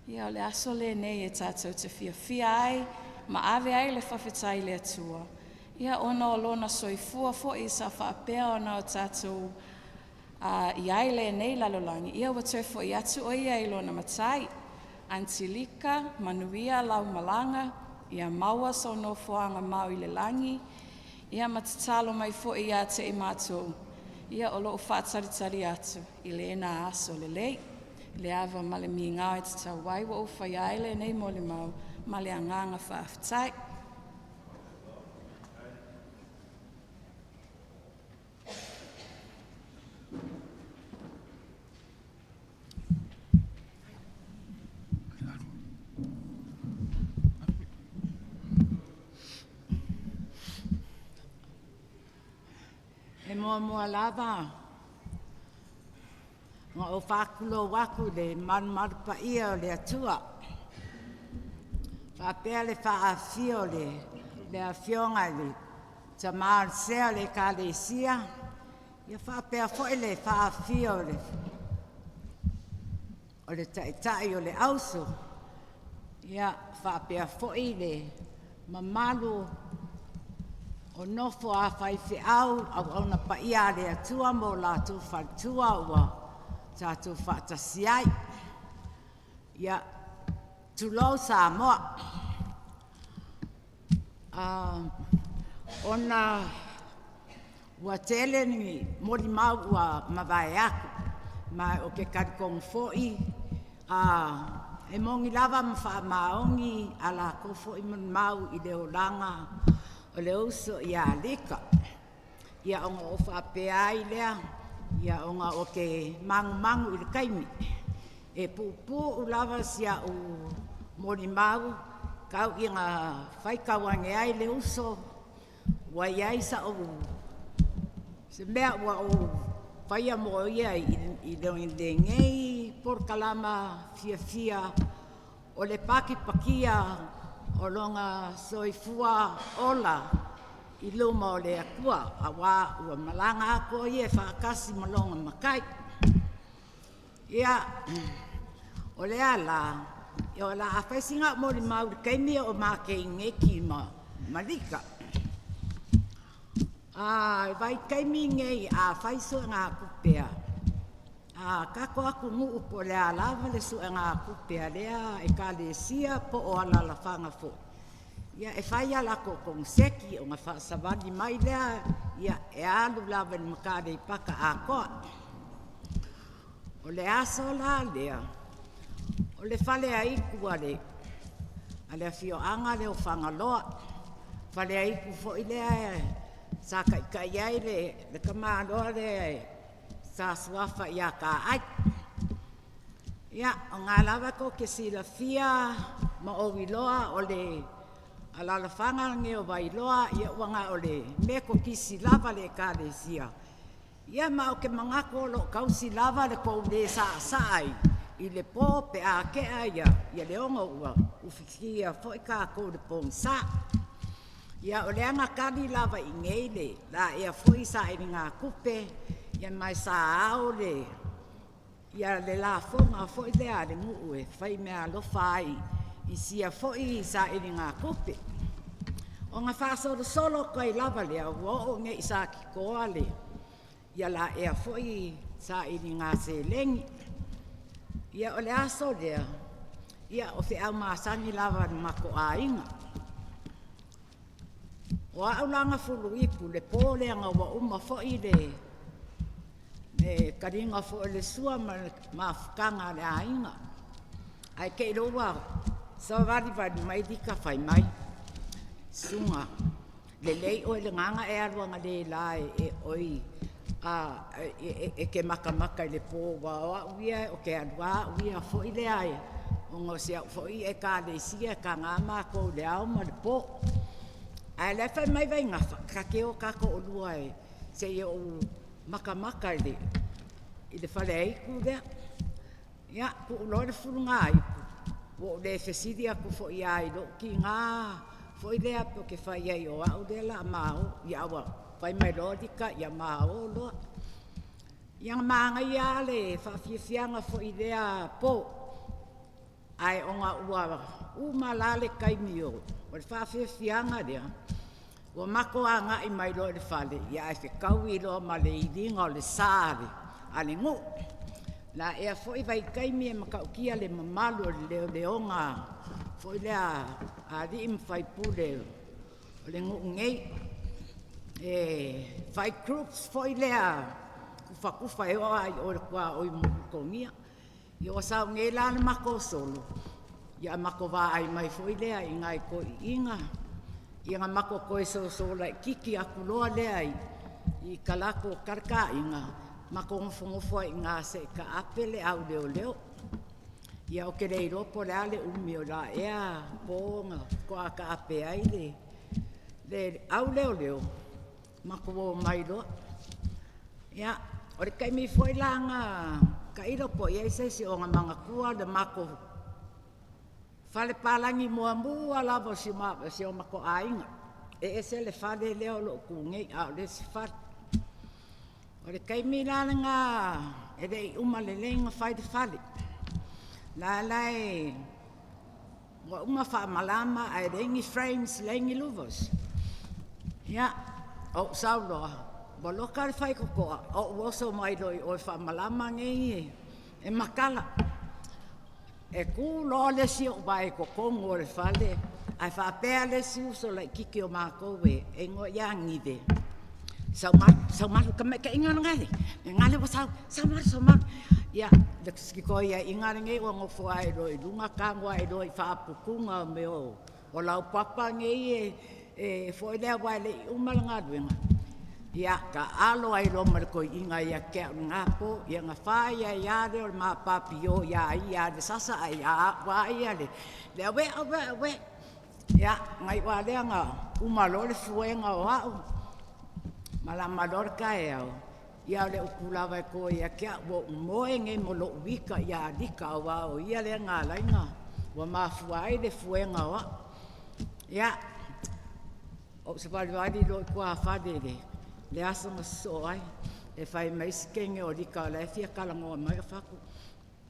Speaker 1: Ia o le aso lenei e tatou te fiafia ai ma ave ai le faafetai i le Atua. Ia ona o lona soifua foi sa faapea ona o tatou i ai lenei lalolagi, ia ua toe foi atu o ia i lona Matai. Aunty Lika, manuia lau malaga, ia maua sou nofoaga mau i le lagi, ia ma tatalo mai foi ia te i matou, ia o loo faatalitali atu i lena aso lelei. Le ava ma le migao e tatau ai ua ou faia ai lenei molimau ma le agaga faafetai.
Speaker 2: E muamua lava ona ou faatulou atu i le malumalu paia o le Atua, faapea le faafifio o le Afioga i le Tama o le Sea o le Ekalesia, faapea foi le faafifio o le Taitai o le Auso, faapea foi le mamalu o nofo a faifeau auauna paia a le Atua ma o latou faletua ua tatou faatasi ai. Ia, tulou Samoa. Ona ua tele ni molimau ua mavae atu, ma ou te talitonu foi e moni lava ma faamaoni a latou foi molimau i le olaga o le uso ia Lika. Ia ona ou faapea ai lea, ona ou te manumanu i le taimi, e puupuu lava si au molimau tau ina faitau ane ai le uso ua i ai se mea ua ou faia mo ia i lenei polokalama fiafia o le patipatia o lona soifua ola i luma o le Atua, aua ua malaga atu o ia e faatasi ma lona Matai. Ia, o lea la, o le a fai sina au molimau i le taimi a o matei nei ma Lika. I le vaitaimi nei a fai suegatupe a tatou atunuu po o le a lava le suegatupe a lea ekalesia po o alalafaga foi, ia e fai a latou koneseti ona faasavali mai lea e alu lava i le Mata Aleipata atoa. O le aso la lea, o le faleaitu a le afioaga lea o Fagaloa, faleaitu foi lea sa taitai ai le tamaloa lea sa suafa ia Taai. Ia, o lena lava tou te silafia ma ou iloa o le alalafaga lenei o Vailoa ua na o le Metotisi lava le ekalesia. Ia ma ou te manatu o lo o tausi lava le tou le saasaa i le po pe a tea le 6:00 ua ufitia foi tatou i le pogisa. Ia, o lea na tali lava i inei le laea foi sailigatupe, ma sa ao le lafoga foi lea a le nuu e faimeaalofa ai i sia foi sailigatupe. Ona faasolosolo atu ai lava lea, ua oo nei i Satitoa le ia laea foi sailiga seleni. Ia o le aso lea, ia o feau masani lava a le matou aiga. O au la na fuluipu i le po lea ina ua uma foi le taliga foi o le sua ma le mafutaga a le aiga, ae te i loa ua savalivali mai Lika fai mai, “Susuga, lelei oe lena na e alu analeila e te matamata i le po aua o au ia ou te alu lava au ia foi lea ona o si au foi Ekalesia e taga matou i le ao ma le po.” Ae o la e fai mai Vaigafa, “Ta te o ta toalua se i ou matamata i le faleaitu lea.” Ia tuu loa le fuluga ipu, ua ou le fesili atu foi lava i lou tiga foi lea pe ou te fai i ai o au lea o le a ma o, ae ua fai mai loa Lika, ia ma o loa. Ia na manaia lava le faafiafiaga foi i lea po, ae ona ua uma la le taimi o le faafiafiaga lea, ua matou agai mai loa i le fale, ae fetaui loa ma le iliga o le sa a le nuu. O la foi vaitaimi e matautia le mamalu o le leoleoga foi lea a alii ma faipule o le nuu nei, e fai groups foi lea tufatufa e oo lava i o i le tuaoi i Ulutogia. Ia ua sau nei la le matou solo, ia matou vaai mai foi lea i nai toeaiina, ia na matou toe soso laitiiti atu loa lea i talaatu o taletaaiga, matou nofonofo ai i ina se i taape le auleoleo. Ia ou te le iloa po o le a le umi o la ea po na faatoa taape ai le auleoleo, matou omai loa. Ia, o le taimi foi la lena tailo po o i ai se isi o manatua le matou fale palagi muamua lava o si o matou aiga. E ese le fale lea o lo o tu nei, a o le isi fale. O le taimi la lena e le i uma lelei ona fai le fale, la ua uma faamalama ae leai ni frames leai ni louvers. Ia, ou sau loa ua loka le faitotoa, ou oso mai loa i o e faamalama nei e matala. E tu loa le isi ou vae i totonu o le fale, ae faapea le isi uso laitiiti o matou e igoa ia Nive, “Saumalu, saumalu, le tamataiga lena ua sau, saumalu, saumalu.” Ia, le feioaiga lenei ua nofo ae loa i luga tago ae loa i faaputuga o mea o laupapa nei foi lea aua e le i uma le galuega. Ia, taaalo ai loa ma le toeaina ia te au i lena po. Ia ona fai ai lava lea o le ma papio ia ia i le sasa ae ia au lava ia le auē auē auē. Ia, na iu lava lea ina uma loa le fuega o au, malama loa le taeao, ia o le upu lava e to ia te au, ua ou moe nei ma lou ita ia Lika aua o ia lea na ala ai ona ua mafua ai le fuega o au. Ia, ou savalivali loa i tuafale i le aso na sosoo ai, e fai mai si teine o Lika o la e fia talanoa mai. Ou fai atu,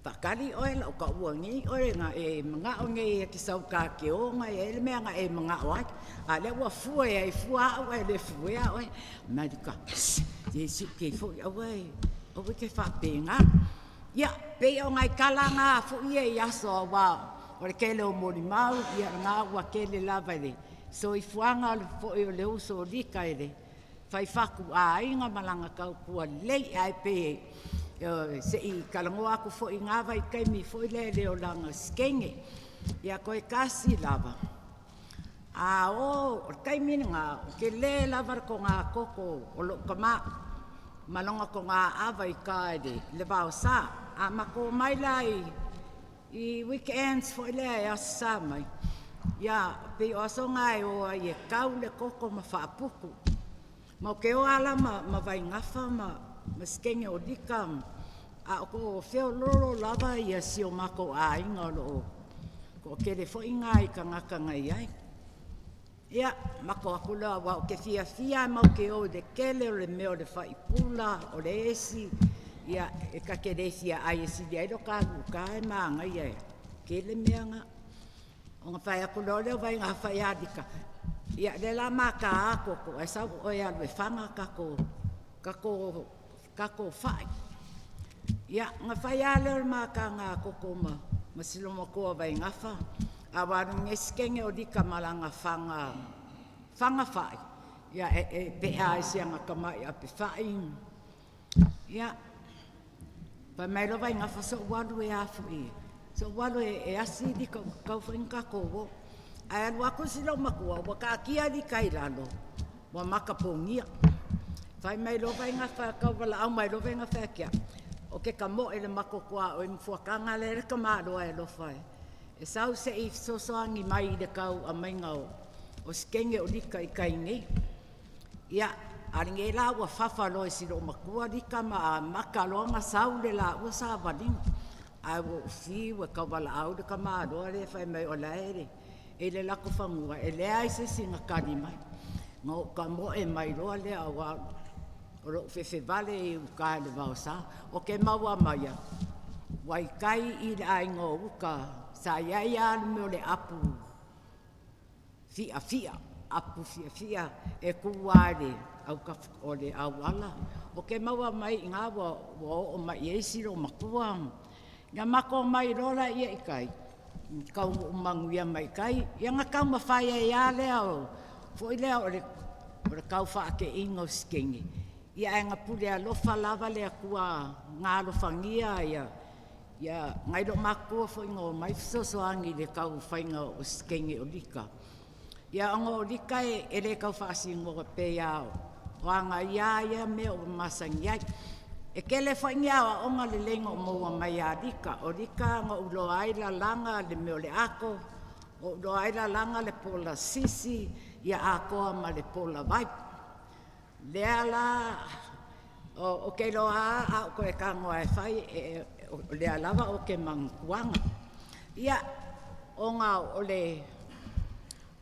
Speaker 2: “Faatali oe o le a ou taua nei oe, na e manao nei e te sau ta te o ona e i ai le mea na e manao ai, a o lea ua fue ai fua au ae le fuea oe.” Fai mai Lika, “His se siuki foi, aua e te faapena.” Ia, pei o nai tala na foi ia i aso aua o le tele o molimau, ia o lena ua tele lava i le soifuaga foi o le uso o Lika i le fai fatu aiga ma lana tautua lelei. Ae pei se i talanoa atu foi i na vaitaimi foi lea i le olaga o si teine. Ia toe tasi lava, a o o le taimi lena, ua tele lava le togatogo o lou tama ma lona toga ava i uta i le vaosa. A matou omai la i weekends foi lea e Aso Sa mai, ia pei o aso na e o ai e tau le toto ma faaputu. Matou te o lava la ma Vaigafa ma si teine o Lika, a o feoloolo lava si o matou aiga o lo o toatele foi nai tagata na i ai. Ia, matou o atu loa aua ou te fiafia lava matou te o i le tele o le mea o le faipula, o le esi, ia e ta te le fia ai e sili ai lo ta alu i uta ae manaia e tele mea na. Ona fai atu loa lea o Vaigafa ia Lika, Ia lea la maka koko ai sau o e alu e fanga kako kako kako fai. Ia nga fai a leo maka nga koko ma ma siloma koa vai ngafa. A waru ngesikenge o lika malanga fanga fanga fai. Ia e, e pe a isi anga kamai a pe fai. Ia pa mai lo vai ngafa so walu e afu i. So walu e, e asi lika kau fai kako wo. Ai alu aku si lo makua wa ka kia lika i lalo. Wa maka pongia. Fai mai lo vai ngafa kau wala au mai lo vai ngafa kia. O ke ka mo ele mako kua o mfuakanga le le ka malo e lo fai. E sau se i sosoangi mai i le kau a mai ngau. O skenge o lika i kai nei. Ia, a la ua fafa loa i si loo makua lika ma a maka loa ma sau le la ua sa valiga. Ae ua ufi ua kauvalaau le kamāloa le fai mai o lae le e le lako fagua e leai se isiga kali mai. Ma ou kamoe mai loa lea auā o loo fefevale i uka le vaosā. O ke maua maia, waikai i le aiga o uka, sa iai a le mea o le apu fiafia, apu fiafia e kua le au o le auala. O ke maua mai i ngā ua, ua o mai e isi lo makua. Ia mako mai lola ia i kai. Kau manguia mai kai. Ia nga kau mawhai e ia lea o. Foi lea o le, o le kau whaake inga o skenge. Ia e nga pule alofa lava le akua ngā alofangia ia ia ngai lo makua foi ngō mai fesoasoani le kau whainga o skenge o lika. Ia ongo o lika e, e le kau whaasigoa pe ia o anga ia ia mea o masangi ai. E kele foi ni awa onga le lenga o maua mai a lika. O lika nga uloa ai la langa le mea o le ako. O uloa ai la langa le pola sisi ia akoa ma le pola vai. Lea la o, o ke loa a o koe kangoa e whai e, e, o lea lava o ke manguanga. Ia, o ngā o le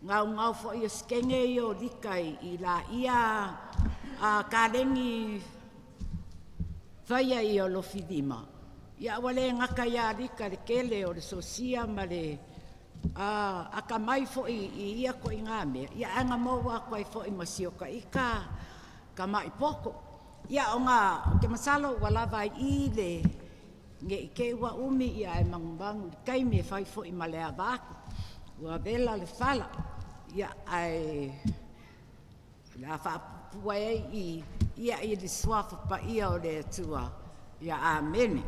Speaker 2: ngau ngau fo i skenge i o lika i, i la ia a kalengi whaia i o lofilima. Ia wale ngaka ia lika le kele o le sosia ma le a aka mai fo i, i ia ko i ngā mea. Ia anga maua koe fo i masio ka ika ka mai poko. Ia o ngā, o ke masalo ua lava i le nge i ke ua umi ia e mangumangu i kaimi e whai fo i malea vāku. Ua vela le fala. Ia ai la whaapupua e i ia i le suafa pa ia o le atua. Ia amene.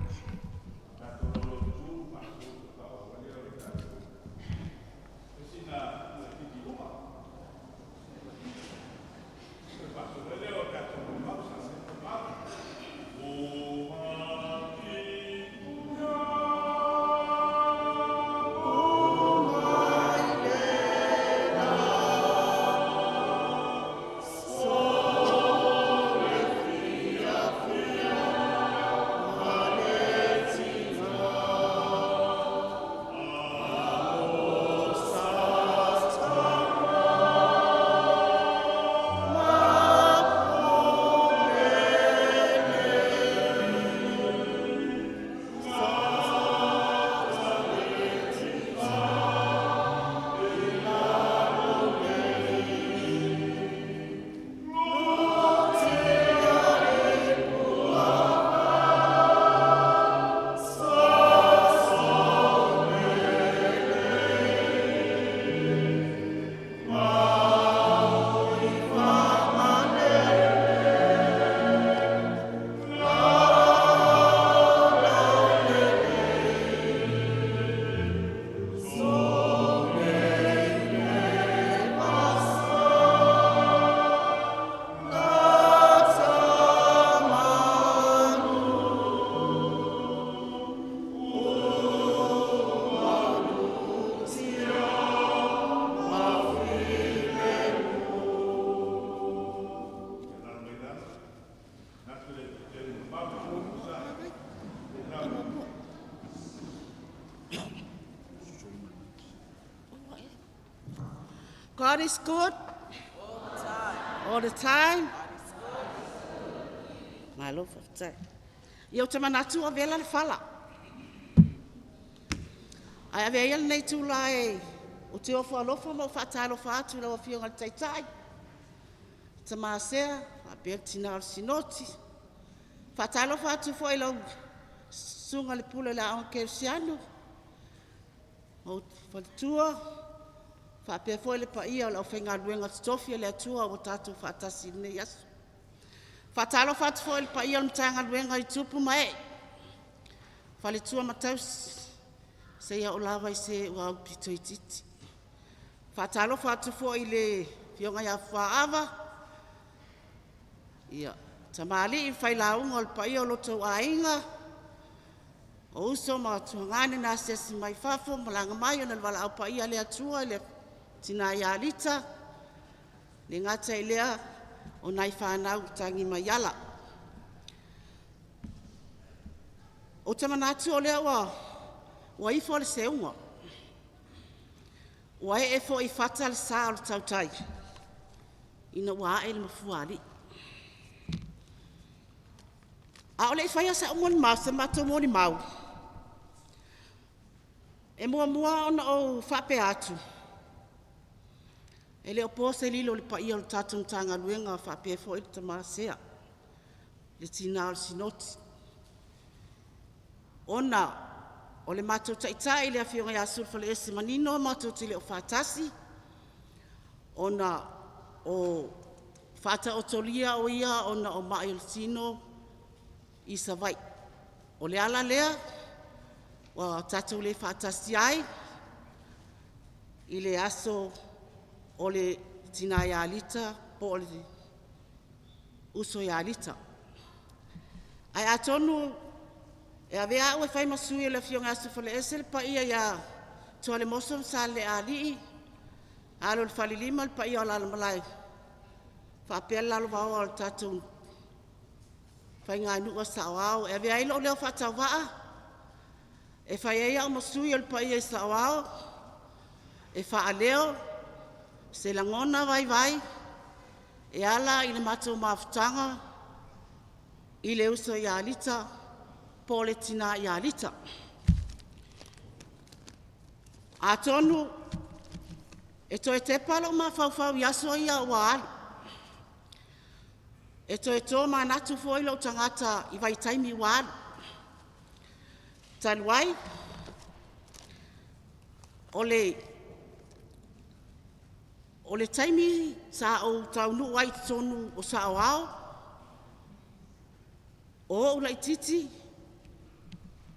Speaker 8: God is good. All the time. All the time. Malo whaftai. Ia o te manatu o vela le fala. Ai ave ai nei tūla e Ou te ofo alofa ma ou faatalofa atu i lau Afioga i le Taitai, Tama Sea, faapea le tina o le Sinoti. Faatalofa atu foi i lau susuga i le pule o le Aoga Kerisiano, ou faletua, faapea foi le paia o le aufaigaluega totofi a le Atua ua tatou faatasi i lenei aso. Faatalofa atu foi i le paia o le Matagaluega i tupu ma ee, faletua ma tausi, seia oo lava i se ua aupito itiiti. Faatalofa atu foi i le Afioga ia Fuaava, ia, tamalii failauga o le paia o lo outou aiga, o uso ma tuagane na asiasi mai fafo, malaga mai ona o le valaau paia a le Atua i le tina ia Lita, le gata i lea o nai fanau tagi mai ala. Ou te manatu o lea ua ifo le seuga, ua ee foi i fata le sa o le tautai ina ua ae le mafuaalii. A o le i faia sa'u molimau, se matou molimau, e muamua ona ou faapea atu, e le o po se lilo i le paia o le tatou Matagaluega faapea foi le Tama Sea, le tina o le Sinoti, ona o le matou taitai le Afioga ia Sulufarese Manino matou te le o faatasi, ona o faataotolia o ia ona o mai o le tino i Savaii. O le ala lea ua tatou le faatasi ai i le aso o le tina ia Lita po o le uso ia Lita. Ae atonu e avea au e fai ma sui o le Afioga ia Sufaleese le paia ia Tualemoso ma Salealii, alo o le Falelima le paia o Alalamalae, faapea le lalovaoa o le tatou faiganuu a Saoao. E avea ai lou leo faatauvaa e fai ai au ma sui o le paia i Saoao e faaleo se lagona vaivai e ala i le matou mafutaga i le uso ia Lita po o le tina ia Lita. Atonu e toe tepa lou mafaufau i aso ia ua alu, e toe tomanatu foi lou tagata i vaitaimi ua alu. Talu ai, o le taimi sa ou taunuu ai i totonu o Saoao, o ou laititi,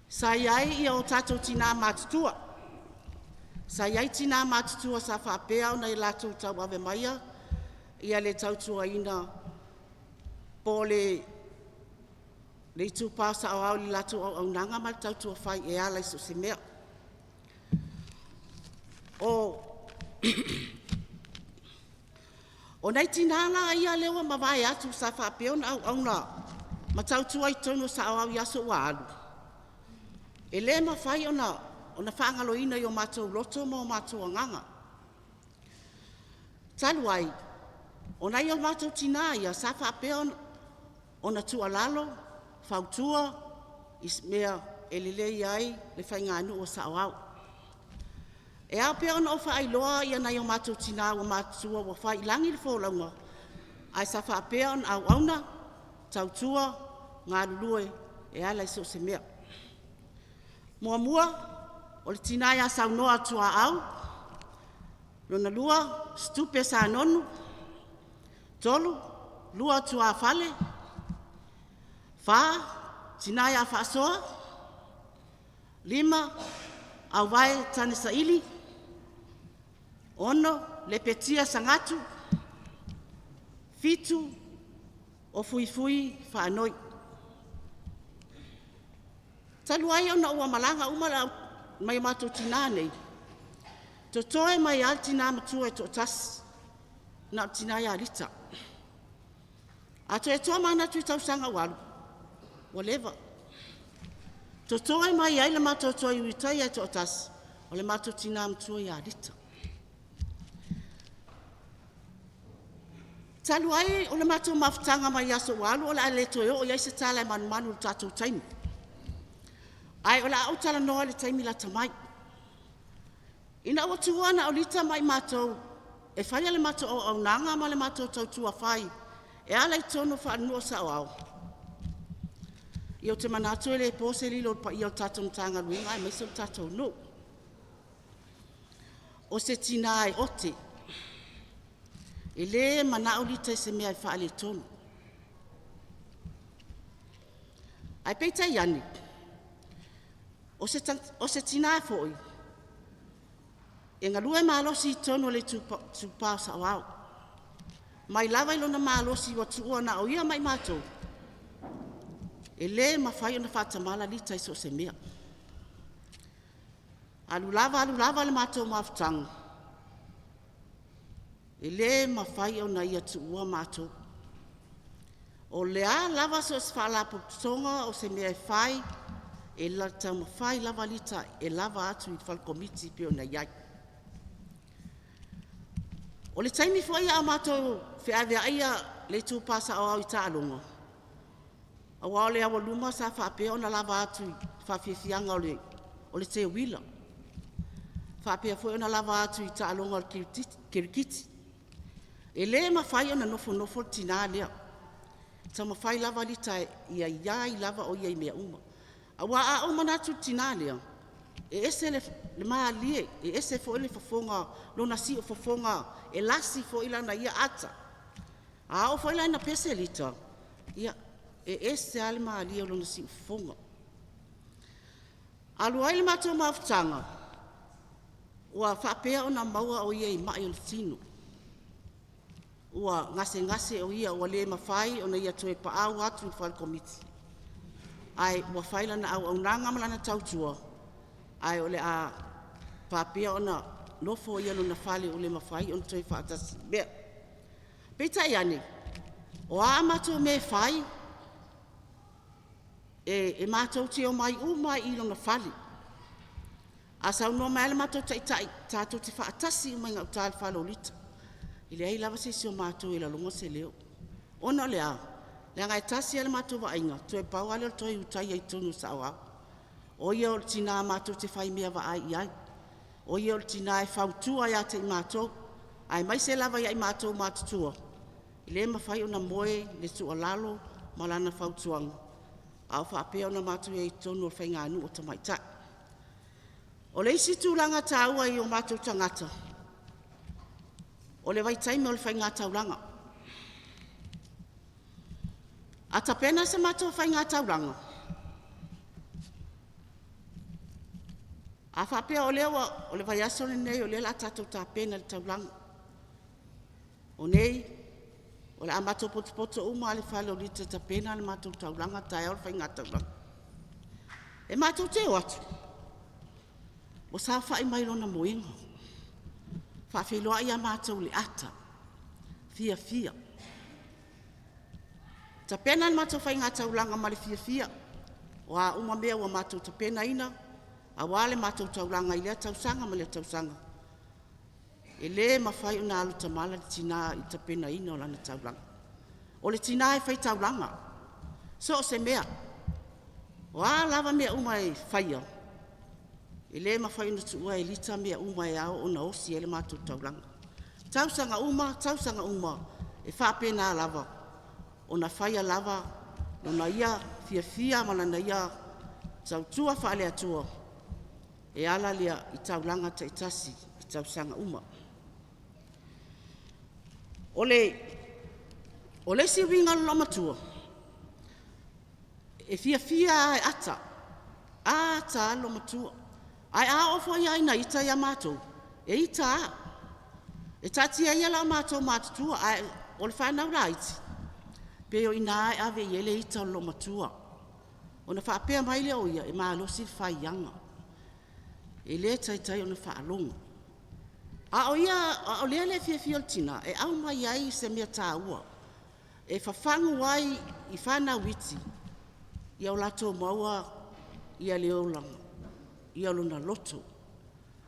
Speaker 8: sa i ai o tatou tina matutua. Sa i ai tina matutua sa faapea ona latou tauave maia ia le tautuaina po o le itupa o saoao i le latou auaunaga ma le tautua fai e ala i so o se mea. O nai tina la ia lea ua mavae atu sa faapea ona auauna ma tautua i totonu o saoao i aso ua alu, e le mafai ona faagaloina i o matou loto ma o matou agaga. Talu ai, o nai o matou tina ia sa faapea ona tuualalo, fautua i mea e lelei ai le faiganuu a saoao. E ao pea ona ou faailoa ia nai o matou tina ua matutua ua fai i lagi le folauga, ae sa faapea ona auauna, tautua, galulue e ala i so o se mea. Muamua, o le tina ia Saunoa Tuaau. Lona lua, Situpe Sanonu. 3, Lua Tuafale. 4, tina ia Faasoa. 5, Auvae Tanesaili. 6, Lepetia Sagatu. 7, o Fuifui Faanoi. Talu ai ona ua malaga uma nai o matou tina nei, totoe mai lava le tina matua e toatasi, na o le tina ia Lita. A toe tomanatu i tausaga ua alu, ua leva. Totoe mai ai le matou toe Ulutaia e toatasi, o le matou tina matua ia Lita. Talu ai o le matou mafutaga mai aso ua alu, o le a le toe oo i ai se tala e manumanu i le tatou taimi. Ae o le a ou talanoa i le taimi lata mai. Ina ua tuua na o Lita ma i matou e faia le matou auaunaga ma le matou tautua fai e ala i totonu o faalenuu o saoao, ia ou te manatu e le po se lilo i le paia o le tatou Matagaluega aemaise o le tatou nuu. O se tina e ote, e le manao Lita i se mea e faaletonu. Ae peitai ane, o se tina foi e galue malosi i totonu o le itupa o saoao, mai lava i lona malosi ua tuua na o ia ma i matou, e le mafai ona faatamala Lita i so o se mea. Alu lava alu lava le matou mafutaga, e le mafai ona ia tuua matou. O le a lava so o se faalapotopotoga o se mea e fai, e taumafai lava Lita e lava atu i le fale komiti e pei ona i ai. O le taimi foi a o matou feaveaia le itupa saoao i taaloga, aua o le aualuma sa faapea ona lava atu i faafiafiaga o le teuila, faapea foi ona lava atu i taaloga o le kirikiti. E le mafai ona nofonofo le tina lea, e taumafai lava Lita ia i ai lava o ia i mea uma. Aua a ou manatu i le tina lea, e ese le malie, e ese foi le fofoga, lona siufofoga, e lasi foi lana ia ata. A oo foi la ina pese Lita, ia, e ese lava le malie o lona siufofoga. Alu ai le matou mafutaga, ua faapea ona maua o ia i mai o le tino, ua gasegase o ia ua le mafai ona ia toe paau atu i le fale komiti, ae ua fai lana auaunaga ma lana tautua, ae o le a faapea ona nofo ia i lona fale ua le mafai ona toe faatasi i mea. Peitai ane, o a matou mea e fai, e matou te omai uma lava i lona fale. A saunoa mai lava le matou taitai tatou te faatasi uma i gauta i le fale o Lita, e leai lava se isi o matou e lagona se leo. Ona o le a? Leaga e tasi lava le matou vaaiga, toe pau lava lea o le toe ulutaia i totonu o saoao. O ia o le tina matou te faimea vaai i ai, o ia o le tina e fautua ia te i matou, aemaise lava ia i matou matutua, e le mafai ona moe le tuualalo ma lana fautuaga a o faapea ona matou i ai i totonu o le faiganuu a tamaitai. O le isi tulaga taua i o matou tagata, o le vaitaimi o le faigataulaga. A tapena se matou faigataulaga, a faapea o lea ua, o le vaiaso lenei o lea o le a tatou tapena i le taulaga. O nei, o le a matou potopoto uma lava i le fale o Lita e tapena le matou taulaga, taeao le faigataulaga. E matou te o atu, ua saofai mai lona moega, faafeiloai ia matou i le ata, fiafia. Tapena le matou faigataulaga ma le fiafia, o a uma mea ua matou tapenaina aua le matou taulaga i lea tausaga ma lea tausaga. E le mafai ona alu tamala le tina i le tapenaina o lana taulaga. O le tina e fai taulaga, so o se mea. O a lava mea uma e faia, e le mafai ona tuua e Lita mea uma e ao ona osi ai le matou taulaga. Tausaga uma, tausaga uma, e faapena lava ona faia lava lona ia fiafia ma lana ia tautua faale-Atua e ala lea i taulaga taitasi i tausaga uma. O le isi uiga o le loomatua, e fiafia lava e ata, ata lava le loomatua. Ae a oo foi lava ina ita ia matou, e ita lava. E taatia ia la matou matutua, ae o le fanau laiti, pei o i ina e ave i ai le ita o le loomatua. Ona faapea mai lea o ia, e malosi le faiaga, e le taitai ona faalogo. A o lea le fiafia o le tina e aumai ai se mea taua e fafagu ai i fanau iti, ia o latou maua le olaga, lona loto,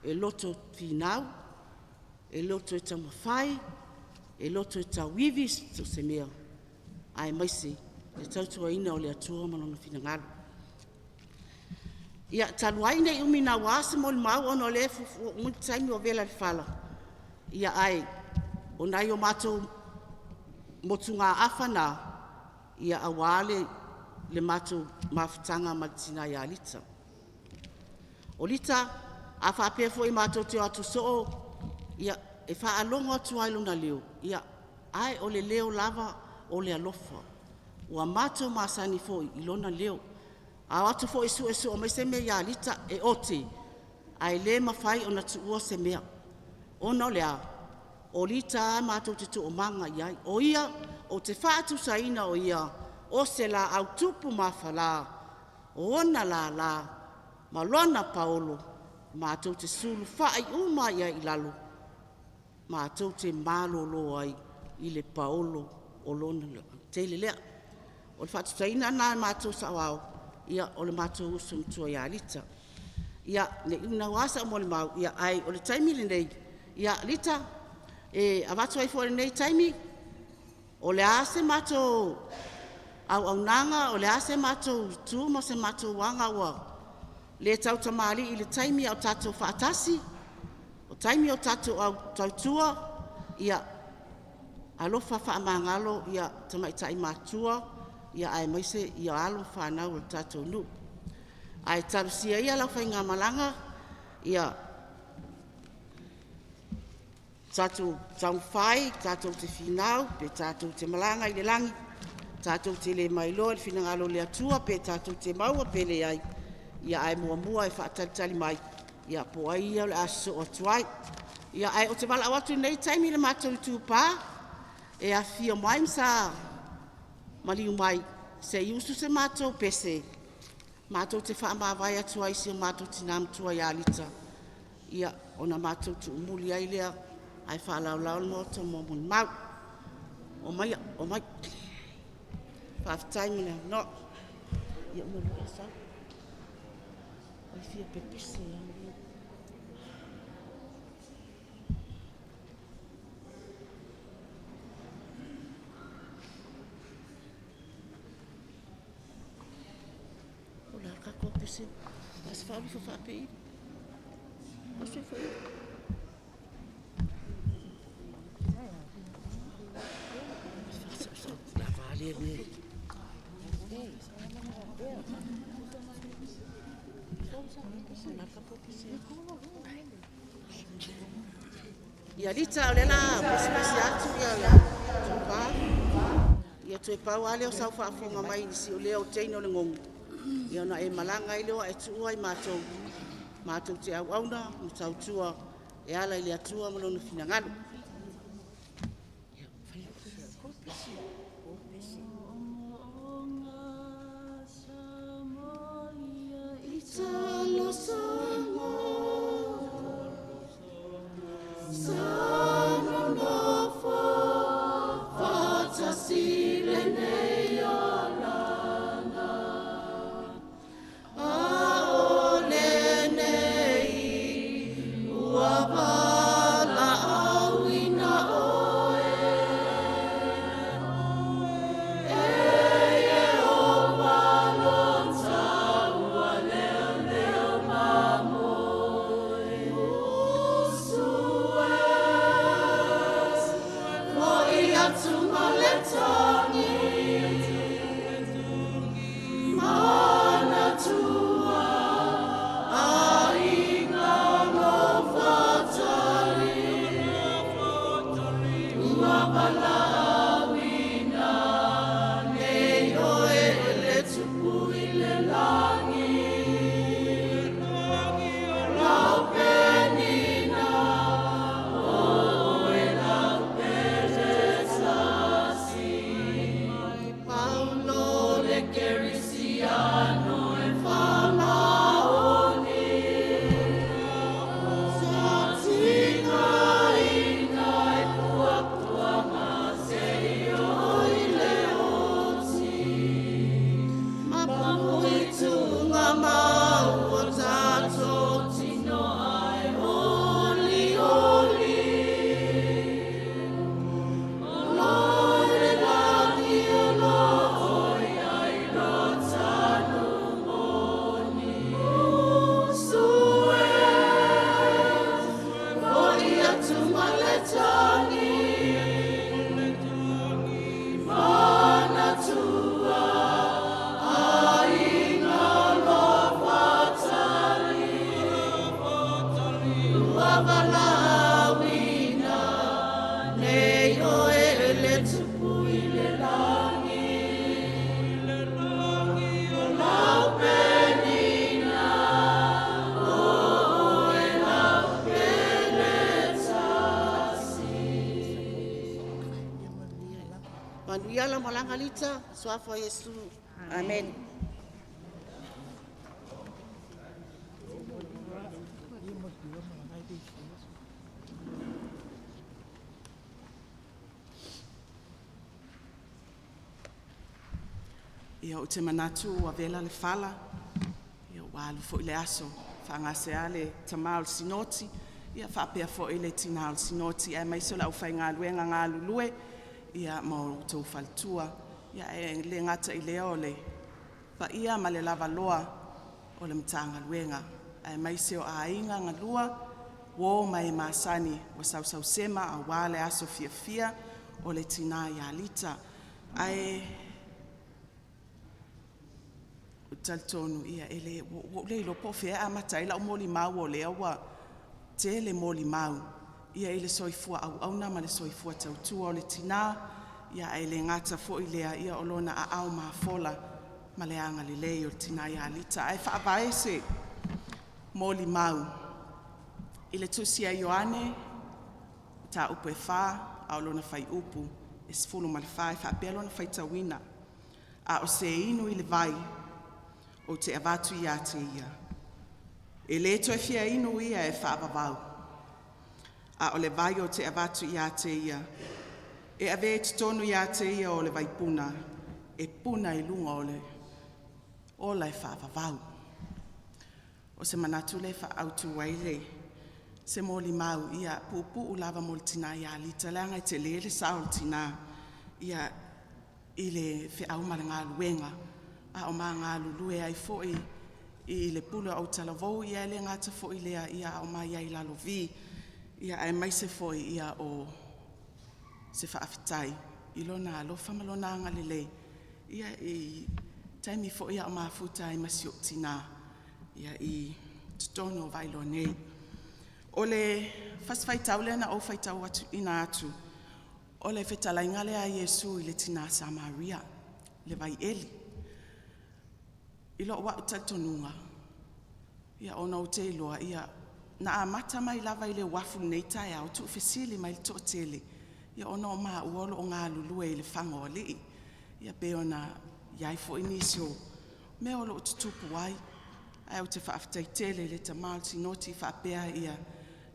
Speaker 8: e loto finau, e loto e taumafai, e loto e tauivi i so o se mea, aemaise le tautuaina o le Atua ma Lona finagalo. Ia, talu ai nei umi nauā se molimau ona o lea e fuafua uma le taimi ua vela i le fala, ia ae o nai o matou motugaafa na, ia aua le matou mafutaga ma le tina ia Lita. O Lita, a faapea foi matou te o atu soo, ia e faalogo atu lava i lona leo, ia, ae o le leo lava o le alofa. Ua matou masani foi i lona leo. A o atu foi e suesue mai se mea ia Lita, e ote, ae le mafai ona tuua se mea. Ona o le a? O Lita lava matou te toomaga i ai. O ia, ou te faatusaina o ia o se laau tupu mafala, o ona lala ma lona paolo matou te sulufai uma ai i ai i lalo, matou te malolo ai i le paolo o lona tele lea. O le faatusaina lena e matou saoao, ia o le matou uso matua ia Lita. Ia, ne i umi naua sau molimau, ia, ae o le taimi lenei, ia Lita, e avatu ai foi i lenei taimi, o le a se matou auaunaga, o le a se matou tu ma se matou aga ua le tautamalii i le taimi a o tatou faatasi, o taimi o tatou tautua, ia alofa faamagalo tamaitai matutua, aemaise alo ma fanau a le tatou nuu. Ae talosia ia lau faigamalaga, ia tatou taumafai tatou te finau pe tatou te malaga i le lagi, tatou te le mailoa i le finagalo o le Atua pe tatou te maua pe leai, ae muamua e faatalitali mai po o ai ia o le a sosoo atu ai. Ae ou te valaau atu i lenei taimi i le matou itupa e afifio mai ma sa maliu mai se i usu se matou pese matou te faamavae atu ai i si o matou tina matua ia Lita, ona matou tuumuli ai lea ae faalaolao le maota mo molimau. Omaia, omai. Faafetai mo le avanoa. Ia uma loa e sau. Ua fia pepese lava. O le a le tatou pese? Se faaulu ifo faapei. Oso ifo i. Ia Lita, o lea o le a pesepese atu le itupa. Ia toe pau lava lea o sau faafofoga mai i le siulea o teine o le gogo, ia ona e malaga ai lea ua e tuua i matou, matou te auauna ma tautua e ala i le Atua ma Lona finagalo. Manuia lau malaga Lita, suafa o Iesu. Amen.
Speaker 6: Ia ou te manatu ua vela le fala, ia ua alu foi le aso, faagasea le tama o le Sinoti, ia faapea foi le tina o le Sinoti aemaise o le aufaigaluega galulue ia ma outou faletua. Ia ae le gata i lea o le paia ma le lavaloa o le Matagaluega aemaise o aiga galua, uo ma e masani ua sausausema aua le aso fiafia o le tina ia Lita. Ae ou te talitonu e le, ua ou le iloa po o fea e amata ai lau molimau o lea ua tele molimau ia i le soifua auauna ma le soifua tautua o le tina, ae le gata foi i lea, ia o lona aao mafola ma le agalelei o le tina ia Lita. Ae faavae se molimau i le tusi a Ioane mataupu e 4 a o lona fuaiupu e 14 e faapea lona faitauina, “A o se inu i le vai ou te avatu ia te ia, e le toe fia inu ia e faavavau, a o le vai ou te avatu ia te ia, e avea i totonu ia te ia o le vaipuna e puna i luga o le ola e faavavau.” O se manatu lea e faaautu ai se molimau, ia puupuu lava mo le tina ia Lita leaga e tele le sao o le tina i le feau ma le galuega a o ma galulue ai foi i le pule o Autalavou, ae le gata foi i lea a o ma i ai i Lalovi, aemaise foi o se faafetai i Lona alofa ma Lona agalelei i taimi foi a o mafuta ai ma si ou tina i totonu o Vailoa nei. O le fasi faitau lea na ou faitauina atu, o le fetalaiga lea a Iesu i le tina Samaria i le vaieli. I lou au talitonuga, ona ou te iloa na amata mai lava i le uafu i lenei taeao o tuufesili mai le toatele ona o maua o lo o galulue i le fagoalii, pei ona i ai foi nisi o mea o lo o tutupu ai. Ae ou te faafetai tele i le tama o le Sinoti faapea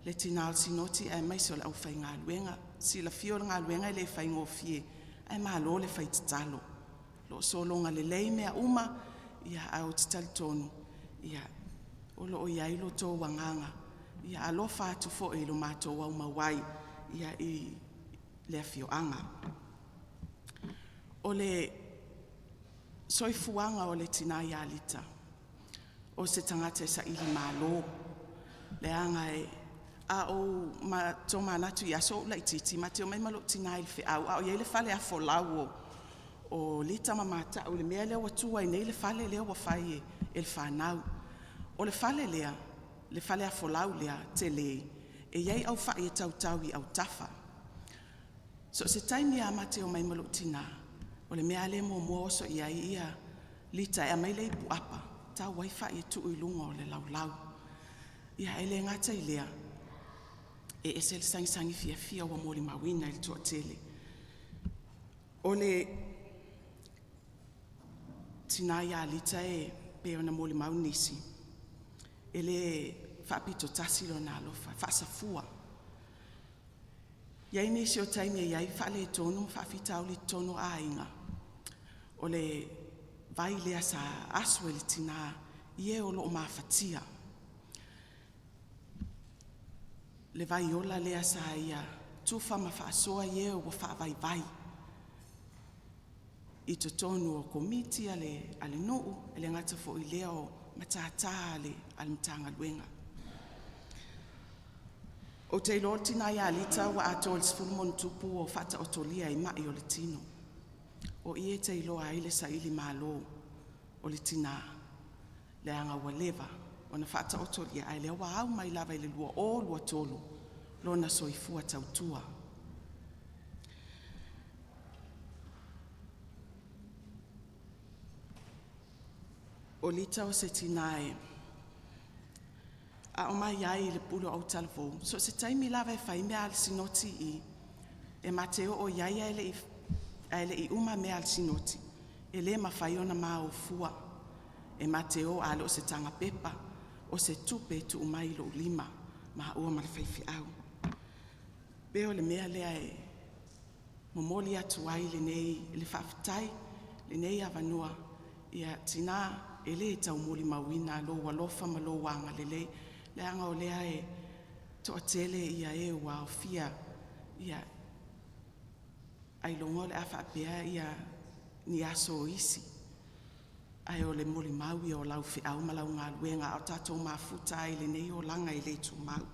Speaker 6: le tina o le Sinoti aemaise o le aufaigaluega. E silafia o le galuega e le faigofie ae malo le fai tatalo. O lo o sologa lelei mea uma ae ou te talitonu o lo o i ai lo outou agaga e alofa atu foi i lo matou aumau ai i le afioaga. O le soifuaga o le tina ia Lita, o se tagata e sailimalo, leaga a ou tomanatu i aso a o ou laitiiti, ma te omai ma lou tina i le feau a o i ai le fale afolau o Lita ma Mata'u i le mea lea ua tu ai nei le fale lea ua fai e le fanau. O le fale lea, le fale afolau lea e tele, e i ai au fai e tautau i autafa. So o se taimi lava ma te omai ai ma lou tina, o le mea lava lea e muamua oso i ai Lita e aumai le ipu apa tau ai fai e tuu i luga o le laulau. Ia e le gata i lea, e ese le sagisagi fiafia ua molimauina e le toatele. O le tina ia Lita e pei ona molimau nisi, e le faapito tasi lona alofa, e faasafua. E i ai nisi o taimi e i ai faaletonu ma faafitauli i totonu o aiga, o le vai lea sa asu e le tina i e o lo o mafatia. Le vaiola lea sa ia tufa ma faasoa i e ua faavaivai i totonu o komiti a le nuu, e le gata foi i lea o matata a le Matagaluega. Ou te iloa o le tina ia Lita ua atoa i le 10+ o faataotolia i mai o le tino. O i e te iloa ai le sailimalo o le tina leaga ua leva ona faataotolia ae o lea ua au mai lava i le 2023 lona soifua tautua. O Lita o se tina a o mai ai i le pule o Autalavou, so o se taimi lava e fai ai mea a le Sinoti i i, e ma te oo i ai ae le i Ae le'i uma mea a le Sinoti, e lē mafai ona maofua e ma te o a le o se tagapepa o se tupe e tuu mai i lou lima maua ma le faifeau. Pe o le mea lea e momoli atu ai lenei le faafetai, lenei avanoa, ia tinā e lē taumolimauina lou alofa ma lou agalelei, leaga o lea e toatele ia e ua aofia ia ailoga o le a faapea ia ni aso o isi, ae o le molimau ia o lau feau ma lau galuega a o tatou mafuta ai i lenei olaga e le tumau.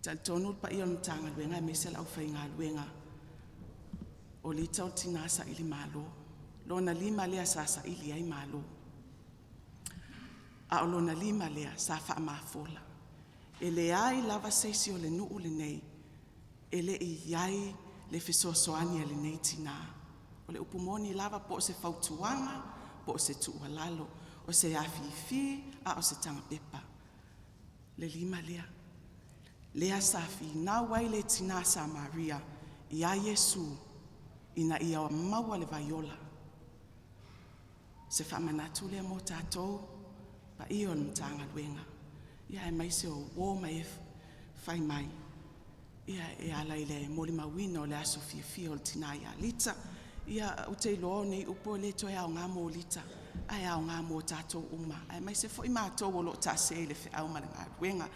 Speaker 6: Talitonu le paia o le Matagaluega aemaise le aufaigaluega, o Lita o le tina saili malo. Lona lima lea sa saili ai malo. A o lona lima lea sa faamafola. E leai lava se isi o le nuu lenei e le i i ai le fesoasoani a lenei tina. O le upu moni lava po o se fautuaga, po o se tuualalo, o se afifi, a o se tagapepa. Le lima lea. Lea sa finau ai le tina Samaria ia Iesu ina ia maua le vaiola. Se faamanatu lea mo tatou, paia o le Matagaluega, ia aemaise o uo ma e fai mai, ia e ala i le molimauina o le aso fiafia o le tina ia Lita. Ia ou te iloa o nei upu e le toe aoga mo Lita, ae aoga mo tatou uma, aemaise foi matou o lo o taase i le feau ma le galuega.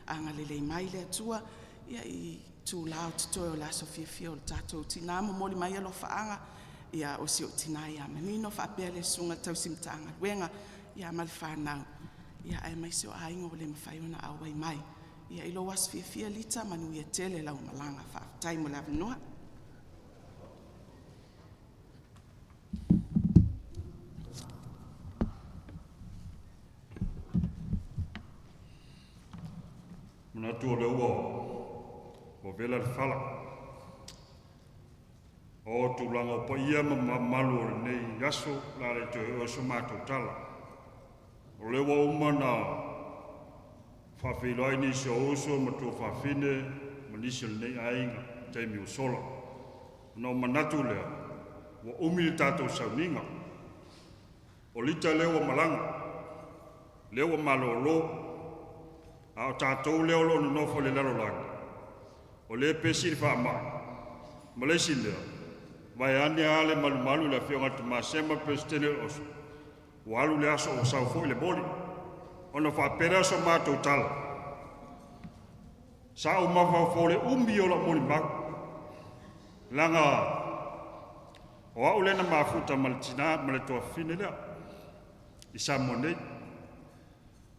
Speaker 6: Agalelei mai le Atua ia i itula o totoe o le aso fiafia o le tatou tina, momoli mai alofaaga ia o si ou tina ia Manino faapea le susuga i le tausi Matagaluega ia ma le fanau, ia aemaise o aiga ua le mafai ona auai mai. Ia i lou aso fiafia Lita, manuia tele lau malaga. Faafetai mo le avanoa.
Speaker 11: Manatu o lea ua vela le fala. O tulaga o paia ma mamalu o lenei aso, la le toe o so matou tala. O lea ua uma na faafeiloai nisi o uso ma tuafafine ma nisi o lenei aiga i taimi ua sola. Ona ou manatu lea, ua umi le tatou sauniga. O Lita lea ua malaga, lea ua malolo, a o tatou lea o lo o nonofo i le lalolagi, o lea e pesi le faamai. Ma le isi mea, vaeane lava le malumalu i le afioga i le Tama Sema, Peresetene o le Oso, ua alu le aso ua sau foi le moli. Ona faapea lea o so matou tala, sa ou mafaufau i le umi o lau molimau, leaga o au lea na mafuta ma le tina ma le tuafafine lea i Samoa nei.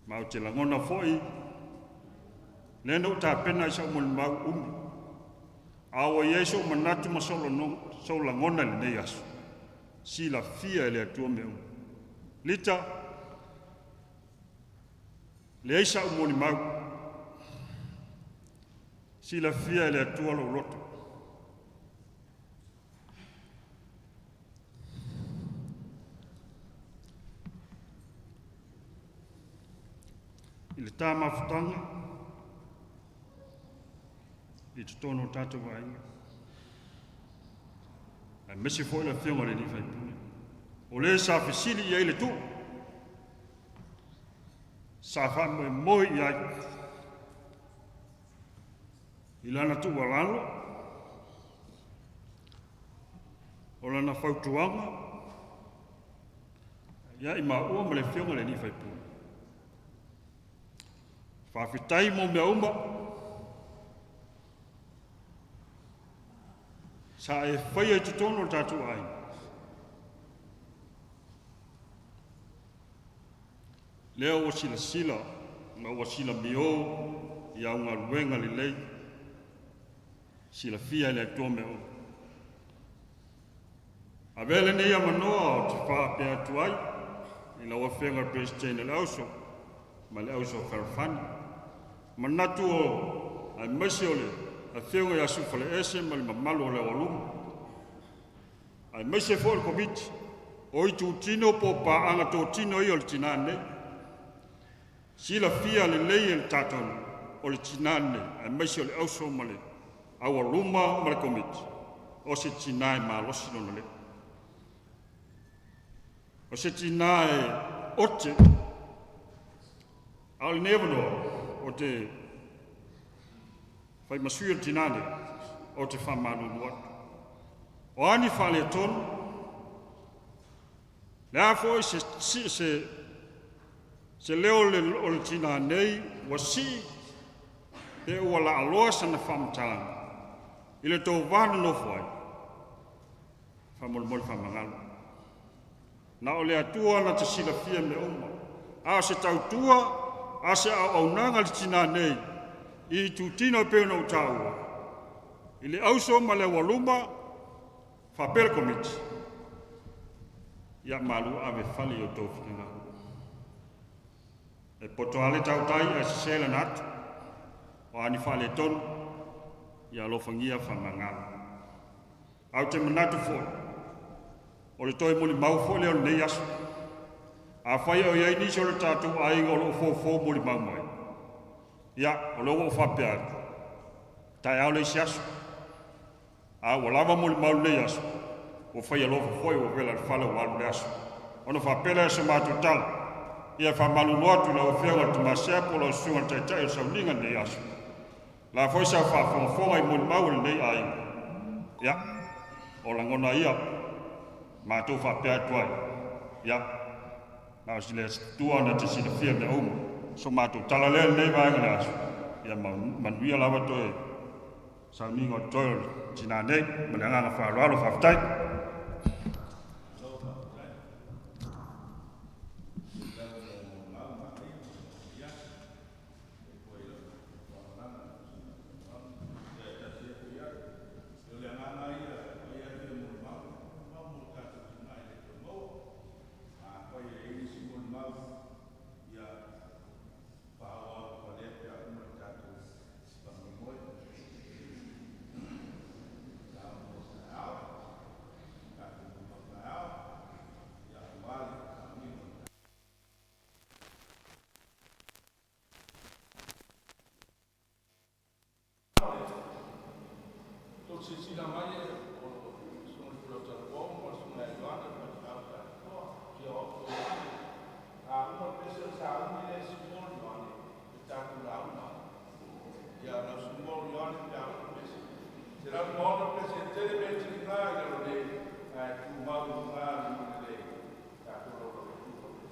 Speaker 11: Ma ou te lagona foi, lea na ou tapena i sau molimau umi. A ua i ai sou manatu ma sou lagona i lenei aso, silafia e le Atua mea uma. Lita, leai sau molimau, silafia e le Atua lou loto. I le tā mafutaga, i totonu o tatou aiga. Aemaise foi le afioga i le alii faipule. O le sa fesili i ai le tuu, sa faamoemoe i ai i lana tuualalo, o lana fautuaga, ia i maua ma le afioga i le alii faipule. Faafetai mo mea uma. Sa e faia i totonu o le tatou aiga. Lea ua silasila ma ua silamio i au galuega lelei, silafia e le Atua mea uma. Avea lenei avanoa ou te faapea atu ai i lau Afioga i le Peresetene o le Auso ma le Auso Fealofani. Manatu o aemaise o le Afioga ia Sufaleese ma le mamalu o le aualuma, aemaise foi o le Komiti, o itutino po o paaga totino ia o le tina nei. Silafia lelei e le tatou nuu, o le tina lenei, aemaise o le auso ma le aualuma ma le Komiti, O se tinā e malosi lona leo. O se tinā e ote. A o lenei avanoa, o te fai ma sui o le tinā nei, o te faamalulu atu. O a ni faaletonu, le a foi se leo o le tinā nei ua sii pe ua laaloa sana faamatalaga i le tou va nonofo ai, faamolemole faamagalo. Na o le Atua na te silafia mea uma. A o se tautua, a se auaunaga le tinā nei, i itutino e pei ona ou taua, i le auso ma le aualuma, faapea le Komiti, ia malu ave fale i o outou finagalo. E poto lava le tautai ae sese lana atu. O a ni faaletonu, ia alofagia faamagalo. Ae ou te manatu foi, o le toe molimau foi lea o lenei aso. Afai o i ai nisi o le tatou aiga o lo o foufou molimau mai, ia, o lea ua ou faapea atu, taeao le isi aso. A ua lava molimau i lenei aso, ua fai alofa foi ua vela i le fala ua alu le aso. Ona faapea lea o se matou tala, ia faamalulu atu i lau Afioga i le Tama Sea po o lau Susuga i le Taitai o le Sauniga i lenei aso. La foi sa faafogafoga i molimau a lenei aiga. Ia, o lagona ia matou faapea atu ai. Ia, na o si le tua na te silafia mea uma. So matou tala lea lenei vaega le aso. Ia manuia lava toe sauniga o toe o le tinā nei. Ma le agaga faaaloalo, faafetai.
Speaker 10: Silasila mai o le Susuga i le Puletalavou ma le Susuga ia Ioane le faifeau faapitoa, ia o atu Ioane. A uma le pese ona sauni lea e small Ioane i le tatou lauga. Ia lau small Ioane pe a uma le pese. 106 le pese, e tele mea e tigiga i lalo nei, ae tumau i luga le lelei tatou laulau atu le pese.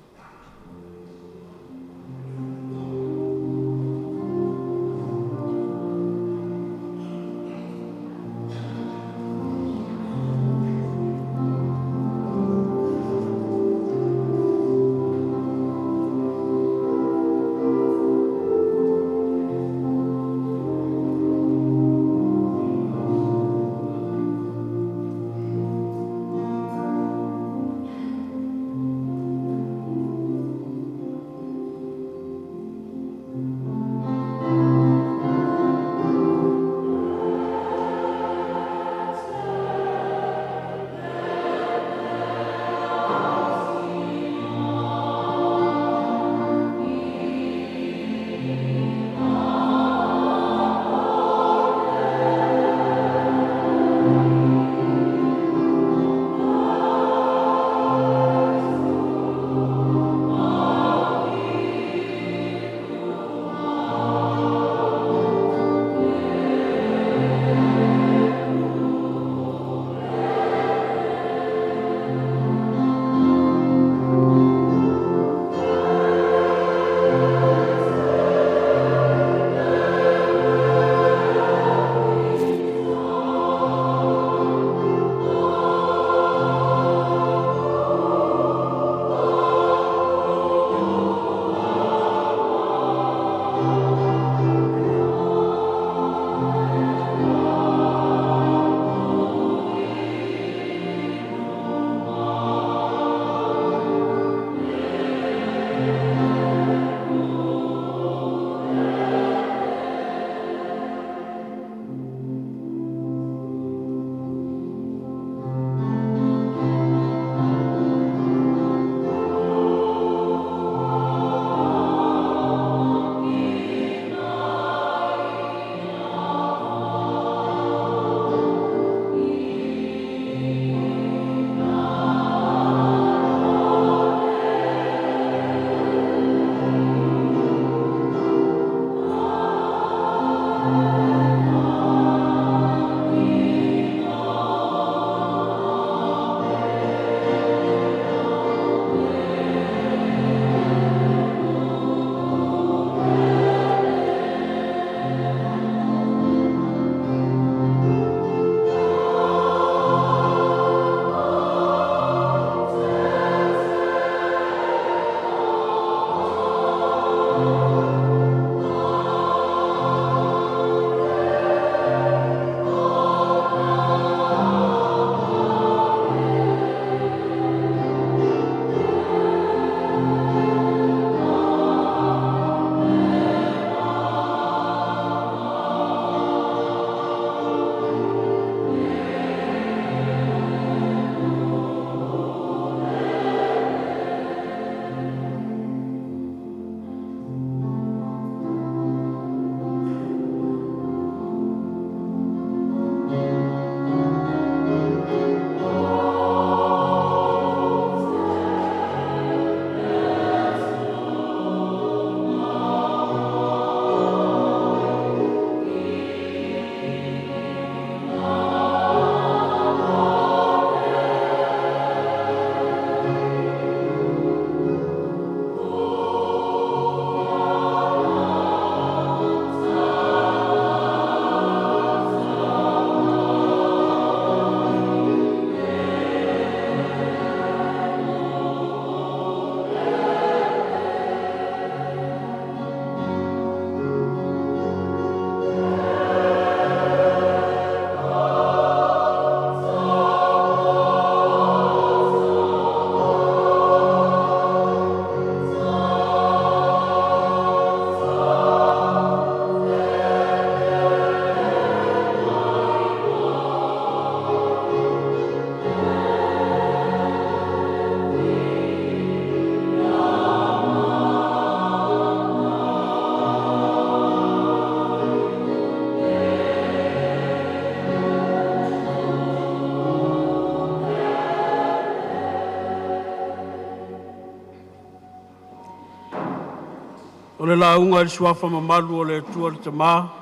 Speaker 3: O le lauga i le Suafa mamalu o le Atua le Tama,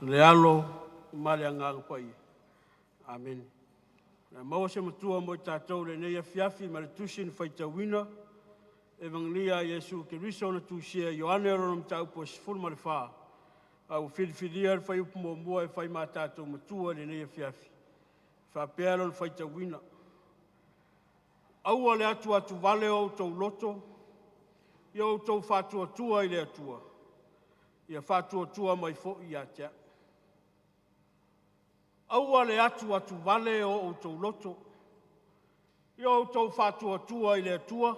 Speaker 3: le Alo ma le Agaga Paia. Amene. Ia maua se matua mo i tatou i lenei afiafi mai le tusi na faitauina, Evagelia a Iesu Keriso na tusia e Ioane, lona mataupu e 14, a ua filifilia le fuaiupu muamua e fai ma tatou matua i lenei afiafi. E faapea lona faitauina: Aua le atuatuvale o outou loto, ia outou faatuatua i le Atua, ia faatuatua mai foi ia te au. Aua le atuatuvale o outou loto, ia outou faatuatua i le Atua,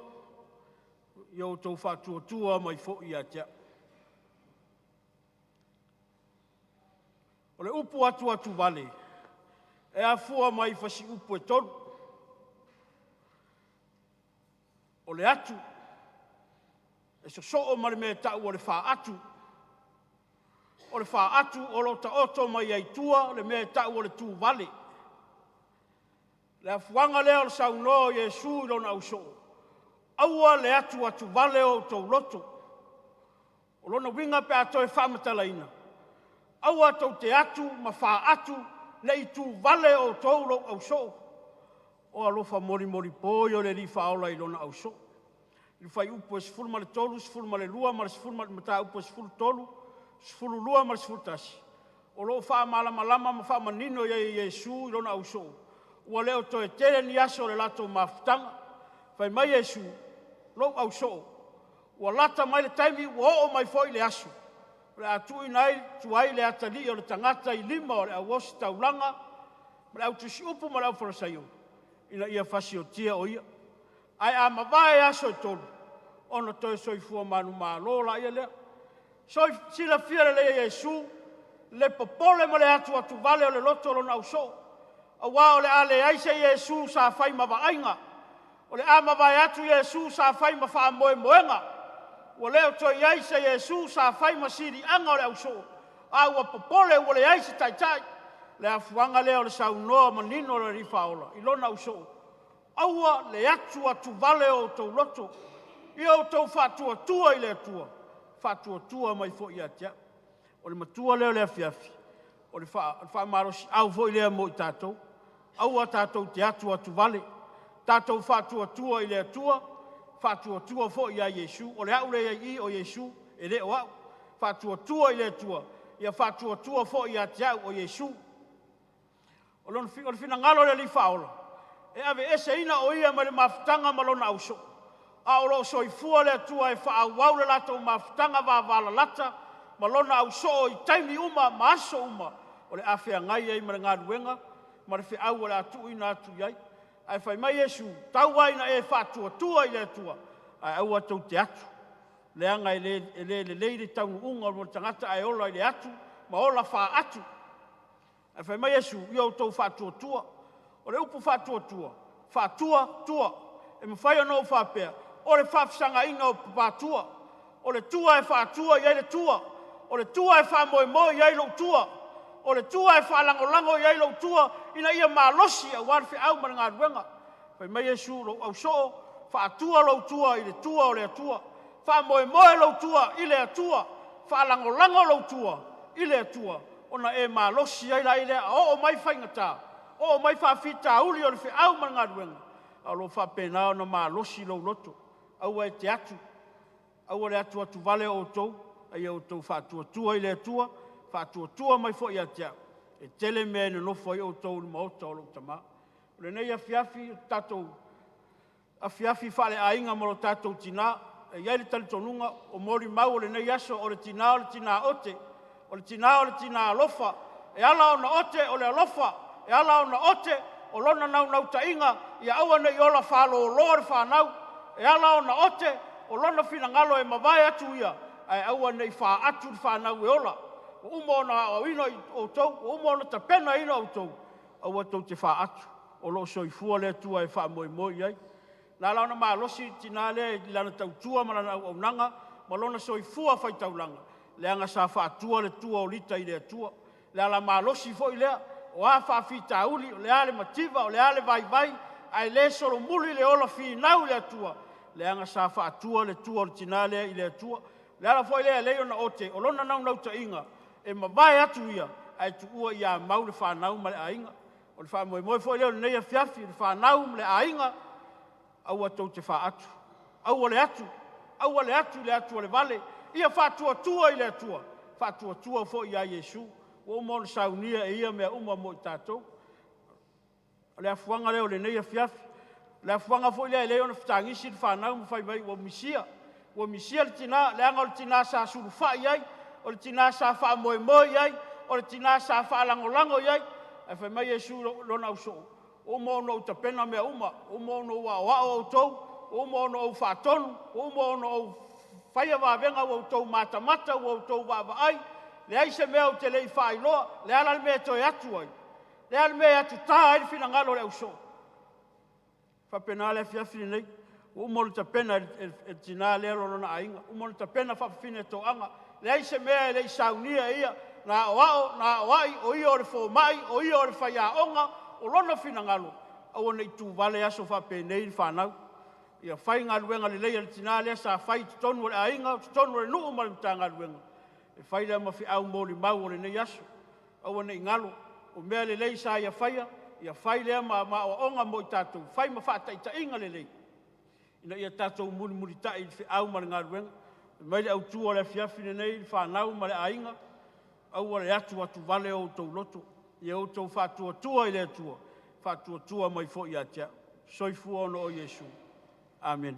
Speaker 3: ia outou faatuatua mai foi ia te au. O le upu atuatuvale, e afua mai fasiupu e tolu. O le “atu” e sosoo ma le mea e tau o le faatu. O le faatu o lo o taoto mai ai i tua le mea e tau o le tuvale. Le afuaga lea o le saunoa o Iesu i lona ausoo, aua le atuatuvale o outou loto. O lona uiga pe a toe faamatalaina, aua tou te atu ma faatu ne i tuvale outou lou ausoo. O alofa molimolipo ia o le Alii Faaola i lona ausoo. I le fuaiupu e 13, 12 ma le mataupu e 13, 12 ma le 11, o lo o faamalamalama ma faamanino i ai e Iesu i lona ausoo, ua le o toe tele ni aso o le latou mafutaga. Fai mai Iesu, “Lou ausoo, ua lata mai le taimi ua oo mai foi le aso o le a tuuina atu ai le Atalii o le tagata i lima o le au ositaulaga ma le autusiupu ma le aufalesaio ina ia fasiotia o ia. Ae a mavae aso e tolu, ona toe soifua manumalo laia lea.” Soi silafia lelei e Iesu le popole ma le atuatuvale o le loto o lona ausoo, aua o le a leai se Iesu sa fai ma vaaiga, o le a mavae atu Iesu sa fai ma faamoemoega, ua le o toe i ai se Iesu sa fai ma siliaga o le ausoo, a ua popole ua leai se taitai. Le afuaga lea o le saunoa manino o le Alii Faaola i lona ausoo, aua le atuatuvale o outou loto, ia outou faatuatua i le Atua, faatuatua mai foi ia te au. O le matua lea o le afiafi, o le faamalosiau foi lea mo i tatou. Aua tatou te atuatuvale, tatou faatuatua i le Atua, faatuatua foi ia Iesu. O le au lea e i ai i i o Iesu, e le o au. Faatuatua i le Atua, ia faatuatua foi ia te au o Iesu. O le finagalo o le Alii Faaola, e aveeseina o Ia mai le mafutaga ma lona ausoo, a o lo o soifua le Atua e faaauau le latou mafutaga vavalalata ma lona ausoo i taimi uma ma aso uma o le a feagai ai ma le galuega ma le feau o le a tuuina atu i ai. Ae fai mai Iesu, “Tau lava ina e faatuatua i le Atua, ae aua tou te atu, leaga e le lelei le taunuuga o le tagata ae ola i le atu ma ola faatu.” Ae fai mai Iesu, “Ia outou faatuatua.” O le upu faatuatua, faatua tua. E mafai ona ou faapea, o le faafesagaiga o papatua. O le tua e faatua i ai le tua, o le tua e faamoemoe i ai lou tua, o le tua e faalagolago i ai lou tua ina ia malosi aua le feau ma le galuega. Fai mai Iesu, lou ausoo, faatua lou tua i le tua o le Atua, faamoemoe lou tua i le Atua, faalagolago lou tua i le Atua, ona e malosi ai lea. A oo mai faigata, oo mai faafitauli o le feau ma le galuega, a o lo o faapena ona malosi lou loto. Aua e te atu, aua le atuatuvale outou, a ia outou faatuatua i le Atua, faatuatua mai foi ia te au. E tele mea e nonofo ai outou i le maota o lou Tama. O lenei afiafi, o le tatou afiafi faaleaiga ma lo tatou tina, e i ai le talitonuga o molimau o lenei aso, o le tina o le tina ote, o le tina o le tina alofa. E ala ona ote o le alofa, e ala ona ote o lona naunautaiga ia aua ne i ola faaloloa le fanau. E ala ona ote o lona finagalo e mavae atu ia ae aua ne i faatu le fanau e ola. Ua uma ona aoaoina outou, ua uma ona tapenaina outou, aua tou te faatu, o lo o soifua le Atua e faamoemoe i ai. Na ala ona malosi le tina lea i lana tautua ma lana auaunaga ma lona soifua faitaulaga, leaga sa faatua le tua o Lita i le Atua. O le ala malosi foi lea, o a faafitauli, o le a le mativa, o le a le vaivai, ae le solomuli le ola finau i le Atua, leaga sa faatua le tua o le tina lea i le Atua. Le ala foi lea e lei ona ote, o lona naunautaiga, e mavae atu ia, ae tuua ia mau le fanau ma le aiga. O le faamoemoe foi lea o lenei afiafi, le fanau ma le aiga, aua tou te faatu, aua le atu, aua le atu i le atu a le vale, ia faatuatua i le Atua, faatuatua foi ia Iesu, ua uma ona saunia e ia mea uma mo i tatou. O le afuaga lea o lenei afiafi, o le afuaga foi lea e ala ai ona fetagisi le fanau ma fai mai ua misia, ua misia le tina, leaga o le tina sa sulufai i ai, o le tina sa faamoemoe i ai, o le tina sa faalagolago i ai. Ae fai mai Iesu i lona ausoo, ua uma ona ou tapena mea uma, ua uma ona ou aoao outou, ua uma ona ou faatonu, ua uma ona ou faia vavega ua outou matamata, ua outou vaavaai, leai se mea ou te le i faailoa. O le a la le mea e toe atu ai? O le a le mea e atuta ai le finagalo o le ausoo? E faapena le afiafi lenei, ua uma ona tapena e le tina lea lona aiga, ua uma ona tapena faafafine toaga, leai se mea e le i saunia e ia, na aoao, na aoai, o ia o le fomai, o ia o le faiaoga, o lona finagalo, aua ne i tuvale aso faapenei le fanau. Ia fai galuega lelei a le tina lea sa fai i totonu o le aiga, o totonu o le nuu ma le Matagaluega, e fai lea ma feau molimau o lenei aso. Aua ne i galo, o mea lelei sa ia faia, ia fai lea ma aoaoga mo i tatou, fai ma faataitaiga lelei, ina ia tatou mulimulitai i le feau ma le galuega. Fai mai le autu o le afiafi lenei le fanau ma le aiga, aua le atuatuvale o outou loto, ia outou faatuatua i le Atua, faatuatua mai foi ia te au. Soifua ona o Iesu. Amene.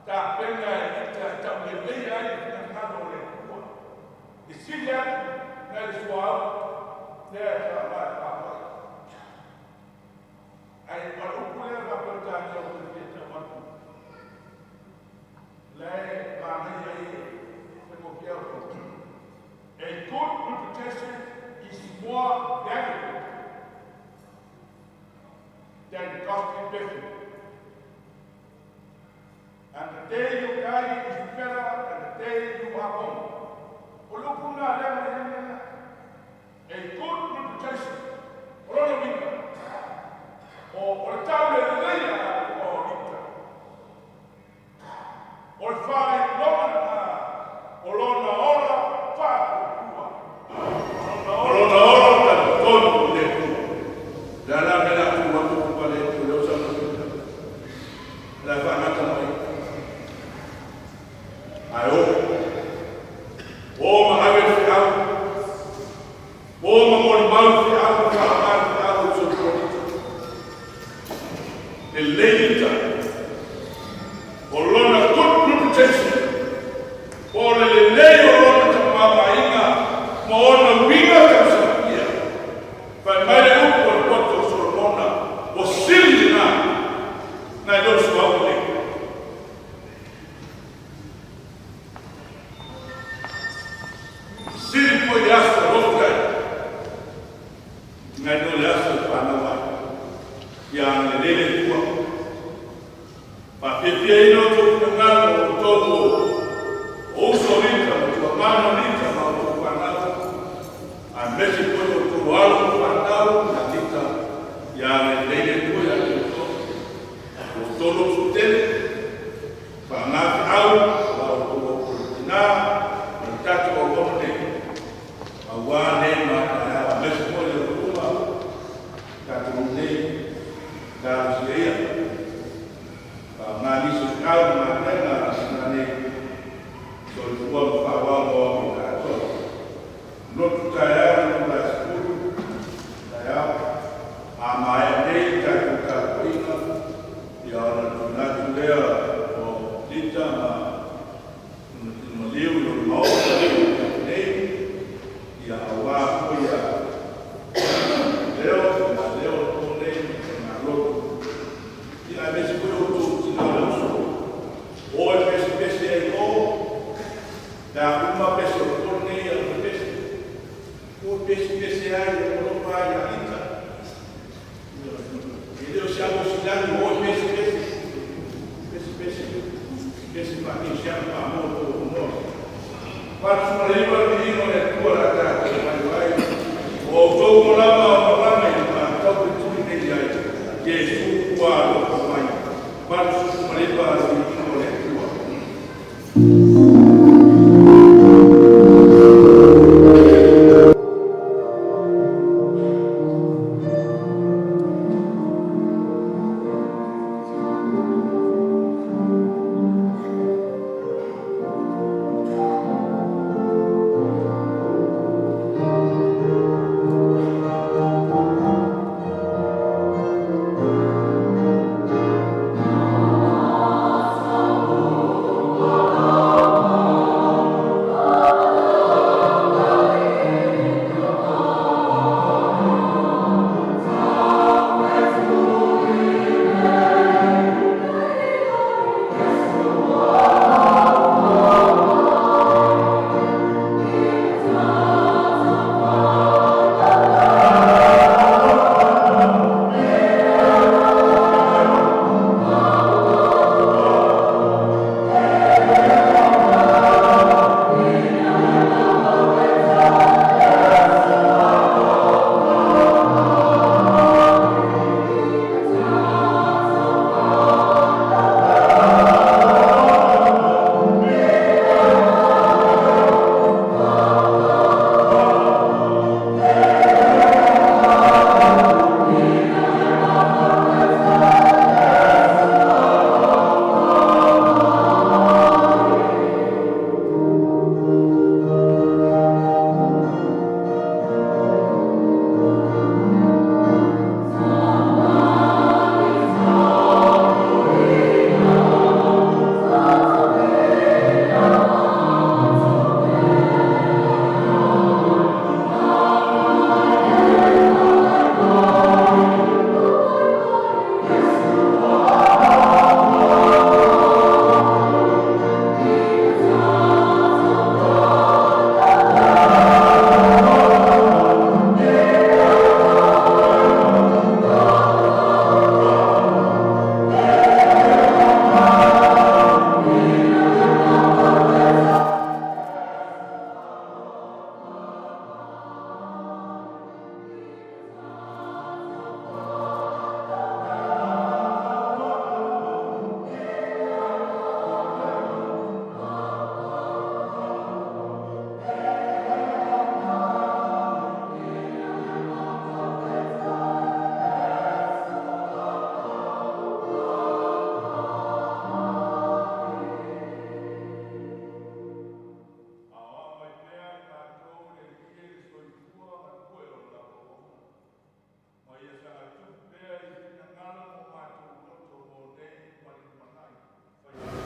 Speaker 10: Tapena e lita taulelei ai le finagalo o le Atua. E sili atu nai le suauu lea e faaaoga e faamai. Ae o le upu lea faa-Peretania ou te fia tau atu, la e manaia ai e faigofie outou. A good reputation is more valuable than costly perfume. And the day you die is better than the day you are born. O le upu lena lea ma le lena. A good reputation. O lona uiga. O le taulelei o Lita. O le faailoga lena o lona ola faatuatua. O lona ola talitonu i le Atua. Le ala me la tu atu ku pale tu leo sa mo kita. La whaanata mai. Ae o. O ma ave le feau. O ma molimau le feau, ma whaama le feau o le soifua Lita. Lelei Lita. O lona good reputation. Po o le lelei o lona tamaoaiga ma ona uiga tausaofia. Fai mai le upu a le poto o Solomona, ua sili lena nai lo le suauu lelei. Sili foi le aso e lote ai nai lo le aso e fanau ai. Ia agalelei le Atua. Faafiafiaina outou finagalo o outou o uso o Lita ma tuamanu o Lita ma outou fanau, aemaise foi o outou alo ma fanau ia Lita. Ia agalelei le Atua ia te outou. O outou lototele, faaaoga feau o la outou auaunaga ma le tatou auauna nei, aua nei ma a taeao, aemaise foi le auaunaga tatou nei talosia ia. Faaaoga nisi o feau ma galuega a sina nei soifua ma faaauau mo Afrika atoa. Lotu taeao i le ula 10 taeao, a maea nei le tatou tapuaiga, ia ona tuuina atu lea o Lita ma lona tino maliu i lona maota i le nei, ia aua foi a leo, na leo o le po nei ma lotu. Ia aemaise foi outou tina ma uso, o e pesepese ai o, pe a uma pese o le po lenei a uma pese, o e pesepese ai o alofa ai ia Lita. E le o se alosilagi o e pesepese, pesepese, pese faakerisiano faamoa outou avanoa. 89 le viiga o le Atua o le a tatou malio ai. O outou uma lava o malaga i le matau e tuli nei i ai Iesu ua alofa mai. 89 le viiga o le Atua.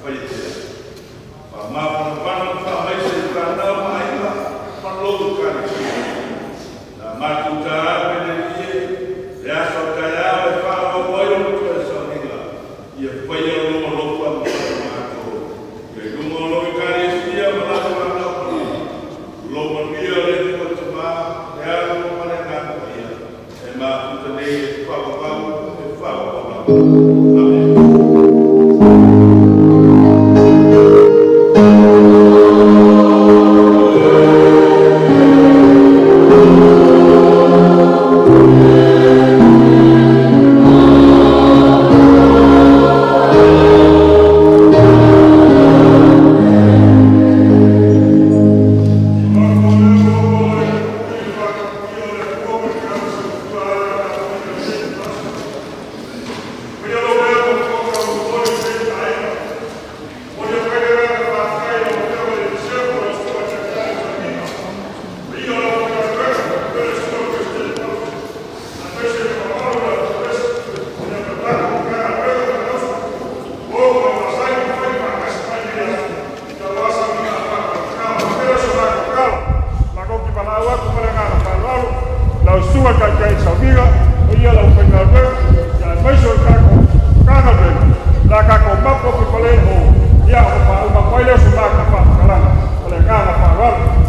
Speaker 10: Faiatea. Faamafanafana ma faamaise i fanau ma aiga ma lou Ekalesia. O le a matou taape le Alii e, le aso a taeao e faaauau ai ona toe sauniga, ia faia lou alofa ma faamagalo. Ia i luga o lou Ekalesia ma lana fanau malala. Lou manuia le Atua Tamā, le Alo ma le Agaga Paia, e mafuta nei e faavavau, e faavavau lava. Amene.
Speaker 11: Lau susuga i le Taitai Sauniga, paia i le aufaigaluega, aemaise o le tatou Matagaluega, o le a tatou mapu atu i fale o, ia ona faauma atu ai lea o se matou faamatalaga. Ma le agaga faaaloalo.